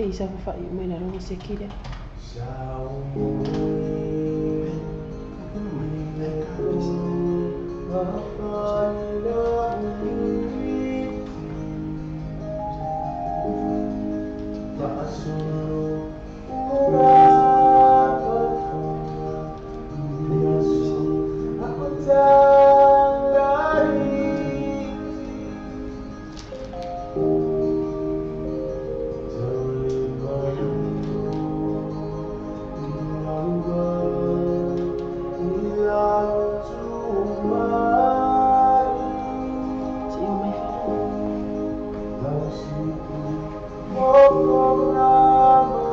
isa fa i mai na rongo se kire. Se o mai fa.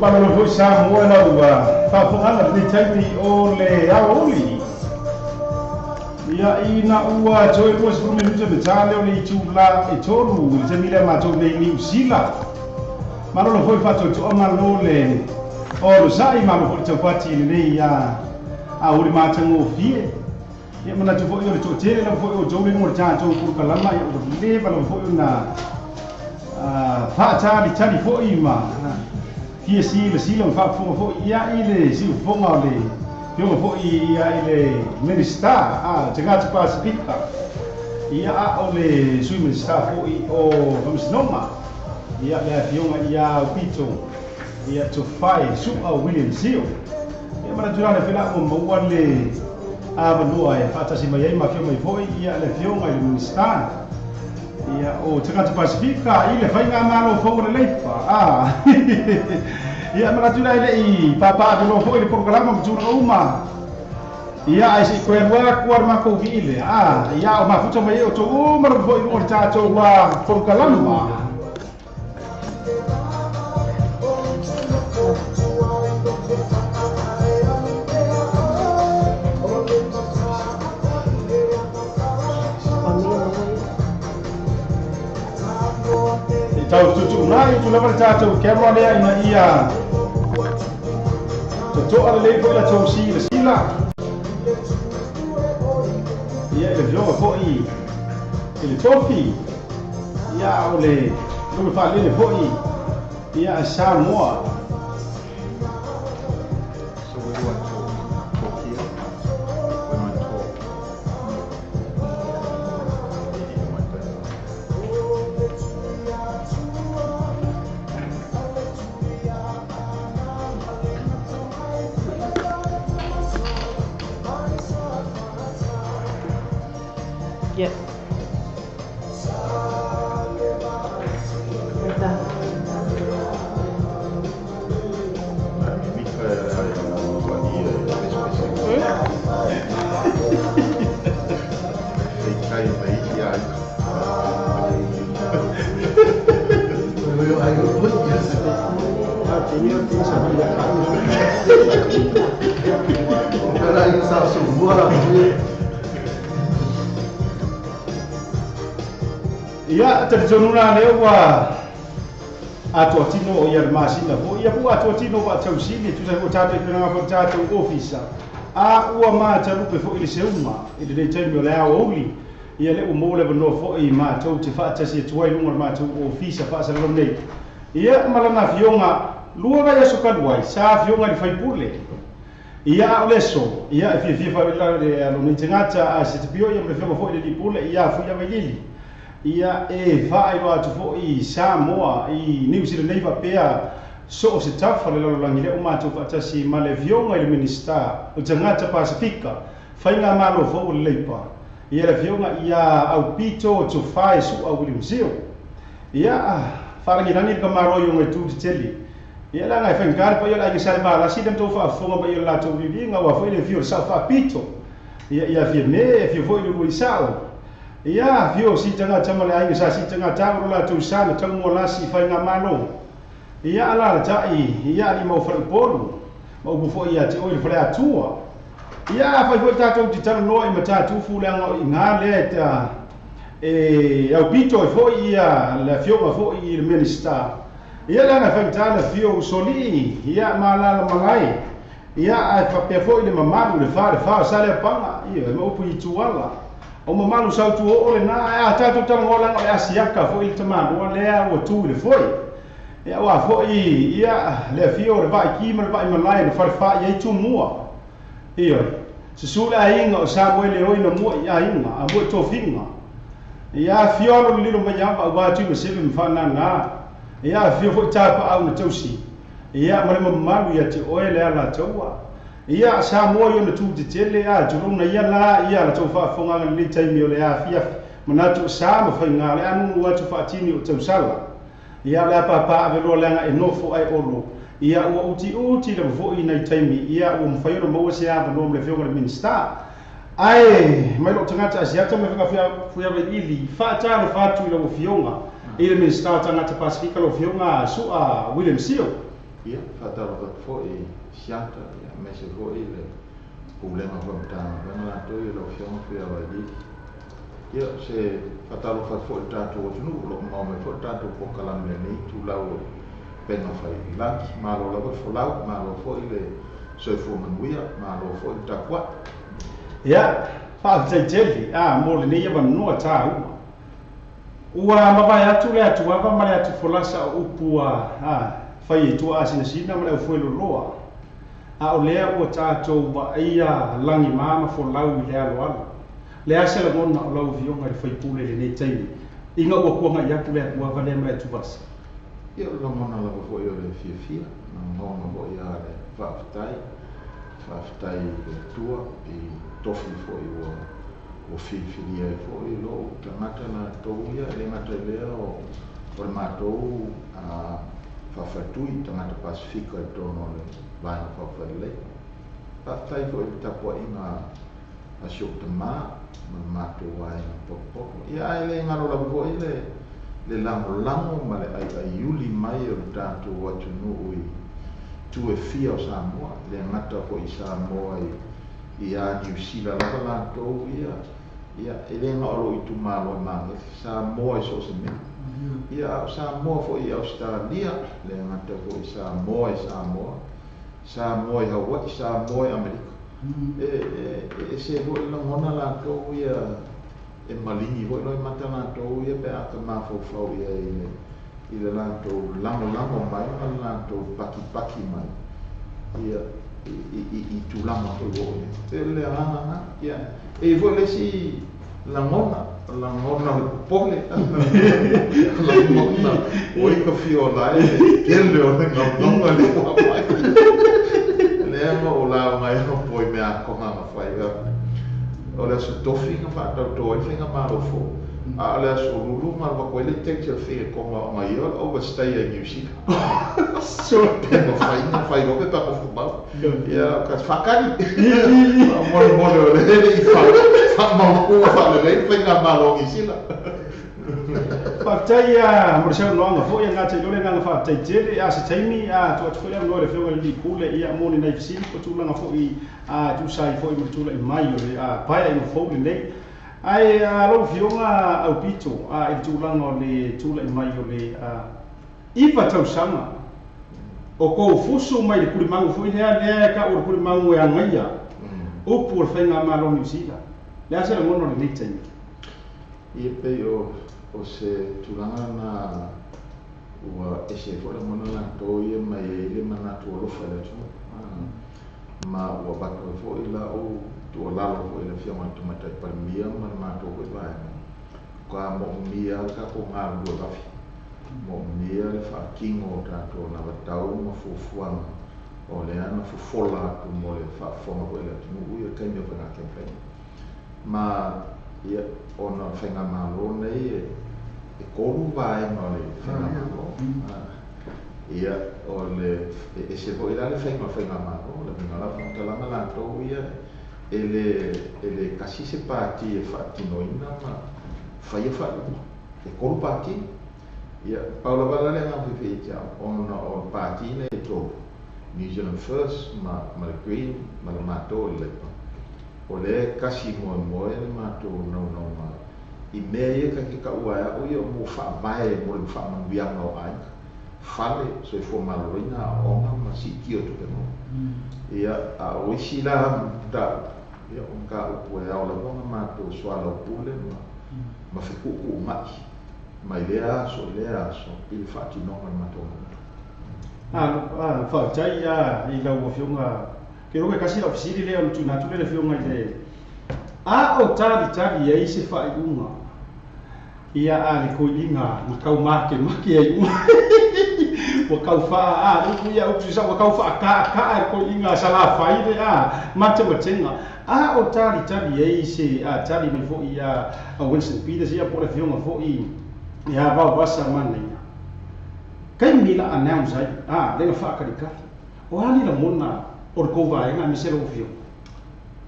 Pamelo Samoa na ua faafogana le taimi o le aoauli. Ia ina ua toe 20 minuta me tale o le itula e tolu i le taimi lea matou nei Niu Sila. Malo le foi faatoatoa malo le o lo sa'i malo foi le taupati i lenei a uli matagofie. Ia manatu foi o le toatele lava foi o outou le luga o le tatou pulukalama ia ua leva lava foi ona faatalitali foi ma fia silasila ma faafofoga foi ia i le siufofoga o le fioga foi ia i le Minista a Tagata Pasifika ia a o le Sui Minista foi o Faamasinoga ia le afioga ia Aupito ia Tofai Su'a William Sio. Ia manatu la le fela ua maua le avanoa e faatasi mai ai ma afio mai foi ia le afioga i le Minista ia o Tagata Pasifika i le faigamalo fou o le Leipa. Ia manatu la e le'i papaaveloa foi le polokalama ma tulaga uma. Ia ae se'i toe alua aku a le makou viile. Ia o mafuta mai ai outou uma lava foi i luga o le tatou polokalama. Tau tutu'unai i tulava le tatou camera lea ina ia toto'a lelei foi latou silasila ia i le fioga foi i le tofi ia o le lume faalele foi ia a Samoa. So we want to talk here. When I talk, Yep. Ia talitonuna lea ua atoatino o ia le masina foi ia ua atoatino faatausili e tusa ai foi tatou i tulaga foi le tatou ofisa a ua matalupe foi le seuga i lenei taimi o le aoauli ia lea ua maua le avanoa foi matou te faatasi atu ai luga o le matou ofisa faasalalau nei. Ia ma lana afioga lua vai aso talu ai sa afioga i le faipule. Ia a o le aso ia e fiafia faavela le alo nei tagata a se tapio ia ma le afioga foi i le alii pule ia Fuiavailili. Ia e faailoa atu foi i Samoa i Niu Sila nei faapea so o se tafa le lalolagi lea ua matou faatasi ma le afioga i le Minista o Tagata Pasifika faigamalo fou o le Leipa ia le afioga ia Aupito Tofai Su'a William Sio. Ia faalagilagi le kamalo i ona itu tetele. Ia leaga e faigata le paia o le aiga Salevalasi le matou faafofoga mai i o le latou viviga ua foi le afio o le sao faapito. Ia ia afio me afio foi le ului sao. Ia afio si tagata ma le aiga sa si tagata o lo latou sa na taumualasi i faigamalo. Ia alalatai ia ali mau faleupolu ma upu foi ia te oe le faleatua. Ia afai foi tatou te talanoa i Matatufu leaga o i ina lea e ta e aupito ai foi ia le afioga foi i le Minista. Ia leaga e faigata le afio o usoalii ia ma alaala ia ae faapea foi le mamalu le fa le fa o Saleapaga ia ma upu i Ituala. O mamalu sautu oo lena ae a tatou talanoa leaga o le asiaka foi le tamaloa lea ua tu i le foe. Ia ua foi ia le afio o le vaiki ma le vaimalae na falefā i ai Tumua. Ia susu le aiga o Samuele oi na mua i aiga a mua i tofiga. Ia afio alo le lilo mai ava aua atu i maseve ma faanānā. Ia afio foi tapaau na tausi. Ia ma le mamalu ia te oe le alataua. Ia Samoa i ona tu tetele a tulou na ia la ia latou faafofogaga i lenei taimi o le afiafi manatu o sa ma faiga le anunu atu faatini o tausala. Ia o le a pāpā aveloa leaga e nofo ae olo. Ia ua utiuti lava foi nai taimi ia ua mafai ona maua se avanoa ma le afioga i le Minista. Ae mai lou tagata Asiata ma le Fuiavailili faatalofa atu i lau afioga i le Minista o Tagata Pasifika lau afioga Su'a William Sio. Ia, faatalofa atu foi i Siata, ia, aemaise foi le Pulega foi o Matagaluega latou ia lau Afioga Fiaoalii. Ia, se faatalofa atu foi i le tatou atunuu o lo o maua mai foi le tatou polokalame i lenei itulau o upega tafailagi. Malo lava le folau, malo foi le soifua manuia, malo foi le tapuai. Ia, faafetai tele a mo lenei avanoa taua. Ua mavae atu le atuava ma le atufolasa o upu a fai e tua asinasina ma le aufueloloa, a o lea ua tatou vaaia lagima ma folau i le aloalo. Le a se lagona o lau Afioga i le sui usufono i lenei taimi, ina ua tuanai atu le atuava lea ma le atuvasa? Ia, o le lagona lava foi o le fiafia, lagona foi a le faafetai, faafetai i le Atua i tofi foi ua filifilia ai foi lou tagata latou ia, e le gata i lea o le matou faafaletui tagata Pasefika i totonu o le Vaega Faaupufai Lelei. Faafetai foi i le tapuaiga a si ou tamā ma le matou aiga potopoto. Ia, ae le galo lava foi le lagolago ma le aiaiuli mai o le tatou atunuu i itu e fia o Samoa, le gata foi i Samoa ia Niu Sila lava latou ia, ia e le na o lou itumalo e Magele, Samoa i so o se mea. Ia, a o Samoa foi i Ausetalia, le gata foi i Samoa i Samoa, Samoa i Hawaii, Samoa i Amerika. E ese foi le lagona latou ia, e maligi foi loe mata latou ia pe a ta mafaufau ia i le latou lagolago mai ma le latou pakipaki mai ia i tulaga foi ua oo i ai. E le agaga lena. Ia, e i ai foi le isi lagona, lagona o le popole, lagona ua i ka fia ola ai le tele o le gaugauga lea ua aumai. Lea na ou lauga ai anapo i mea atoga na fai o le aso tofi na faatauto ai le faigamalo fou, a o le aso lulu na alu atu ai le date o le faigakoga ona ia o le overstay ai Niu Sila. Pe mafai ona fai loa pe nofo mau. Ia, ka faatali. Faamolemole o lea e le i faamautuga faalelei le faigamalo a Niu Sila. Faafetai a mo le saunoaga foi e gata i le agaga faafetai tele. A se taimi a tuu atu foi le avanoa i le Afioga i le Alii Pule ia mo ni nai fesili po o tulaga foi a tusa ai foi ma le tulai mai o le paeaiga fou lenei. Ae lau Afioga Aupito i le tulaga o le tulai mai o le 9 tausaga o kou fusu mai le kulimagu foi lea e tau o le kulimagu e agaia upu o le faigamalo o Niu Sila. Le a se lagona o lenei taimi? Ia, pei o se tulaga na ua ese foi lagona latou ia mai ai le manatu alofa i le atunuu, ma ua avatu ai foi lau tuualalo foi i le Afioga i le Tamaitai Palemia ma le matou foi vaega, ka moomia le tatou galulue vafi, moomia le faatino o tatou anavatau ma fuafuaga o lea na fofola atu mo le faafofoga foi a le atunuu ia le taimi o faiga campaign. Ma ia, ona o le faigamalo nei e 3 vaega o le faigamalo. Ia, o le e ese foi la le faiga o le faigamalo, le uiga la o le faamatalaga latou ia e le tasi se pati e faatinoina ma faia faaiuga. E 3 pati. Ia, pau lava la le agaga fiafia ia te au, ona o le pati nei e 3, New Zealand First ma le Green ma le matou o le Labour, o lea e kasi moemoe le matou naunauga i mea ia ta te taua e au ia o mo faavae mo le faamanuiaga o aiga, fale, soifua maloloina, aoaoga ma siitia o tupe maua. Ia, a o isi la mataupu, ia o mataupu e ao lava ona matou soalaupule ma fetuutuunai mai lea aso i lea aso i le faatinoga o le matou galuega. Faafetai i lau Afioga. Ke iloa e tasi lau fesili lea ona tuuina atu lea i le Afioga i le a o talitali ai se faaiuga ia a le koiina na tau makemake ai uma ua tau faa a upu ia upu sa ua tau faakaakaa e le koiina a Salafai le a matematega a o talitali ai se a tali mai foi a Winston Peters ia po o le Afioga foi ia Vaovasa Manaia taimi la announce ai a le na faatalitali o a ni lagona o le tou vaega aemaise lau Afioga?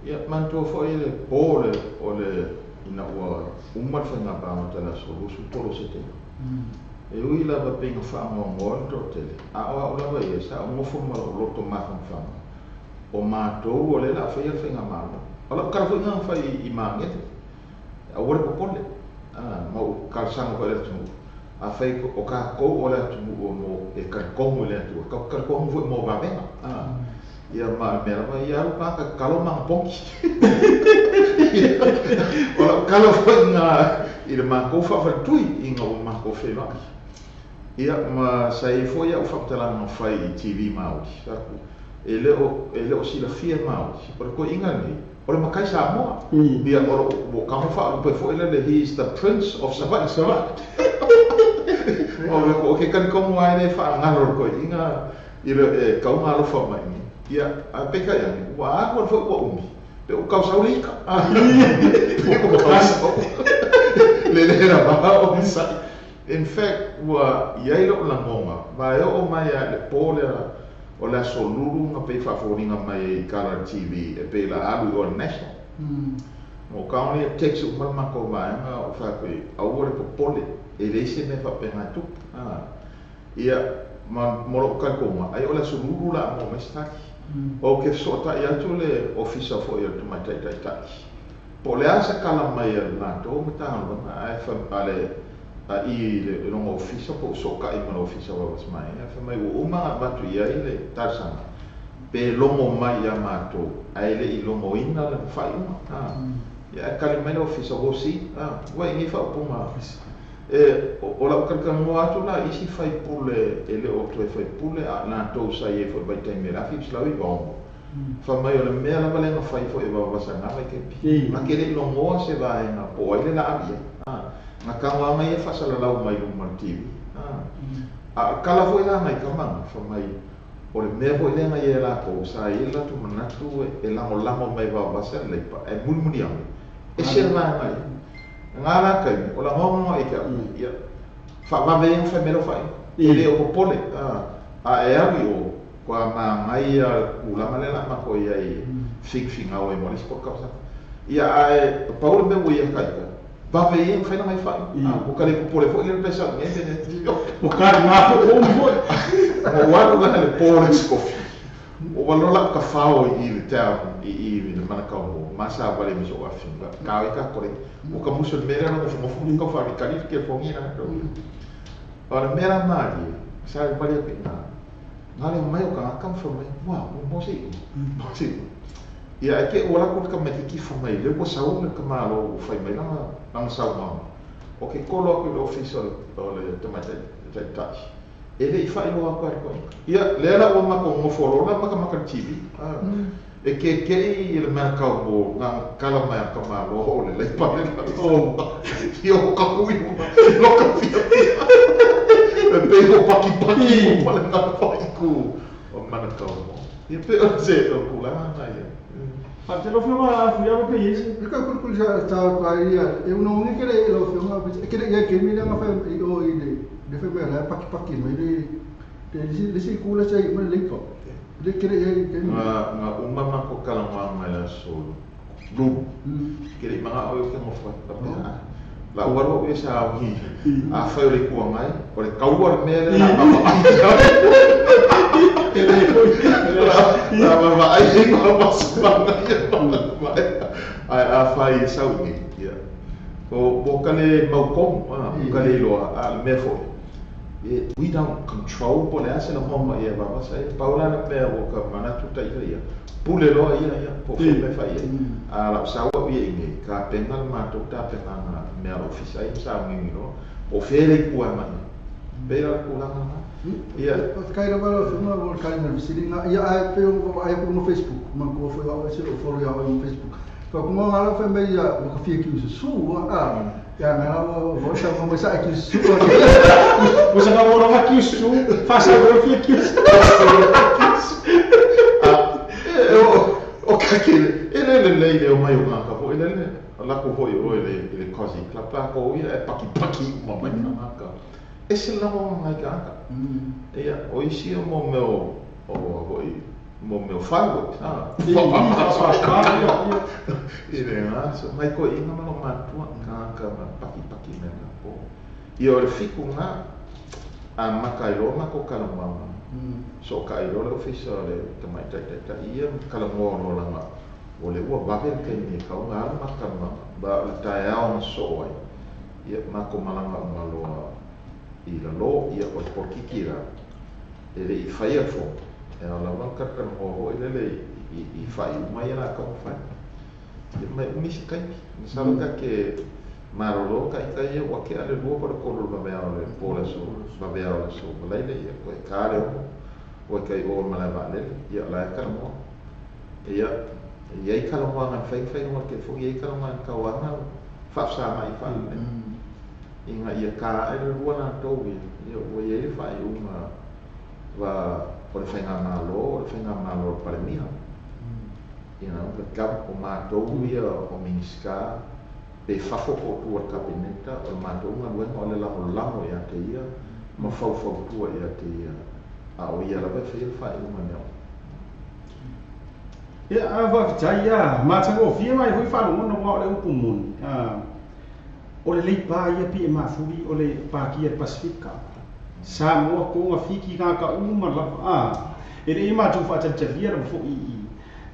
Ia, manatua foi le po o le ina ua uma le faiga pagota i le aso 23 o Setema. E ui lava pei na faanoanoa le toatele, a o au lava ia, sa ou nofo ma lou loto mafanafana. O mātou o le la whai al whainga mālo. O la ukara fo inga whai i māngete. A ua le popole. Ma u kalsanga whai le atumu. A whai o ka kou o le atumu o mo e karikongu le atua. Ka karikongu fo i mō vavenga. Ia ma mea lava ia alu ka kalo manga ponki. O la ukala fo inga i le mākou whaawharitui i ngā o mākou whenua. Ia ma sa e fo ia o whakatalanga whai i TV Māori. Saku, e leo sila fia Māori. O le koe inga nei, o le makai Samoa. Ia o o kamo whaalupe fo ila he is the prince of Savaii. Savaii. O le ko ke kani ai le whaangalo le koe inga i le e kaunga alofa mai ni. Ia, a peka ia ni, ua ahu fo ua umi. Pe o kau saule ika. Pe o kau saule. Le le ra ba o sai. In fact, ua iai lo langonga, va e o mai a le pole o le aso lulu nga pe whaaforinga mai i Kala TV e pe la alu o national. Mo kaoni e text u malama ko vaenga o whaakui, au le popole e leise me whapenga tupu. Ia, ma molo o kalkonga, ai o le aso lulu la mo mai staki. O ke sota i atu le ofisa fo i atu mai tai tai tai. Po le asa kala mai a lātou, ma tāngalo, ai wha a i le longa ofisa po so ka i mana ofisa wa was mai a fa mai o uma batu ia i le tarsanga pe longo mai ia mātou ai le i longo ina le whai uma ia kali mai le ofisa o si ua ingi wha upunga e o la ukalika ngoa atu la isi whai pule e le o toe whai pule a lātou sa i e whai bai taime rafi slawi vaongo fa mai o le mea lava lenga whai fo e wawasa ngā mai kepi ma ke le longoa se vaenga po ai le la avia nga kangwa mai e whasala lau mai luma TV. A kala fo ila ngai kamanga, fa mai o le mea fo ila ngai e lākou, sa i la tu manatu e lango lango mai wawasa leipa, e mulimuli ame. E se la ngai. Ngā la kai, o la ngongo e kia, ia, wha wawe e whai mero whai, e le o popole, a e awi o, kua mā ngai a ulama le la mako ia i fing au e mo le siko kausa. Ia a e paule me ua ia kaika, Vave e whaina mai whai. O ka le popole fo i le pesa nge ne. O ka ngā po o mo. O waru ngā le pole skofi. O walola ka whao i le tau i le manakau mo. Masa wale miso wa finga. Ka e ka kore. O ka muso mera na mo mo ka whari kari ke fongi na. O le mera mari. Sa le pali pe na. Ngā le mai o ka ngā kam mai. Wa, o mo se. Mo se. Ia e ke o la ka mai ki fa mai le ko sau le ka malo o fai mai langa langa sau ma o ke kolo aku le office o le tamai tai tai e le i fai lo aku ko ia le la o ma ko ngofolo la maka maka TV e ke i le mea kau mo ngā kala mai ka malo o le leipa le o i o ka kui lo ka pia pia e pe o paki paki o pale ngā pai ku o mana kau mo ia pe o se o kulanga na ia. Te lo fionga fuia pe isi. E ka kul sa ta ka ia e uno ngi kere lo fionga pe kere ia ke mi na fa i o i le le fe me la paki paki me le le si kula sai me le ko. Le kere ia ke mi. Nga uma ma ko kala ma la so. Lu. Kere manga o ke mo fa ta pe. La ua ro e sa o hi. A fa le ku ngai, o le kau le me le la ma. La ma ai ko ma sa ma ai a fai sau ni ia o bo kale mau kom ka le loa a me fo we don't control po le ase la mo ia ba sa paula na me o ka mana tu tai ia pule loa ia ia po fe me fai a la sa o ia inge ka penal ma to ta penal me a office ai sa ngi no o fe le ku ma pe la ku la na ia kai ra ba fuma o kai na visilinga ia ai pe o ai ko no Facebook ma ko foi o se o follow ia no Facebook ko ko ngala fe me ia o ka fie ki su a ia ngala o sa mo sa ki su o sa mo ro ki su fa sa o fie ki su a o ka ke ele le le le o mai o ka fo ele le la ko foi o ele ele kosi klapa ko ia e paki paki ma mai na ka e se lava ngai ka aka. Ia, o isi o mo meo, o hoi, mo meo whaiwa. I le ngā, so mai koe inga malo mātua, ka ka ma paki paki me ngā po. Ia o le fiku ngā, a makai loa mako kalamama, So ka i le ofisa o le tamaitai taitai ia ma kalamoa loa laga o le ua vave le taimi e kauga alu matalanoaga ma o le taeao na sosoo ai ia matou malaga uma loa i lalō ia o le polokiki la e leʻi faia le fono e ao lava ona talatalanoa foi lele i faaiuga ia la taumafai ia ma e umi se taimi masalo take malolo ka ita ia ua tea le 2 po o le 3 o le vaveao o le po o le aso vaveao o le aso Valaile ia toe ta le 6 ua tai o i malae vaalele ia o la e talanoa ia e i ai talanoaga na fai fai luga o le telefoni e i ai talanoaga na tauaga faafesaga'i faalelei ina ia ta aʻe le lua latou ia ia ua i ai le faaiuga va o le faigamalo o le faigamalo a le Palemia you know the o matou ia o Minisita pe fafo po o tua i le Kapeneta o le matou galuega o le lagolago ia te ia ma faufautua ia te ia a o ia lava e faia le faaiuga mea uma. Ia, a faafetai ia, matagofie mai foi faalogona aua o le upu moni, o le leipa ia pei e mafuli o le Pakia le Pasefika. Samoa, Toga, Fiti, gata uma lava, a, e le i matou faatalitalia lava foi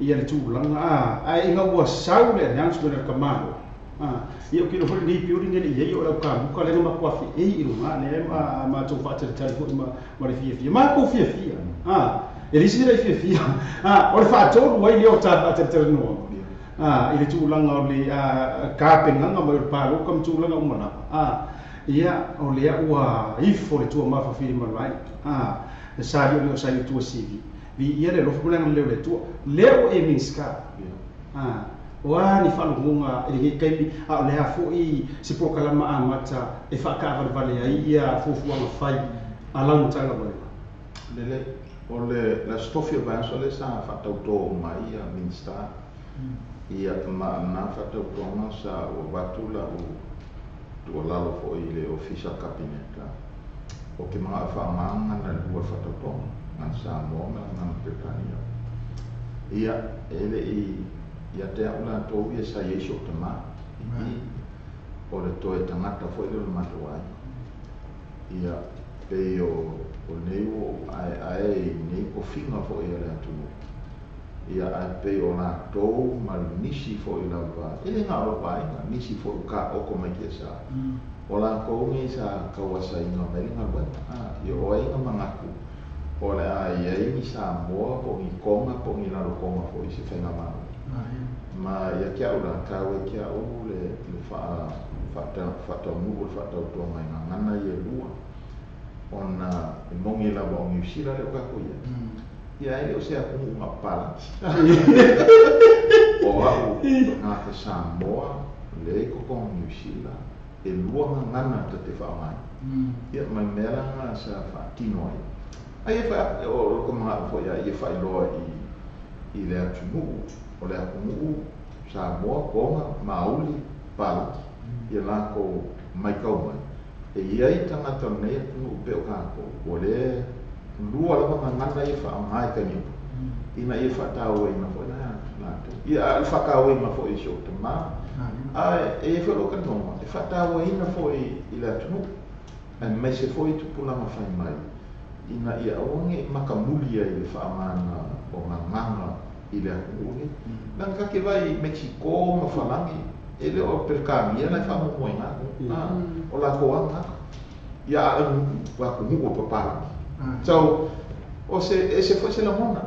i ia le tulaga, a, ae ina ua sau le announcement a le Tamaloa, a, ia ou te iloa foi lenei building e le i ai o le au kamuka lea na matou afeei i luga lea ma matou faatalitali foi ma le fiafia. Matou fiafia, a, e leai se mea e fiafia, a, o le faatolu ai lea o ta faatalitalanoaga, a, i le tulaga o le tapenaga mai o le palota ma tulaga uma lava, a, ia, o lea ua ifo le tuamafa malae, a, sa li o lea o sa i tua CV. Viia le alofa ma le agalelei o le Atua. Lea ua e Minisita. A, o a ni faalogoga i lenei taimi, a o le a foi se polokalama amata e faataavalevale ai ia fuafuaga fai a lau Matagaluega? Lelei, o le Aso Tofi o le vaiaso lea sa faatautō uma ai ia Minisita ia ma na faatautoga sa ou avatu lau tuualalo foi i le Ofisa o le Kapeneta o ke mana'o e faaaoga gagana e lua i le faatautoga gagana Samoa ma le gagana Peretania ia e leʻi ia te a'u latou ia sa iai so'u tamā i o le toe tagata foi lea o le matou aiga ia pei o lenei ua ou aeae i nei tofiga foi a le atunuu ia ae pei o latou ma nisi foi lava e le na o lou aiga nisi foi ua taoto mai tiasa o latou nei sa tauasaina mai le galuega ia o ai na manatu o le a iai ni Samoa po o ni Toga po o ni Lalotoga foi i se faigamalo ma ia te a'u la taua i te a'u le faataunuu o le faatautoga i gagana ia e lua ona e moni lava o Niu Sila lea ua tatou i ai ia e le o se atunuu na papalagi o a'u tagata Samoa lea i totonu o Niu Sila e lua gagana ta te faaaogaina ia ma le mea la lena sa faatino ai ai e fa o ko mana'o foi ia faailoa i le atunuu o le atunuu Samoa, Toga, Mauli, Papalagi ia latou maitau mai e iai tagata o lenei atunuu pei o tatou ua le lua lava gagana ia faaaoga i taimi uma ina ia faatauaina foi latou ia a o le faatauaina foi i si ou tamā ae e iai foi lou talitonuga e faatauaina foi i le atunuu aemaise foi tupulaga fai mai ina ia aua nei matamuli ai i le faaaogaina o gagana i le atunuu lenei. Leaga ta te vaai i Mexico ma Falagi, e le o Peretania la e faamuamua i ina, o latou lava lena. Ia a o atunuu o papalagi. So, o se ese foi se lagona,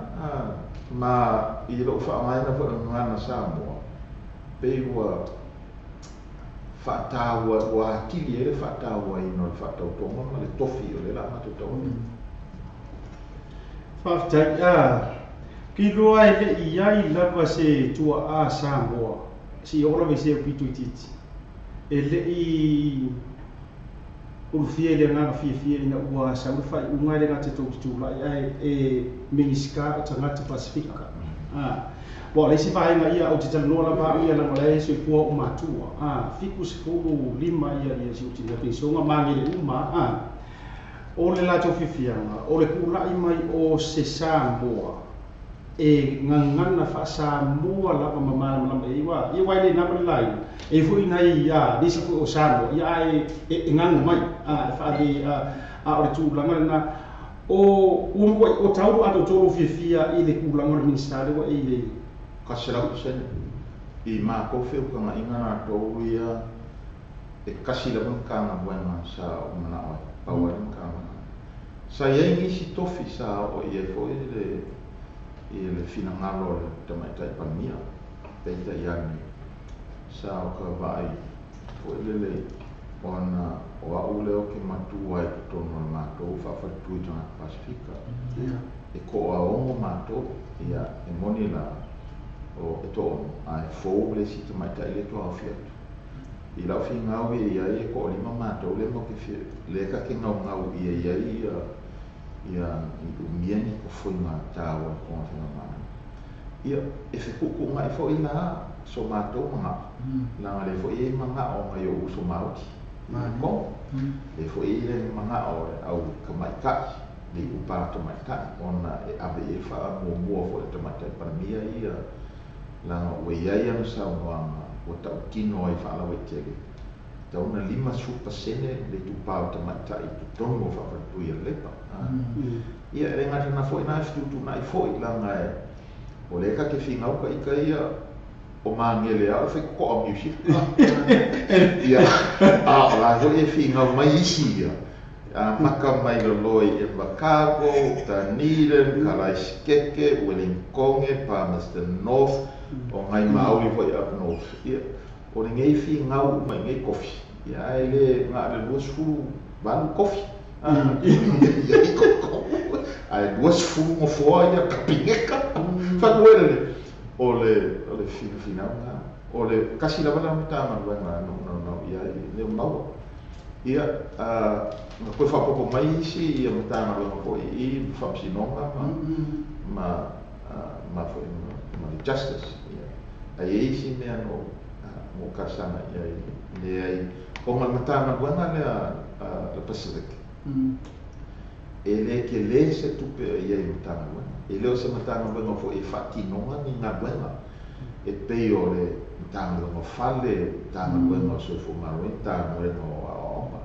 ma i lou faaaogaina foi o le gagana Samoa, pei ua faataua, ua atili ai le faatauaina o le faatautoga ma le tofi o lea o le a matou tauavea. Faafetai. Ou te iloa e le i ai lava se tuaa Samoa, seia oo lava i se aupito itiiti, e le i ulufia i le agaga fiafia ina ua sau le faaiuga e le gata tou te tulai ae e Minisita o Tagata Pasefika. Aua o le isi vaega ia ou te talanoa lava au ia leaga o la e soifua ou matua, 75 ia si ou tina penisoga magele uma, o le latou fiafiaga o le tulai mai o se Samoa e gagana faa-Samoa lava ma malamalama i ai aua ia aua e le na ma le laina e i ai foi nai nisi foi o Samoa ia ae e gaga mai e faale a o le tulaga lena. O ua makuaʻi o tau atoatoa lou fiafia i le kulaga o le Minisita lea ua e i ai? 100% i matou feutagaʻiga latou ia e kasi lava Matagaluega sa ou manao ai, pau ai le Matagaluega. Sa i ai nisi tofi sa oo i ai foi le i le finagalo o le Tamaitai Palemia, peitai ane sa o ka vaai foi lele ona o a'u lea ou te matua ai totonu o le matou faafaletui tagata Pasefika. E toaono matou, ia e moni la o e toaono, ae fou le isi tamaitai lea e toaofi atu. I lau figau ia i ai e toalima matou lea matou te fia, lea ta te gaugau ia i ai ia ia ni umia ni tofoiga taua i totonu o le faigamalo. Ia e fetuutuunai foi la so matou manao, leaga o lea foi e i ai manao o nai ou uso maoti i totonu. Lea foi e i ai le manao o le au tamaitai, le itupa tamaitai, ona e ave i ai le faamuamua foi a le Tamaitai Palemia ia, leaga ua i ai ana saunoaga ua tautino ai faalauaitele, tatau ona 50% le itupa o tamaitai i totonu o faafaletui a le Leipa. Ia e le gata na foi na e fetuutuunai foi, leaga e o lea ta te figau ka ita ia o magele a o le faitotoa o Niu Sila. Ia, a o la foi e figau mai isi ia, amata mai lalo i Invercargill, Dunedin, Karaiskeke, Wellingtonge, Palmerston North, o nai maoli foi up north. Ia, o lenei figau uma i nei tofi, ia ae le na o le 28 tofi. Ia i totonu, ae 20 nofoa ia kapineta. Fatuele o le finafinauga, o le kasi lava la Matagaluega na ou naunau i ai lea ua maua. Ia, na toe faaopoopo mai isi ia Matagaluega foi i Faamasinoga ma ma foi ma le Justice. Ia, ae i ai isi mea na ou talosaga i ai, leai, ona o le Matagaluega lea le Pacific, e le tele se tupe o i ai i le Matagaluega. E le o se Matagaluega foi e faatinoga ni galuega e pei o le Matagaluega o Fale, Matagaluega o Soifua Maloloina, Matagaluega o Aoaoga.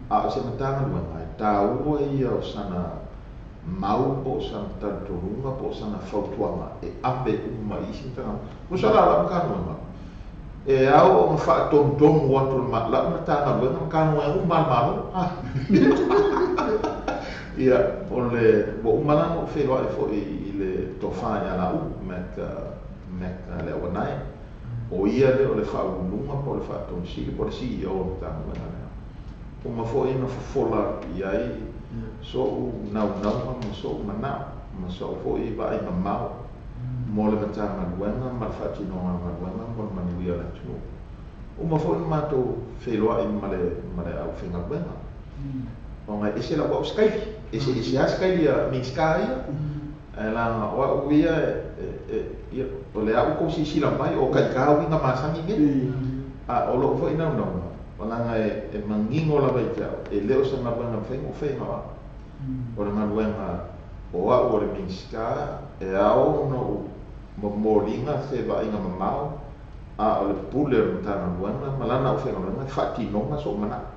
A o se Matagaluega e taua ia o sana mau po o sana talitonuga po o sana fautuaga e ave uma i isi Matagaluega. Tusa la o lau Matagaluega, e ao ona faatonutonu atu lau Matagaluega, Matagaluega uma a le Malo. Ia, o le, ua uma la ona ou feiloai foi i le tofa ia Laulu, Mac, Mac Leauanae. O ia lea o le faauluuluga po o le faatonusili po o le CEO o le Matagaluega lea. Uma foi ona fofola atu i ai so'u naunauga ma so'u manao ma so'u foi vaai mamao mo le Matagaluega ma le faatinoga o le galuega mo le manuia o le atunuu. Uma foi ona matou feiloai ma le aufaigaluega. Ona e ese lau au sikaili, eseese lava sikaili a Minisita ia. Ae leaga o au ia ia, o le a ua tou silasila mai o taita uiga masani nei. A o lou foi naunauga, o leaga e manino lava ia te au, e le o se galuega mafai ona ou faia o au. O le galuega o au o le Minisita, e ao ona ou momoliga se vaaiga mamao, a o le pule o le Matagaluega ma lana aufaigaluega e faatinoga so'u manao.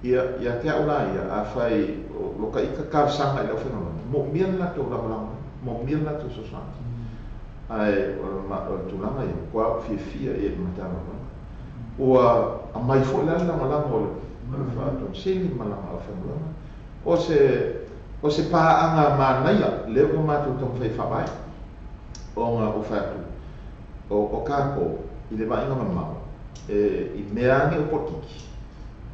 Ia, ia te au la ia, afai o lo ta ita talosaga i le aufaigaluega, moomia le latou lagolago, moomia le latou fesoasoani. Ae o le tulaga ia, matua ou fiafia i le Matagaluega. Ua aumai foi la le lagolago o le Faatonusili ma lana aufaigaluega. O se paaga manaia lea ua matou taumafai e faavae, ona ua fai atu o tatou i le vaaiga mamao i mea ane o polokiki,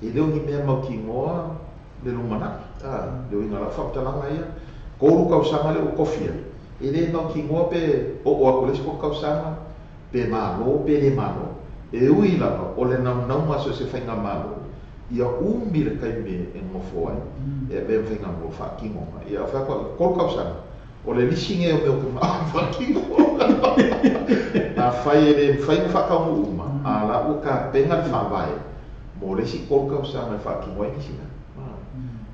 e le o ni mea mautinoa le lumanai. Le uiga o lau faamatalaga ia, 3 tausaga lea ua tofi ai, e le mautinoa pe oo atu le isi 3 tausaga, pe malo pe le malo. E ui lava o le naunauga so o se faigamalo, ia umi le taimi e nofo ai, e avea ma faigamalo faatinoga. Ia o fai atu au, 3 tausaga, o le lisi nei o mea ou te manao faatino. Afai e le mafai ona faataunuu uma, a la ua tapena le faavae mo le isi 3 tausaga e faatino ai nisi mea.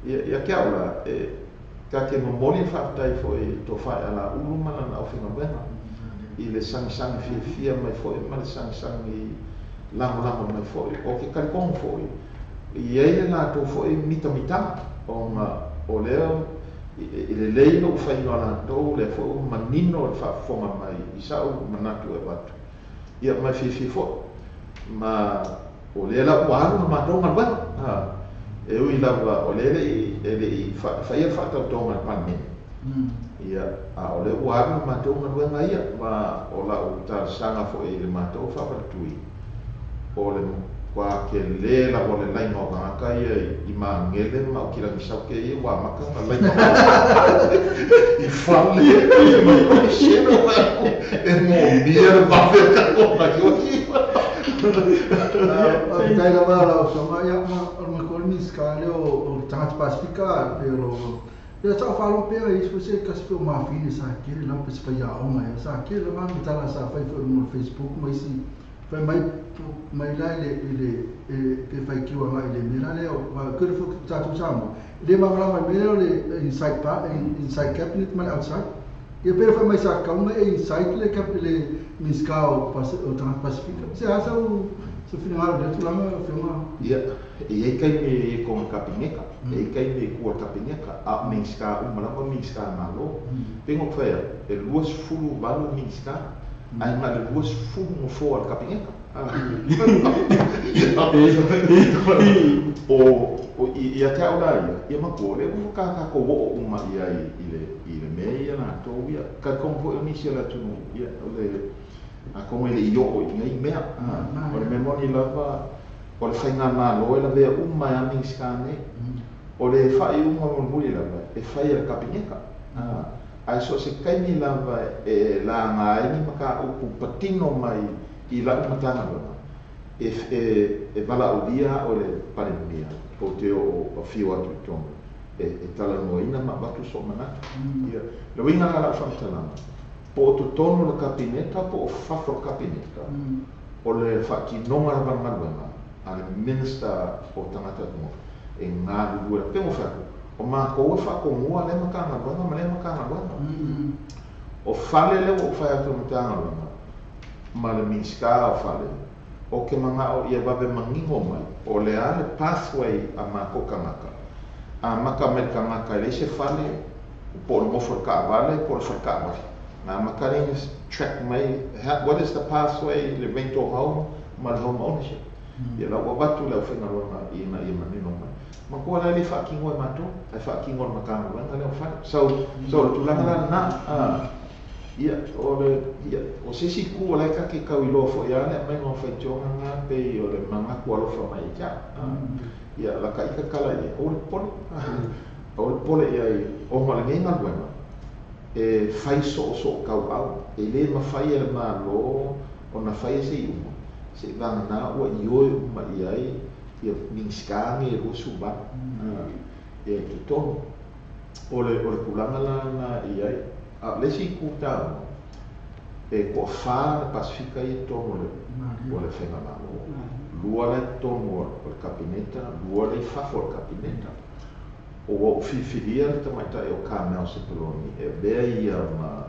Ia, ia te au la, e ta te momoli le faafetai foi i tofa ia Laulu ma lana aufaigaluega, i le sagisagi fiafia mai foi ma le sagisagi lagolago mai foi. O ke talitonu foi, i ai le latou foi mitamitaga, ona O lea i lelei lo'u faiga o latou lea fo'i ua manino le faafofoga mai i sa'u manatu e avatu ia ma e fiafia fo'i ma o lea la ua alu le matou galuega e ui lava o lea e le'i faia le fa'atautoga i le Palemene ia a o lea ua alu le matou galuega ia ma o la'u talosaga fo'i i le matou fa'afaletui o le matua telē lava o le laina o tagata ia i Magele ma o Kilagi Sauke ia ua amata ona laina i fale ia e moomia le vave o tatou gaio'i. Faafetai lava lau Afioga. Ia, ma o le matou Minisita lea o tagata Pasefika pei o lo ia sa ou faalogo pea i isi foi se tasi foi o mafine sa tele lava pe se faiaoga ea sa tele lava ni tala sa fai foi i luga o le Facebook ma isi fai mai mai la i le i le pe faitio agai i le mea la lea o kere foi tatou Samoa e le malamalama i le mea lea o le inside inside cabinet ma le outside. Ia pe fai mai sa tatau ona e inside le le Minisita o tagata Pasefika. Se a sau se finagalo i lea tulaga lau Afioga? Ia, e i ai taimi e i ai kona kapineta, e i ai taimi e kua kapineta, a o Minisita uma lava Minisita a Malo. Pei ona ou fai atu, e 28 Minisita, ae na o le 20 nofoa o le kapineta. O ia te a'u la ia, ia matua, o lea ua tatou oo uma i ai i le mea ia latou ia. Talitonu foi o nisi o le atunuu, ia, o le atonu e le i oo i nei mea. O le mea moni lava, o le faigamalo e lavea uma ai lava Minisita nei. O le faaiuga mulimuli lava e fai e le Kapeneta. Ae so o se taimi lava e laga ai ni mataupu patino mai i la'u Matagaluega, e valaaulia a'u e le Palemia ou te oo afio atu i totonu e talanoaina ma avatu so'u manatu. Ia, le uiga la la'u faamatalaga, po o totonu o le Kapeneta po o fafo o le Kapeneta, o le faatinoga lava o le galuega a le Minister o Tagata Atunuu e galulue lava. Pei ona fai atu, o matou e faatomua lea Matagaluega ma lea Matagaluega. O fale lea ua ou fai atu i le Matagaluega ma le Minisita o Fale, ou te mana'o ia vave manino mai po o le a le pathway a matou tagata. Amata mai le tagata e leai se fale, po o le nofo i le taavale po o le fale taavale. Na amata lea ona track mai what is the pathway i le rental home ma le home ownership. Ia la ua avatu i le aufaigaluega ina ia manino mai. Matua la e le faatino e matou, ae faatino e le Matagaluega lea o Fale. So, so o le tulaga la lena. Ia, o le, ia, o se isi itu o la e ta te tau iloa foi lava le aumaiga o faitioga na pei o le manatu alofa mai ia te a'u. Ia, lata ita tala i ai, aua le popole, aua le popole i ai ona o lenei galuega e fai soosootaua, e lē mafai e le Malo ona faia se iuga seʻivagana ua ioe uma i ai ia Minisita nei e 28 ia i totonu. O le o le tulaga la lena e i ai. A o le isi itu taua, e toafa le Pasefika ia i totonu o le o le faigamalo, lua la i totonu o le Kapeneta, lua la i fafo o le Kapeneta. Ua ou filifilia le tamaitai o Carmel Sepuloni e avea ia ma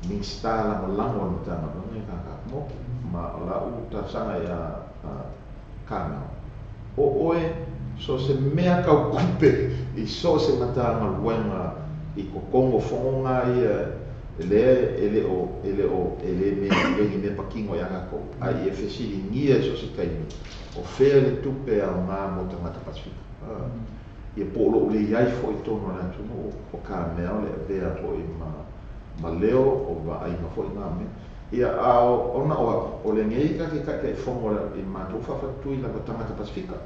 Minisita Lagolago o le Matagaluega i Kakatumoku, ma o la'u talosaga ia Carmel, o oe so o se mea tau tupe i so o se Matagaluega i totonu o fonoga ia lea e le o e le o e le mea e ni mea patino iā tatou, a ia fesiligia i so o se taimi o fea le tupe aogā mo tagata Pasefika. Ia po o lo'u le i ai foi i totonu o le atunuu o Carmel e avea foi ma ma leo o vaaiga foi na mea. Ia a ona o a'u o lenei ta te Taitaifono i le matou faafaletui lava tagata Pasefika,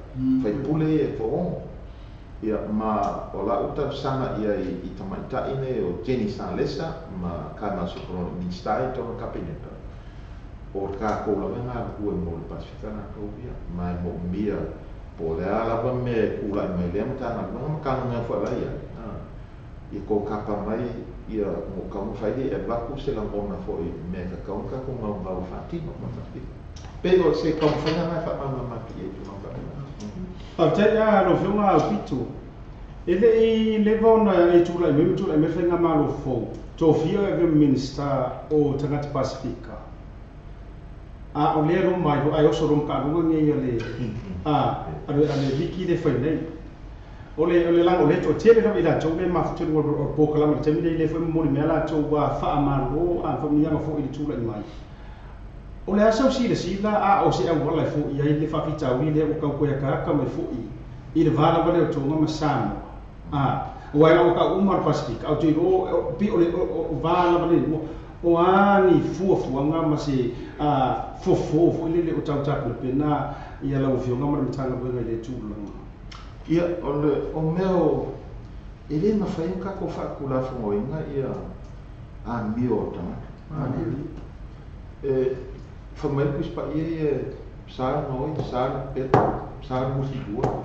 faipule ia e toaono. Ia ma o la'u talosaga i ai i tamaita'i nei o Jenny Salesa ma Carmel Sepuloni, Minisita i totonu o le Kapeneta, o tatou lava e galulue mo le Pasefika latou ia, ma e moomia po o le a lava mea e tula'i mai i lea Matagaluega ma Matagaluega foi o la e i ai, ia tou tapa mai ia ona ou taumafai lea e avatu se lagona foi i mea e tatau ona tatou naunau e faatino ma Pasefika. Pei o se taumafaiga lena e faamalamalama atu i ai i tulaga faapena. Faafetai a lau Afioga Aupito. E le i leva ona e tulai mai ma tulai mai le faigamalo fou, tofia oe e avea ma Minisita o Tagata Pasefika. A o lea loma ai loa, ae oso loa ma taaloga nei a le, a, a le, a le liki lea e fai nei. O le laga o lea toatele lava i latou lea e mafutalu o polokalama i le taimi lenei, lea foi e momoli mai a latou faamalo a faamanuiaga foi i le tulai mai. O le a sau silasila a o se auala e foia ai le faafitauli lea ua tau toe akaaka mai foi i le va lava lea o Toga ma Samoa. Aua e lau tau uma le Pasefika, ae ou te iloa pei o le va lava lea o a ni fuafuaga ma se fofo foi lele o tau tapenapena ia lau Afioga ma le Matagaluega i lea tulaga. Ia, o le o mea o e lē mafai ona tatou faatulafonoina ia amio o tagata. E fai mai le Tusi Paia ia e sa le gaoi, sa le pepa, sa le musilua,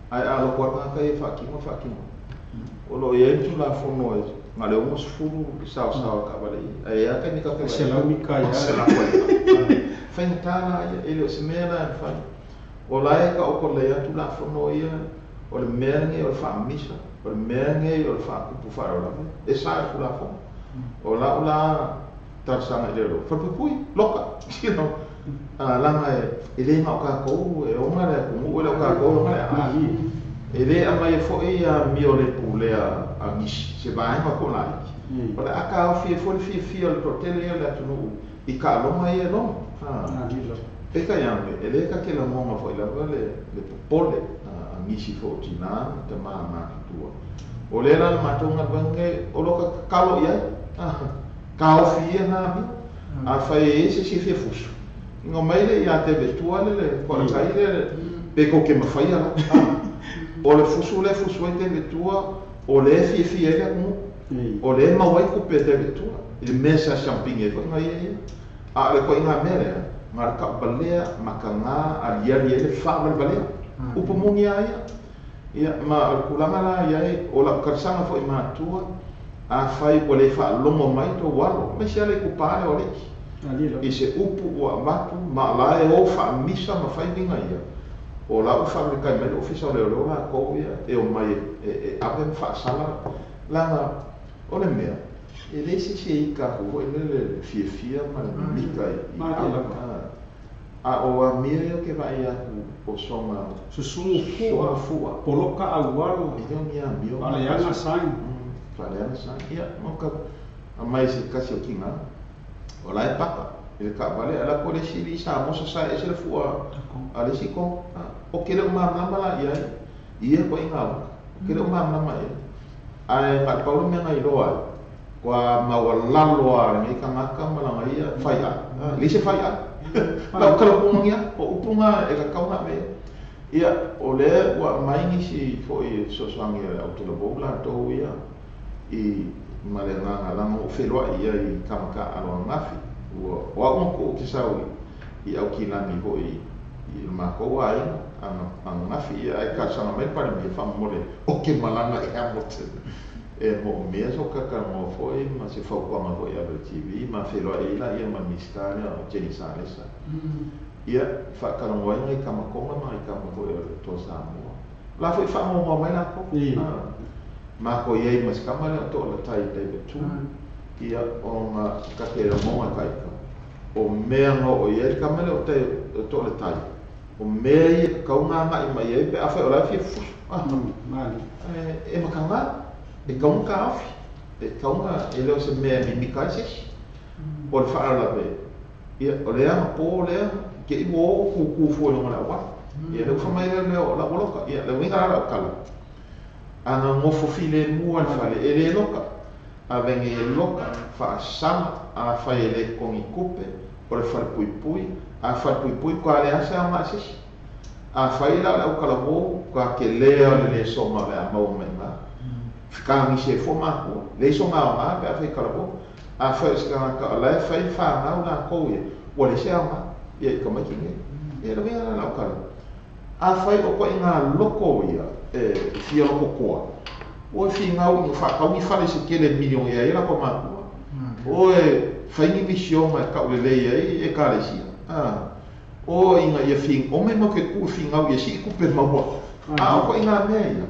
ae a loko lava le tagata ia e faatino, e faatino. O lo o i ai le Tulafono e na o le 60 le saosao a le taavale i ai, ae i ai lava taimi ta te vaai atu, 100 mita i ai. Faigata la ia, e le o se mea la e mafai. O la e taoto lelei lava Tulafono ia, o le mea lenei o le faamisa, o le mea lenei o le faatupu faalavelave, e sa i le Tulafono. O lau la talosaga i le leoleo, falepuipui, loka, you know, leaga e le na o tatou e ona le atunuu, e le o tatou e ona le aai. E lē aumaia foi amio le pulea a nisi, se vaega po o laiti. O le a taofi ai foi le fiafia o le toatele ia o le atunuu i taaloga ia e logo. Peitai ane, e lē ta te lagona foi lava le popole a nisi foi o tinā ma tamā matutua. O lea la le matou galuega lenei o lo o tatalo i ai, taofi ia na amio. Afai e i ai se isi e fia fusu, ina mai lea ia te vetua le le toalatai lea pe tou te mafaia la. O le fusu lea e fusu ai te vetua, o lea e fiafia ai le atunuu, o lea e maua ai tupe a te vetua, i le mea sa siampigi ai foi gaia ia. A o le ituaiga mea lea, na o le tauvalea, mataga, aliali ai le faavalevalea. Upu moni lava ia. Ia, ma o le tulaga la i ai, o lau talosaga foi i matua, afai ua le faalogo mai tou alo, aemaise lava le itupa lea o alii, i se upu ua avatu ma o la e o faamisa ma fai uiga ia, o la ua faamelekai mai le Ofisa o Leoleo latou ia e omai e ave ma faasala, leaga o le mea, e leai se isi e ita atu foi lele le fiafia ma le mimita i a o amia ia ou te vaai atu o soga Susugu fua, fua, poloka auala, e le o ni amio faaleaga sign. Faaleaga sign. Ia, ma ka aumai se tasi o tiga, o la e paka i le taavale, ae o la ko le isi alii Samoa sasae ese le fua a le isi kogo. O ke le o malamalama la i ai i ia ituaiga uta, o ke le o malamalama i ai. Ae na o le pau le mea na iloa ai, kua maualalo lava lenei tagata ma lana ia faiaai. E leai se faiaai. Lau kalapuga ia, o upu na e tatau ona ave i ai. Ia, o lea ua aumai nisi foi e fesoasoani a le au talavou latou ia i ma le agaga leaga ua ou feiloai i ai i tama taaalo ananafi. Ua, o au na tuu ou te sau i Aukilani foi i le matou aiga ananafi, ia ae talosaga mai le Palemia faamolemole ou te malaga i Hamilton e moomia so talatalanoa foi ma se fautuaga foi e ave i le TV ma feiloai ai laia ma le Minisita lea o Jenny Salesa. Ia, faatalanoa ai nai tama Toga ma nai tama foi o le Toa Samoa. O la foi faanoanoa mai latou. Matou i ai ma si tama lea o Toalatai David Tu, ia, ona ta te lagona taita, o mea na oo i ai le tama lea o Toalatai, o mea ia e tatau ona agai mai ai pe afai o la e fia fusu. E mataga, e tatau ona taofi, e tatau ona, e le o se mea e mimita ai se isi. O le faalavelave, ia, o le anapo lea, te i ua o kūkū fua i luga o le auala. Ia, lea ua fai mai le leo o lau ua loka. Ia, le uiga la o lau tala, a na nofo filemu lava i le fale, e le loka. Ave nei e loka, faasala, afai e le totogi tupe, o le falepuipui, a falepuipui ua leai se aoga i se isi. Afai la o le autalavou, ua tele lava o le lesona o le a maua mai i ina. Fetagisi ai fua matua, leai sona aoga pe afai e talavou. Afai o se tagata o la e fai le fanau latou ia, ua leai se aoga ia i tamaiti nei. Ia le uiga lena o lau tala. Afai o ituaiga loko ia e fia lokokoa, ua finau ina faatau ni fale se tele milionea ai latou matua. O e fai ni misiona e taulelei ai ekalesia. O ina ia o me mau ke tuu e finau ia sii tupe maua. A o ituaiga mea ia,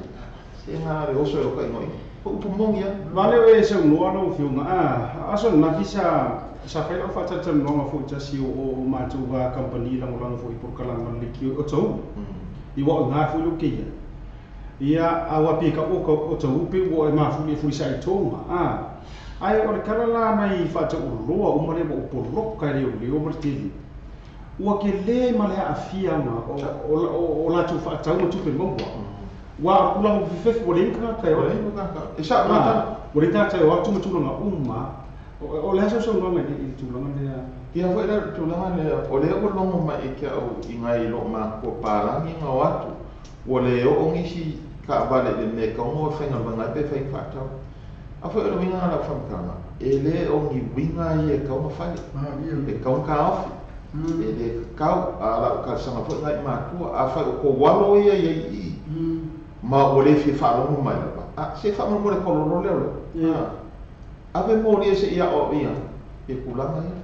se na le oso e loka inoina. O upu moni lava. Vale oe e saunoa lau Afioga, a aso ananafi sa sa fai lau faatalatalanoaga foi tasi o matou va kamupani lagolago foi i polokalama le lekioi o Taulu. I ua oga foi lou keia. Ia aua pi ka o ka o upe ua e mafuli e fulisa i tonga. Ai o le kala la mai whaata uloa umale wa upoloka e leo leo ma le tele. Ua ke le ma le aafianga o lātou faataua tupe maua. Ua o kula fefefe ua le inga kai o. E sa mata. Ua le tātai o atu ma tulaga uma. O le aso sau nonga i tulaga lea. Ia foi la tulaga lea o lea ua logo mai i ke au i ngai lo makua palagi ma o atu. Ua le oo nisi taavale i le mea kauga o faigaluega ai pe fai faatau. A foi o le uiga lau faamatalaga, e lē o ni uiga ia e kauga fale, e kauga taofi, e lē kakau. A lau talosaga foi nai matua, afai o kou alo ia iai i ma ua lē fia faalogo mai lava, a se faamolemole kololo lea o lea. Ave molia seʻi aʻoaʻoia ia tulaga ia.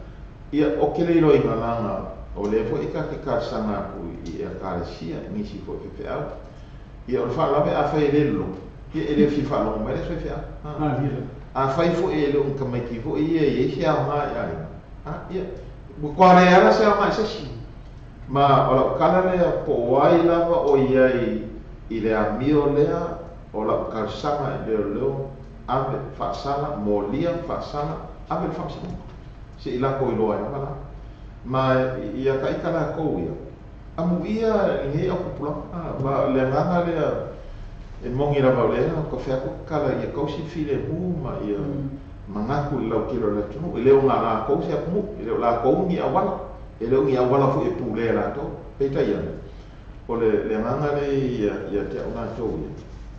Ia o ke le iloiga laga o lea foi e ta te talosaga atu i ekalesia nisi foi faifeau. Ia o le faalave afai e lē lologo, ia e lē fia faalogo mai le aso faifeau. Afai foi e le o ni tamaiti foi ia e iai se aoga i aiga, ia ua toa le ala se aoga i sesi. Ma o lau tala lea po o ai lava o iai i le amio lea o lau talosaga i leoleo ave faasala, molia faasala, ave le faamasinoga seʻi latou iloa ai lava la. Ma ia taʻita latou ia amuia lenei aupupulaga. Ma le agaga lea e moni lava o lea ka fea atu tatala ia tausi le filemu ma ia manatu i le lautele o le atunuu. E le o na latou se atunuu, e le o latou ni auala, e le o ni auala foi e pulea e latou. Peitai ane, o le agaga lea ia te au latou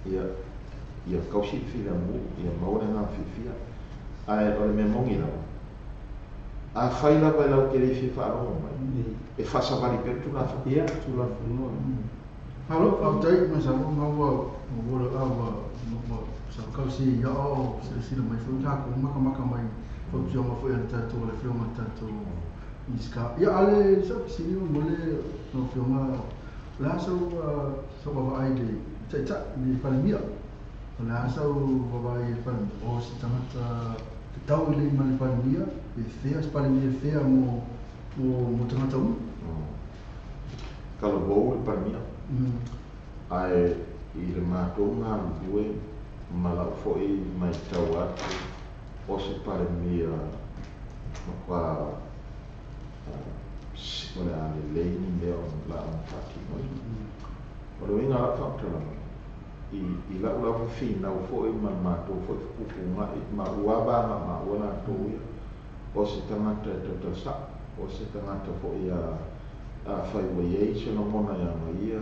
ia, ia tausi le filemu, ia maua le agaga fiafia. Ae o le mea moni lava, afai lava e lau te le fia faalogo mai, e faasavali pea le Tulafono. Ia, Tulafono. Malo, faafetai ma sa ma ua ua ua ua sa kausi ia o silasila mai foi tatou makamaka mai fautuaga foi a le tatou le afioga le tatou Minisita. Ia ale sa fesili mo le lau afioga o le a sau sau vaavaai i le taitai i le Palemia. O le a sau vaavaai i le Palemia o se tagata tatau i le ma le Palemia e fea se Palemia e fea mo mo tagata uma. Talavou le Palemia. Ae i le matou galulue ma lau foi matau atu o se Palemia matua o le a lelei ni mea o la ona faatinoina. O le uiga o lau faamatalaga i lau lava finau foi ma le matou foi fepupugaʻi ma ua vaga maua latou ia, o se tagata e tautalasaʻo, o se tagata foi afai ua iai se lagona ia ia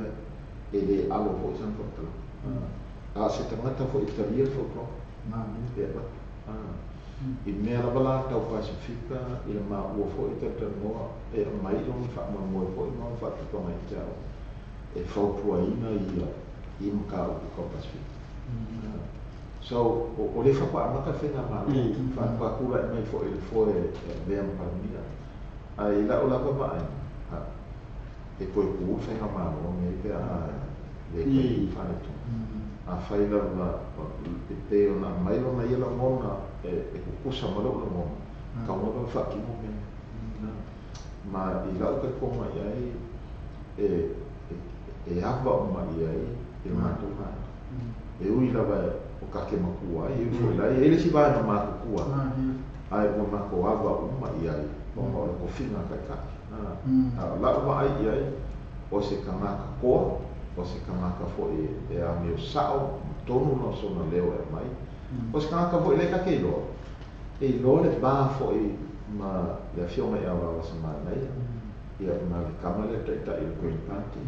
e lē alo foi sana faamatalaga. A o se tagata foi e talia le fautuaga e avatu. I mea lava la tau Pasifika i le maua foi talatalanoa e aumai lona faamoemoe foi ma ona faatupaga ia te au e fautuaina ia i mataupu tau Pasifika. So o lea faatoa amata le faigamalo, faatoa tulai mai foi i le foe e avea ma Palemia. Ae i lau lava vaaiga, e toe tu le faigamalo lenei pe a le toe faaletonu. Afai lava e pei ona aumai lona ia lagona e tutusa ma lou lagona, tatau lava ona faatino mea. Ma i lau talitonuga i ai e ava uma i ai i le matou vaega. E ui lava o take matua ai, e ui foi la e i ai le isi vaega matutua, ae ua matou ava uma i ai ona o le tofiga a taitai. A o lau vaai i ai, o se tagata toa, o se tagata foi e amio sao ma tonu lona sona leo e aumai. O se tagata foi lea ta te iloa, e iloa le va foi ma le afioga ia Vaovasamanaia, ia ma le tama lea taitai o le Green Party,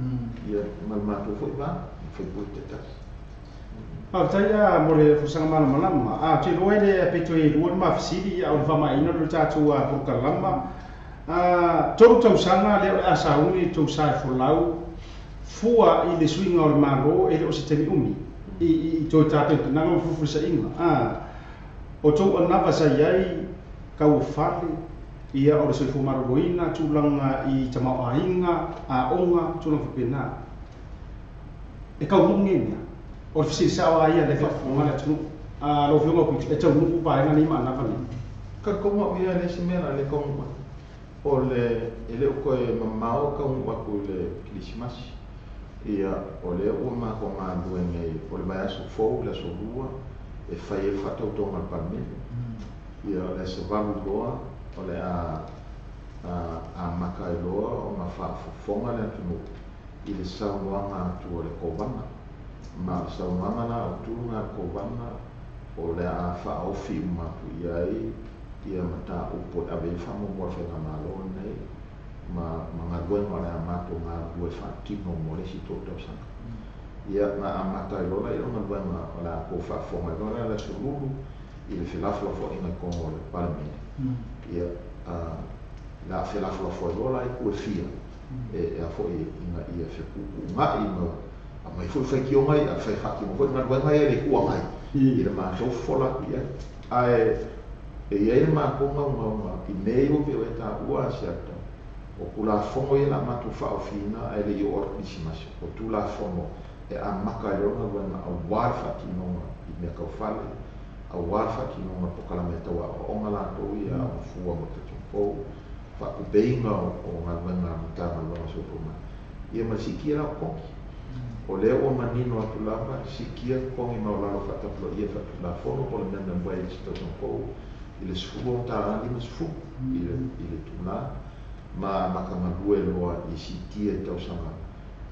ia ma le matou foi va, ma faipule taitasi. Faafetai a mo le folasaga malamalama. A ou te iloa e le pe toe lua ni mafesili a o le faamaeaina o le tatou polokalama. 3 tausaga lea o le a sauni le tou sa e folau fua i le suiga o le Malo e le o se taimi umi i toe tapenapenaga ma fulifulisaiga. O tou anava sa i ai tauofale, ia o le soifua maloloina, tulaga i tamaoaiga, aoga, tulaga faapena. E taunuu nei mea. O le fesili sao lava ia lea e faafofoga le atunuu. Lau Afioga Aukuiti, e taunuu vaega nei ma anava nei. Talitonu au ia e leai se mea o le a le taunuu ai. O le e le o toe mamao taunuu atu i le Kerisimasi. Ia o lea ua matou galulue nei o le vaiaso fou le aso Lua e fai ai le faatautoga a le Palemene. Ia o le aso 8 loa o le a amata ai loa ona faafofoga le atunuu i le saunoaga atu a le Kovana. Ma o le saunoaga la autu lena a le Kovana o le a faaofi uma atu i ai ia mataupu e ave i ai le faamuamua a le Faigamalo lenei ma galuega o le a matou galulue faatino mo le isi 3 tausaga. Ia na amata ai loa la i le galuega o le a tou faafofoga ai loa la i le aso Lulu i le felafolafoaiga i totonu o le Palemene. Ia le a felafolafoai loa la itu e fia e a foi ina ia fetuutuunai ma aumai foi faitioga ia, fai faatino foi galuega ia i le Itu Agai i le matou fofola atu i ai. Ae e i ai le matou naunauga i mea ia ua pei ona e taua Asiata, o Tulafono ia o le a matou faaofiina ae le i oo atu Kerisimasi, o Tulafono e amata ai loa galuega aua le faatinoga i mea tau fale, aua le faatinoga o le polokalame tau aoaoga latou ia aogafua mo le tatou faatupeina o galuega a le Matagaluega o le Soifua Maloloina, ia ma le siitia la o totogi. O lea ua manino atu lava, siitia totogi maualalo faatapulaaia faatulafono po o le minimum wage i se tausaga fou i le $16.50 i le itula, ma amata galue loa i siitia i tausaga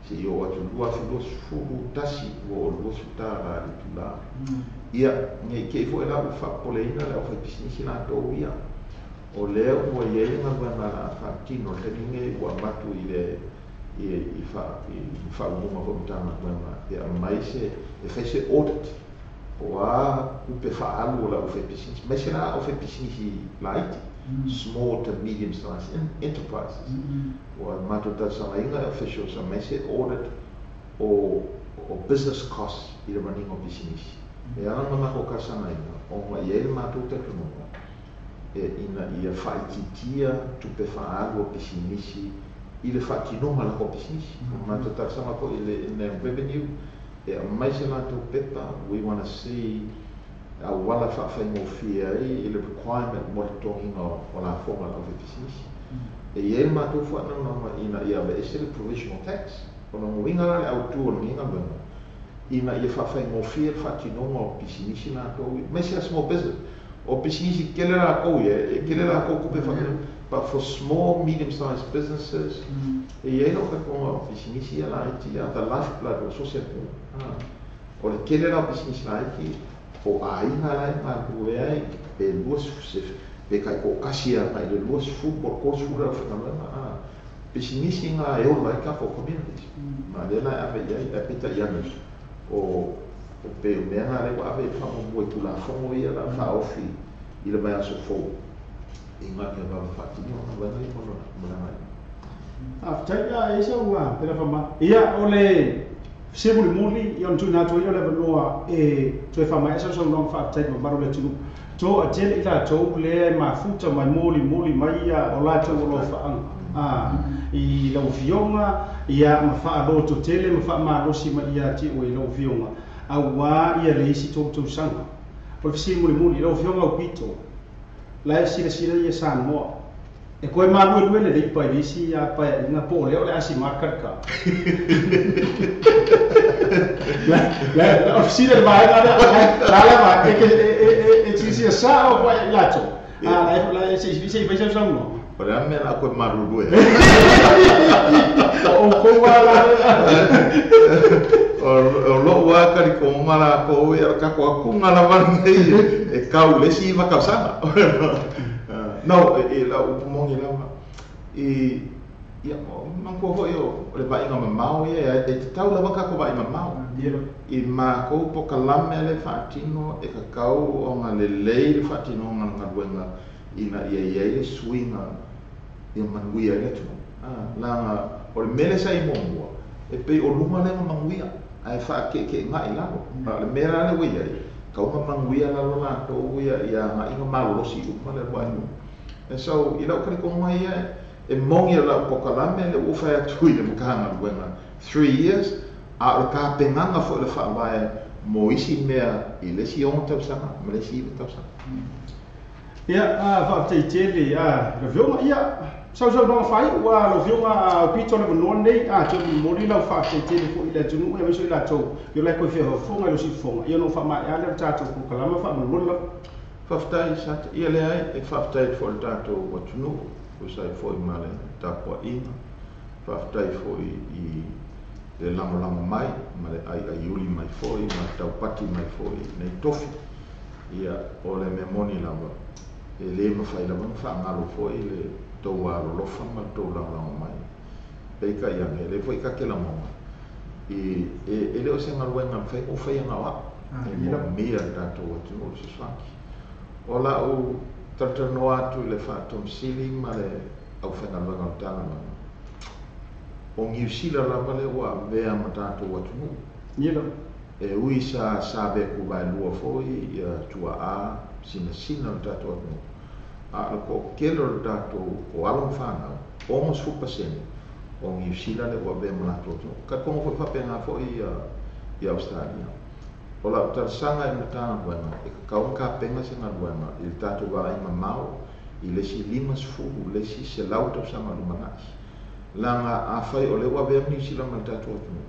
seia oo atu i le 2021 ua oo i le $20 i le itula. Ia, ne i te i foi la ua faapopoleina le aufaipisinisi latou ia, o lea ua i ai le galuega o le a faatino i le taimi lenei ua avatu i le i faauluuluga foi o Matagaluega e aumai se e fai se audit po o a tupe faaalu o le aufaipisinisi, aemaise la aufaipisinisi laiti, small to medium size enterprises. Ua matou talosagaina e officials aumai se audit o business costs i le running o pisinisi. E ala ona matou talosagaina ona e i ai le matou talitonuga e ina ia faaitiitia tupe faaalu o pisinisi i le faatinoga o latou pisinisi. O matou talosaga foi i le Inland Revenue e aumai se latou pepa, we wanna see auala faafaigofie ai i le requirement mo le totogiina o lafoga a le aufaipisinisi. E i ai le matou faanoanoa ina ia aveese le provisional tax. O lona uiga la le autu o lenei galuega, ina ia faafaigofie le faatinoga o pisinisi latou, aemaise la small business. O pisinisi tele latou ia, e tele latou tupe faatino, but for small medium sized businesses, e i ai lou talitonuga o pisinisi ia laiti are the lifeblood o so o se atunuu. O le tele la o pisinisi laiti, o aiga la e galulue ai, pe 20 pe taitoatasi agai i le 20 po o le 30 le aufaigaluega. Pisinisi na e ola ai tatou communities, ma lea la e ave i ai, ae peitai ane o pei o mea na lea ua ave i le faamuamua i Tulafono ia o le a faaofi i le vaiaso fou ina ia vave faatino galuega ia mo le agai. Faafetai a e sau pela fama. Ia o le fesemulimuli ia ona tuuina atu ai lea o le avanoa e toe faamaea sausaunoaga faafetai i le mamalu o le atunuu. Toa tele i latou lea e mafuta mai molimoli mai ia o latou alofaaga i lau Afioga ia ma faaloto tele ma faamalosi mai ia te oe lau Afioga aua ia le isi 3 tausaga. O le fesili mulimuli lau Afioga Aupito, la e silasila ia Samoa e koe maluelue lelei pa i le isi paeaiga po o lea o le a si makalika. La o fesili a le vaega lea, la lava e silasila sao pa i latou. La se i fai sausaunoaga. O le a le mea o le a toe malulu ai? O outou lava la. O lou lava talitonuga latou ia o le tatou atuga lava lenei e tau i le isi 9 tausaga. No, i lau upu moni lava, i, ia, manatua foi o le vaaiga mamao ia, e tatau lava tatou vaai mamao. I matou polokalame lea e faatino, e tatau ona lelei le faatinoga o le galuega ina ia i ai le suiga ia manuia ai le atunuu. Leaga o le mea lea sa i muamua, e pei o luga lea na manuia, ae faakeekeegai i lalo. A o le mea la lea ua i ai, tau na manuia lalo latou ia ia agai na malolosi uma le alu ae luga. And so, i lau talitonuga ia, e moni o lau polokalame lea ua ou fai atu i le Matagaluega 3 years, a o le tapenaga foi o le faavae mo isi mea i le isi 6 tausaga ma le isi 9 tausaga. Ia, faafetai tele lau Afioga. Ia, Sausaunoga faaiu ua lau Afioga Pito le avanoa lenei a toe molimoli lau faafetai tele foi i le atunuu aemaise o i latou o la e toe fia fofoga i lou siufofoga ia ona ou faamaea lea o le tatou polokalama faamolemole lava. Faafetai sa ia leai e faafetai atu foi i le tatou atunuu tusa ai foi ma le tapuaiga. Faafetai foi i le lagolago mai ma le aiaiuli mai foi ma le taupati mai foi i lenei tofi. Ia, o le mea moni lava, e lē mafai lava ona faagalo foi le tou alolofa ma le tou lagolago mai. Peitai ane, e lē foi ka te lagona, i, e, e le o se galuega e mafai ona ou faia na o a'u, e moomia le tatou atunuu le fesoasoani. O la'u talatalanoa atu i le Faatomusili ma le aufaigaluega o le Matagaluega, o Niu Sila lava lea ua avea ma tatou atunuu. E ui sa sa avea kuvaelua foi ia tuaa sinasina o le tatou atunuu, a o le toatele o le tatou o alo ma fanau, 60% o Niu Sila lea ua avea ma latou atunuu. Talitonu foi faapena foi ia Ausetalia. O lau talosaga i le Matagaluega, e tatau ona tapena se galuega i le tatou vaai mamao i le isi 50, le isi 100 tausaga lumanai. Leaga afai o lea ua avea Niu Sila ma le tatou atunuu,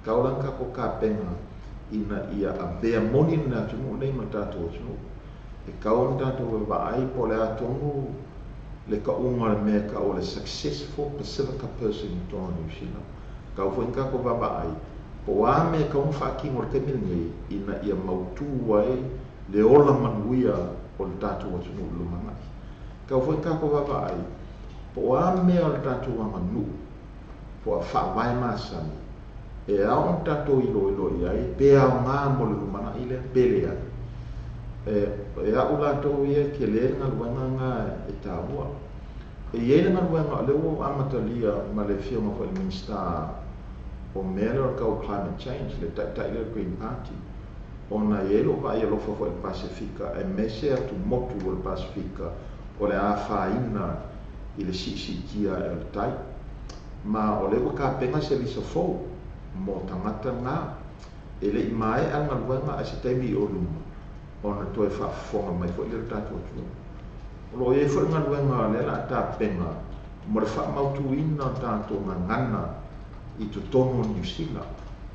tau la ona tatou tapena ina ia avea moni le atunuu lenei ma le tatou atunuu. E tau ona tatou vaavaai po o le a tonu le tauga o le mea e tau o le successful Pacifica person i totonu o Niu Sila. Tau foi ona tatou vaavaai po o a mea e tatau ona faatino i le taimi lenei ina ia mautu ai le ola manuia o le tatou atunuu i le lumanai. Tau foi ona tatou vaavaai po o a mea o le tatou aganuu po o faavae masani e ao ona tatou iloilo i ai pe aoga mo le lumanai lea pe leai. E a'u latou ia e tele le galuega lena e taua. E i ai le galuega o lea ua ou amatalia ma le Afioga foi i le Minisita o mea lea o le tau climate change, le Taitai lea o le Green Party, ona e i ai lou vaai alofa foi i le Pasefika aemaise atumotu o le Pasefika o le a afaina i le siisiitia ae o le tai. Ma o lea ua tapena se visa fou mo tagata na. E le i maea le galuega ae se taimi i o luma ona toe faafofoga mai foi lea i le tatou atunuu. O lo o i ai foi le galuega lea o le a tapena mo le faamautuina o tatou gagana i totonu o Niu Sila,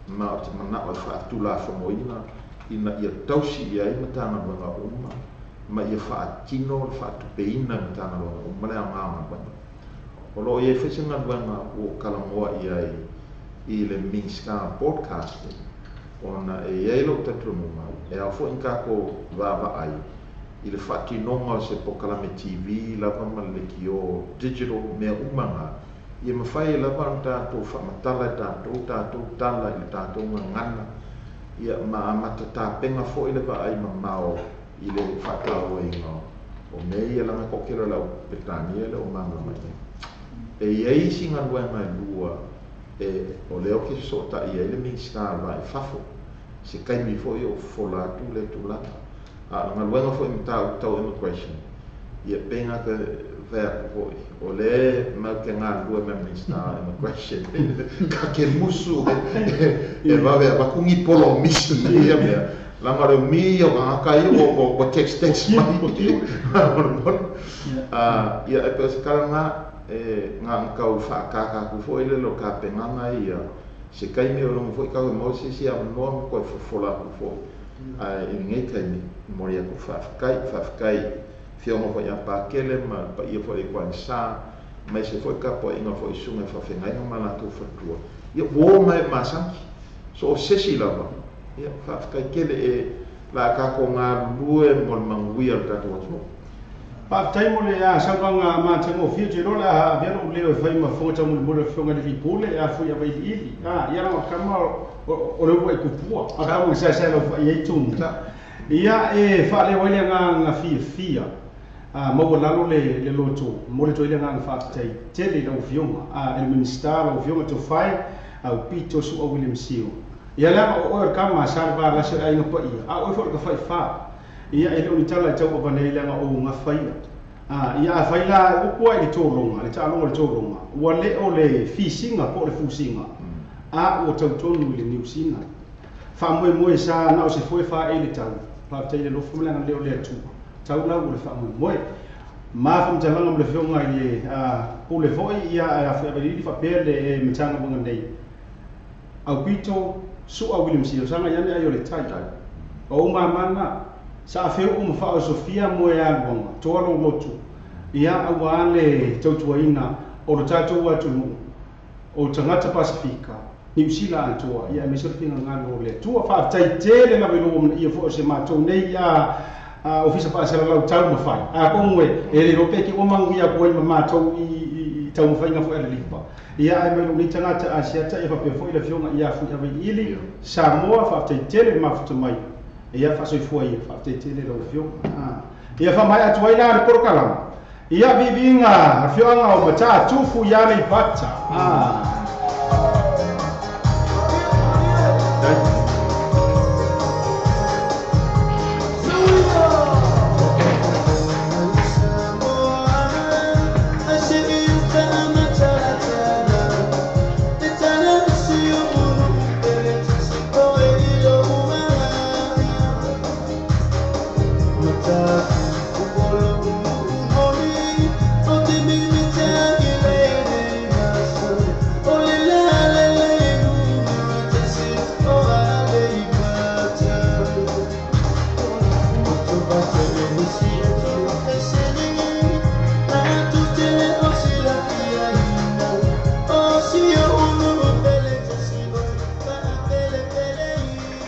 ma ou te manao e faatulafonoina ina ia tausi i ai Matagaluega uma ma ia faatino le faatupeina e Matagaluega uma le aoga o galuega. O lo o i ai foi se galuega ua ou talanoa i ai i le Minisita Broadcasting, ona e i ai lou talitonuga e ao foi ona tatou vaavaai i le faatinoga o se polokalame TV lava ma le lekiō digital mea uma na, ia mafai ai lava ona tatou faamatala e tatou tatou tala i le tatou gagana, ia ma amata tapena foi le vaai mamao i le faatauaina o mea ia leaga e toatele o le au Peretania e le o malamalama i ai. E i ai isi galuega e lua e o lea ou te fesootai ai le Minisita o le Va i Fafo, se taimi foi ou fofola atu lea tulaga. A o le galuega foi mataupu tau immigration, ia pei na te fai atu foi, o lea matou te galulue ma le Minisita o Immigration, ka te musu e vave avatu ni polomisi i ia mea, leaga o le umi ia o tagata ia ua text text mai faamolemole. Ia e pei o se tala lena, e na ona tau faaakāka atu foi lele o tapenaga ia, se taimi o luga foi tau e maua se isi avanoa ma toe fofola atu foi. Ae i lenei taimi, e momoli atu le faafetai, faafetai i Afioga foi ia Pakele ma le paia foi o le Ikuanisa, aemaise foi le tapuaiga foi i susuga i faafeagaiga ma latou faletua. Ia ua o mai masani, so o se isi lava, ia faafetai tele e la a tatou galulue mo le manuia o le tatou atunuu. Faafetai mo le saunoaga matagofie, ou te iloa o le a avea lou leo e fai ma fofoga taumolimoli o le Afioga i le Alii Pule, Afuia Vailiili. Ia leaga o le tama o le uluai tupua, a tama e saesae laufai ai tumu. Ia e faaleo ai le agaga fiafia maualalo le loto, momoli atu ai le agaga faafetai tele i lau Afioga i le Minisita, lau Afioga Tofae Aupito Su'a William Sio. Ia leaga o oe o le tama a Salevalasi o le aiga paia, a o oe foi o le tafaifa. Ia e le o ni tala e tau avane ai leaga o ou gafa ia. Ia afai la e upu lava i le tologa, le taaloga o le tologa, ua le o le fisiga po o le fusiga, a ua tau tonu i le niusina. Faamoemoe sa na o se foe faaei le tau, faafetai i le alofa ma le agalelei o le Atua, tau lau o le faamoemoe. Ma faamatalaga ma le Afioga i le Pule foi ia afu fa pele mtanga bunga nei. Aupito Sua William si sanga yani ayo le tai. O mamana sa feu o fa o Sofia mo ya bonga to lo lotu. Ia awale tautuaina o lo tatou atu o tangata Pasifika. Niu Sila antoa ia me sofinga ngalo le tua fa tai tele la velo ia fo se matou nei ia ofisa pa sala lau tau mafai a kongwe e le rope ki o mangu ia ko ma matou i tau mafai nga fo ele lipa ia ai mai ni tangata Asia ta e fa pe fo ile fionga ia fu ia ili Samoa fa tai tele mafuta mai ia fa soi foi ia fa tai tele lo fionga ia fa mai atu ai la le porokala ia vivinga fionga o mata tufu ia le pata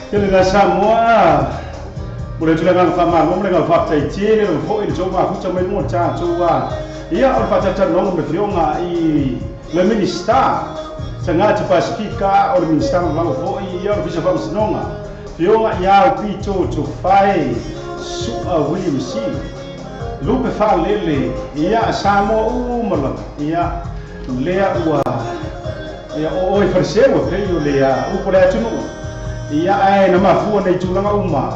Kele Samoa, mo le tulaga fa mo le fa tai tele fo ile toma futa mai mo ta tua ia o fa tata no me fionga i le minister sanga te Pasifika o le minister ma fo ia o fisa fa sinonga fionga ia o pito to fai Sua William C lupe fa lele ia Samoa umala ia lea ua ia o i farsewa pe le ia u pole atunu ia ai na mafua nei tulaga uma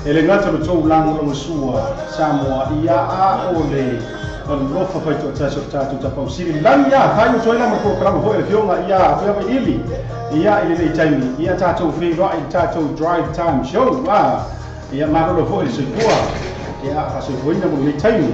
ele ngata lo tou lango lo sua Samoa ia a o le lofa fai to taso tatu ta pausiri lani ia fai to ila mo programa fo ele fionga ia fo ia ili ia ile nei taimi ia tatou fi ro i tatou drive time show ia ma lo fo ele sipua ia fa se foi na mo nei taimi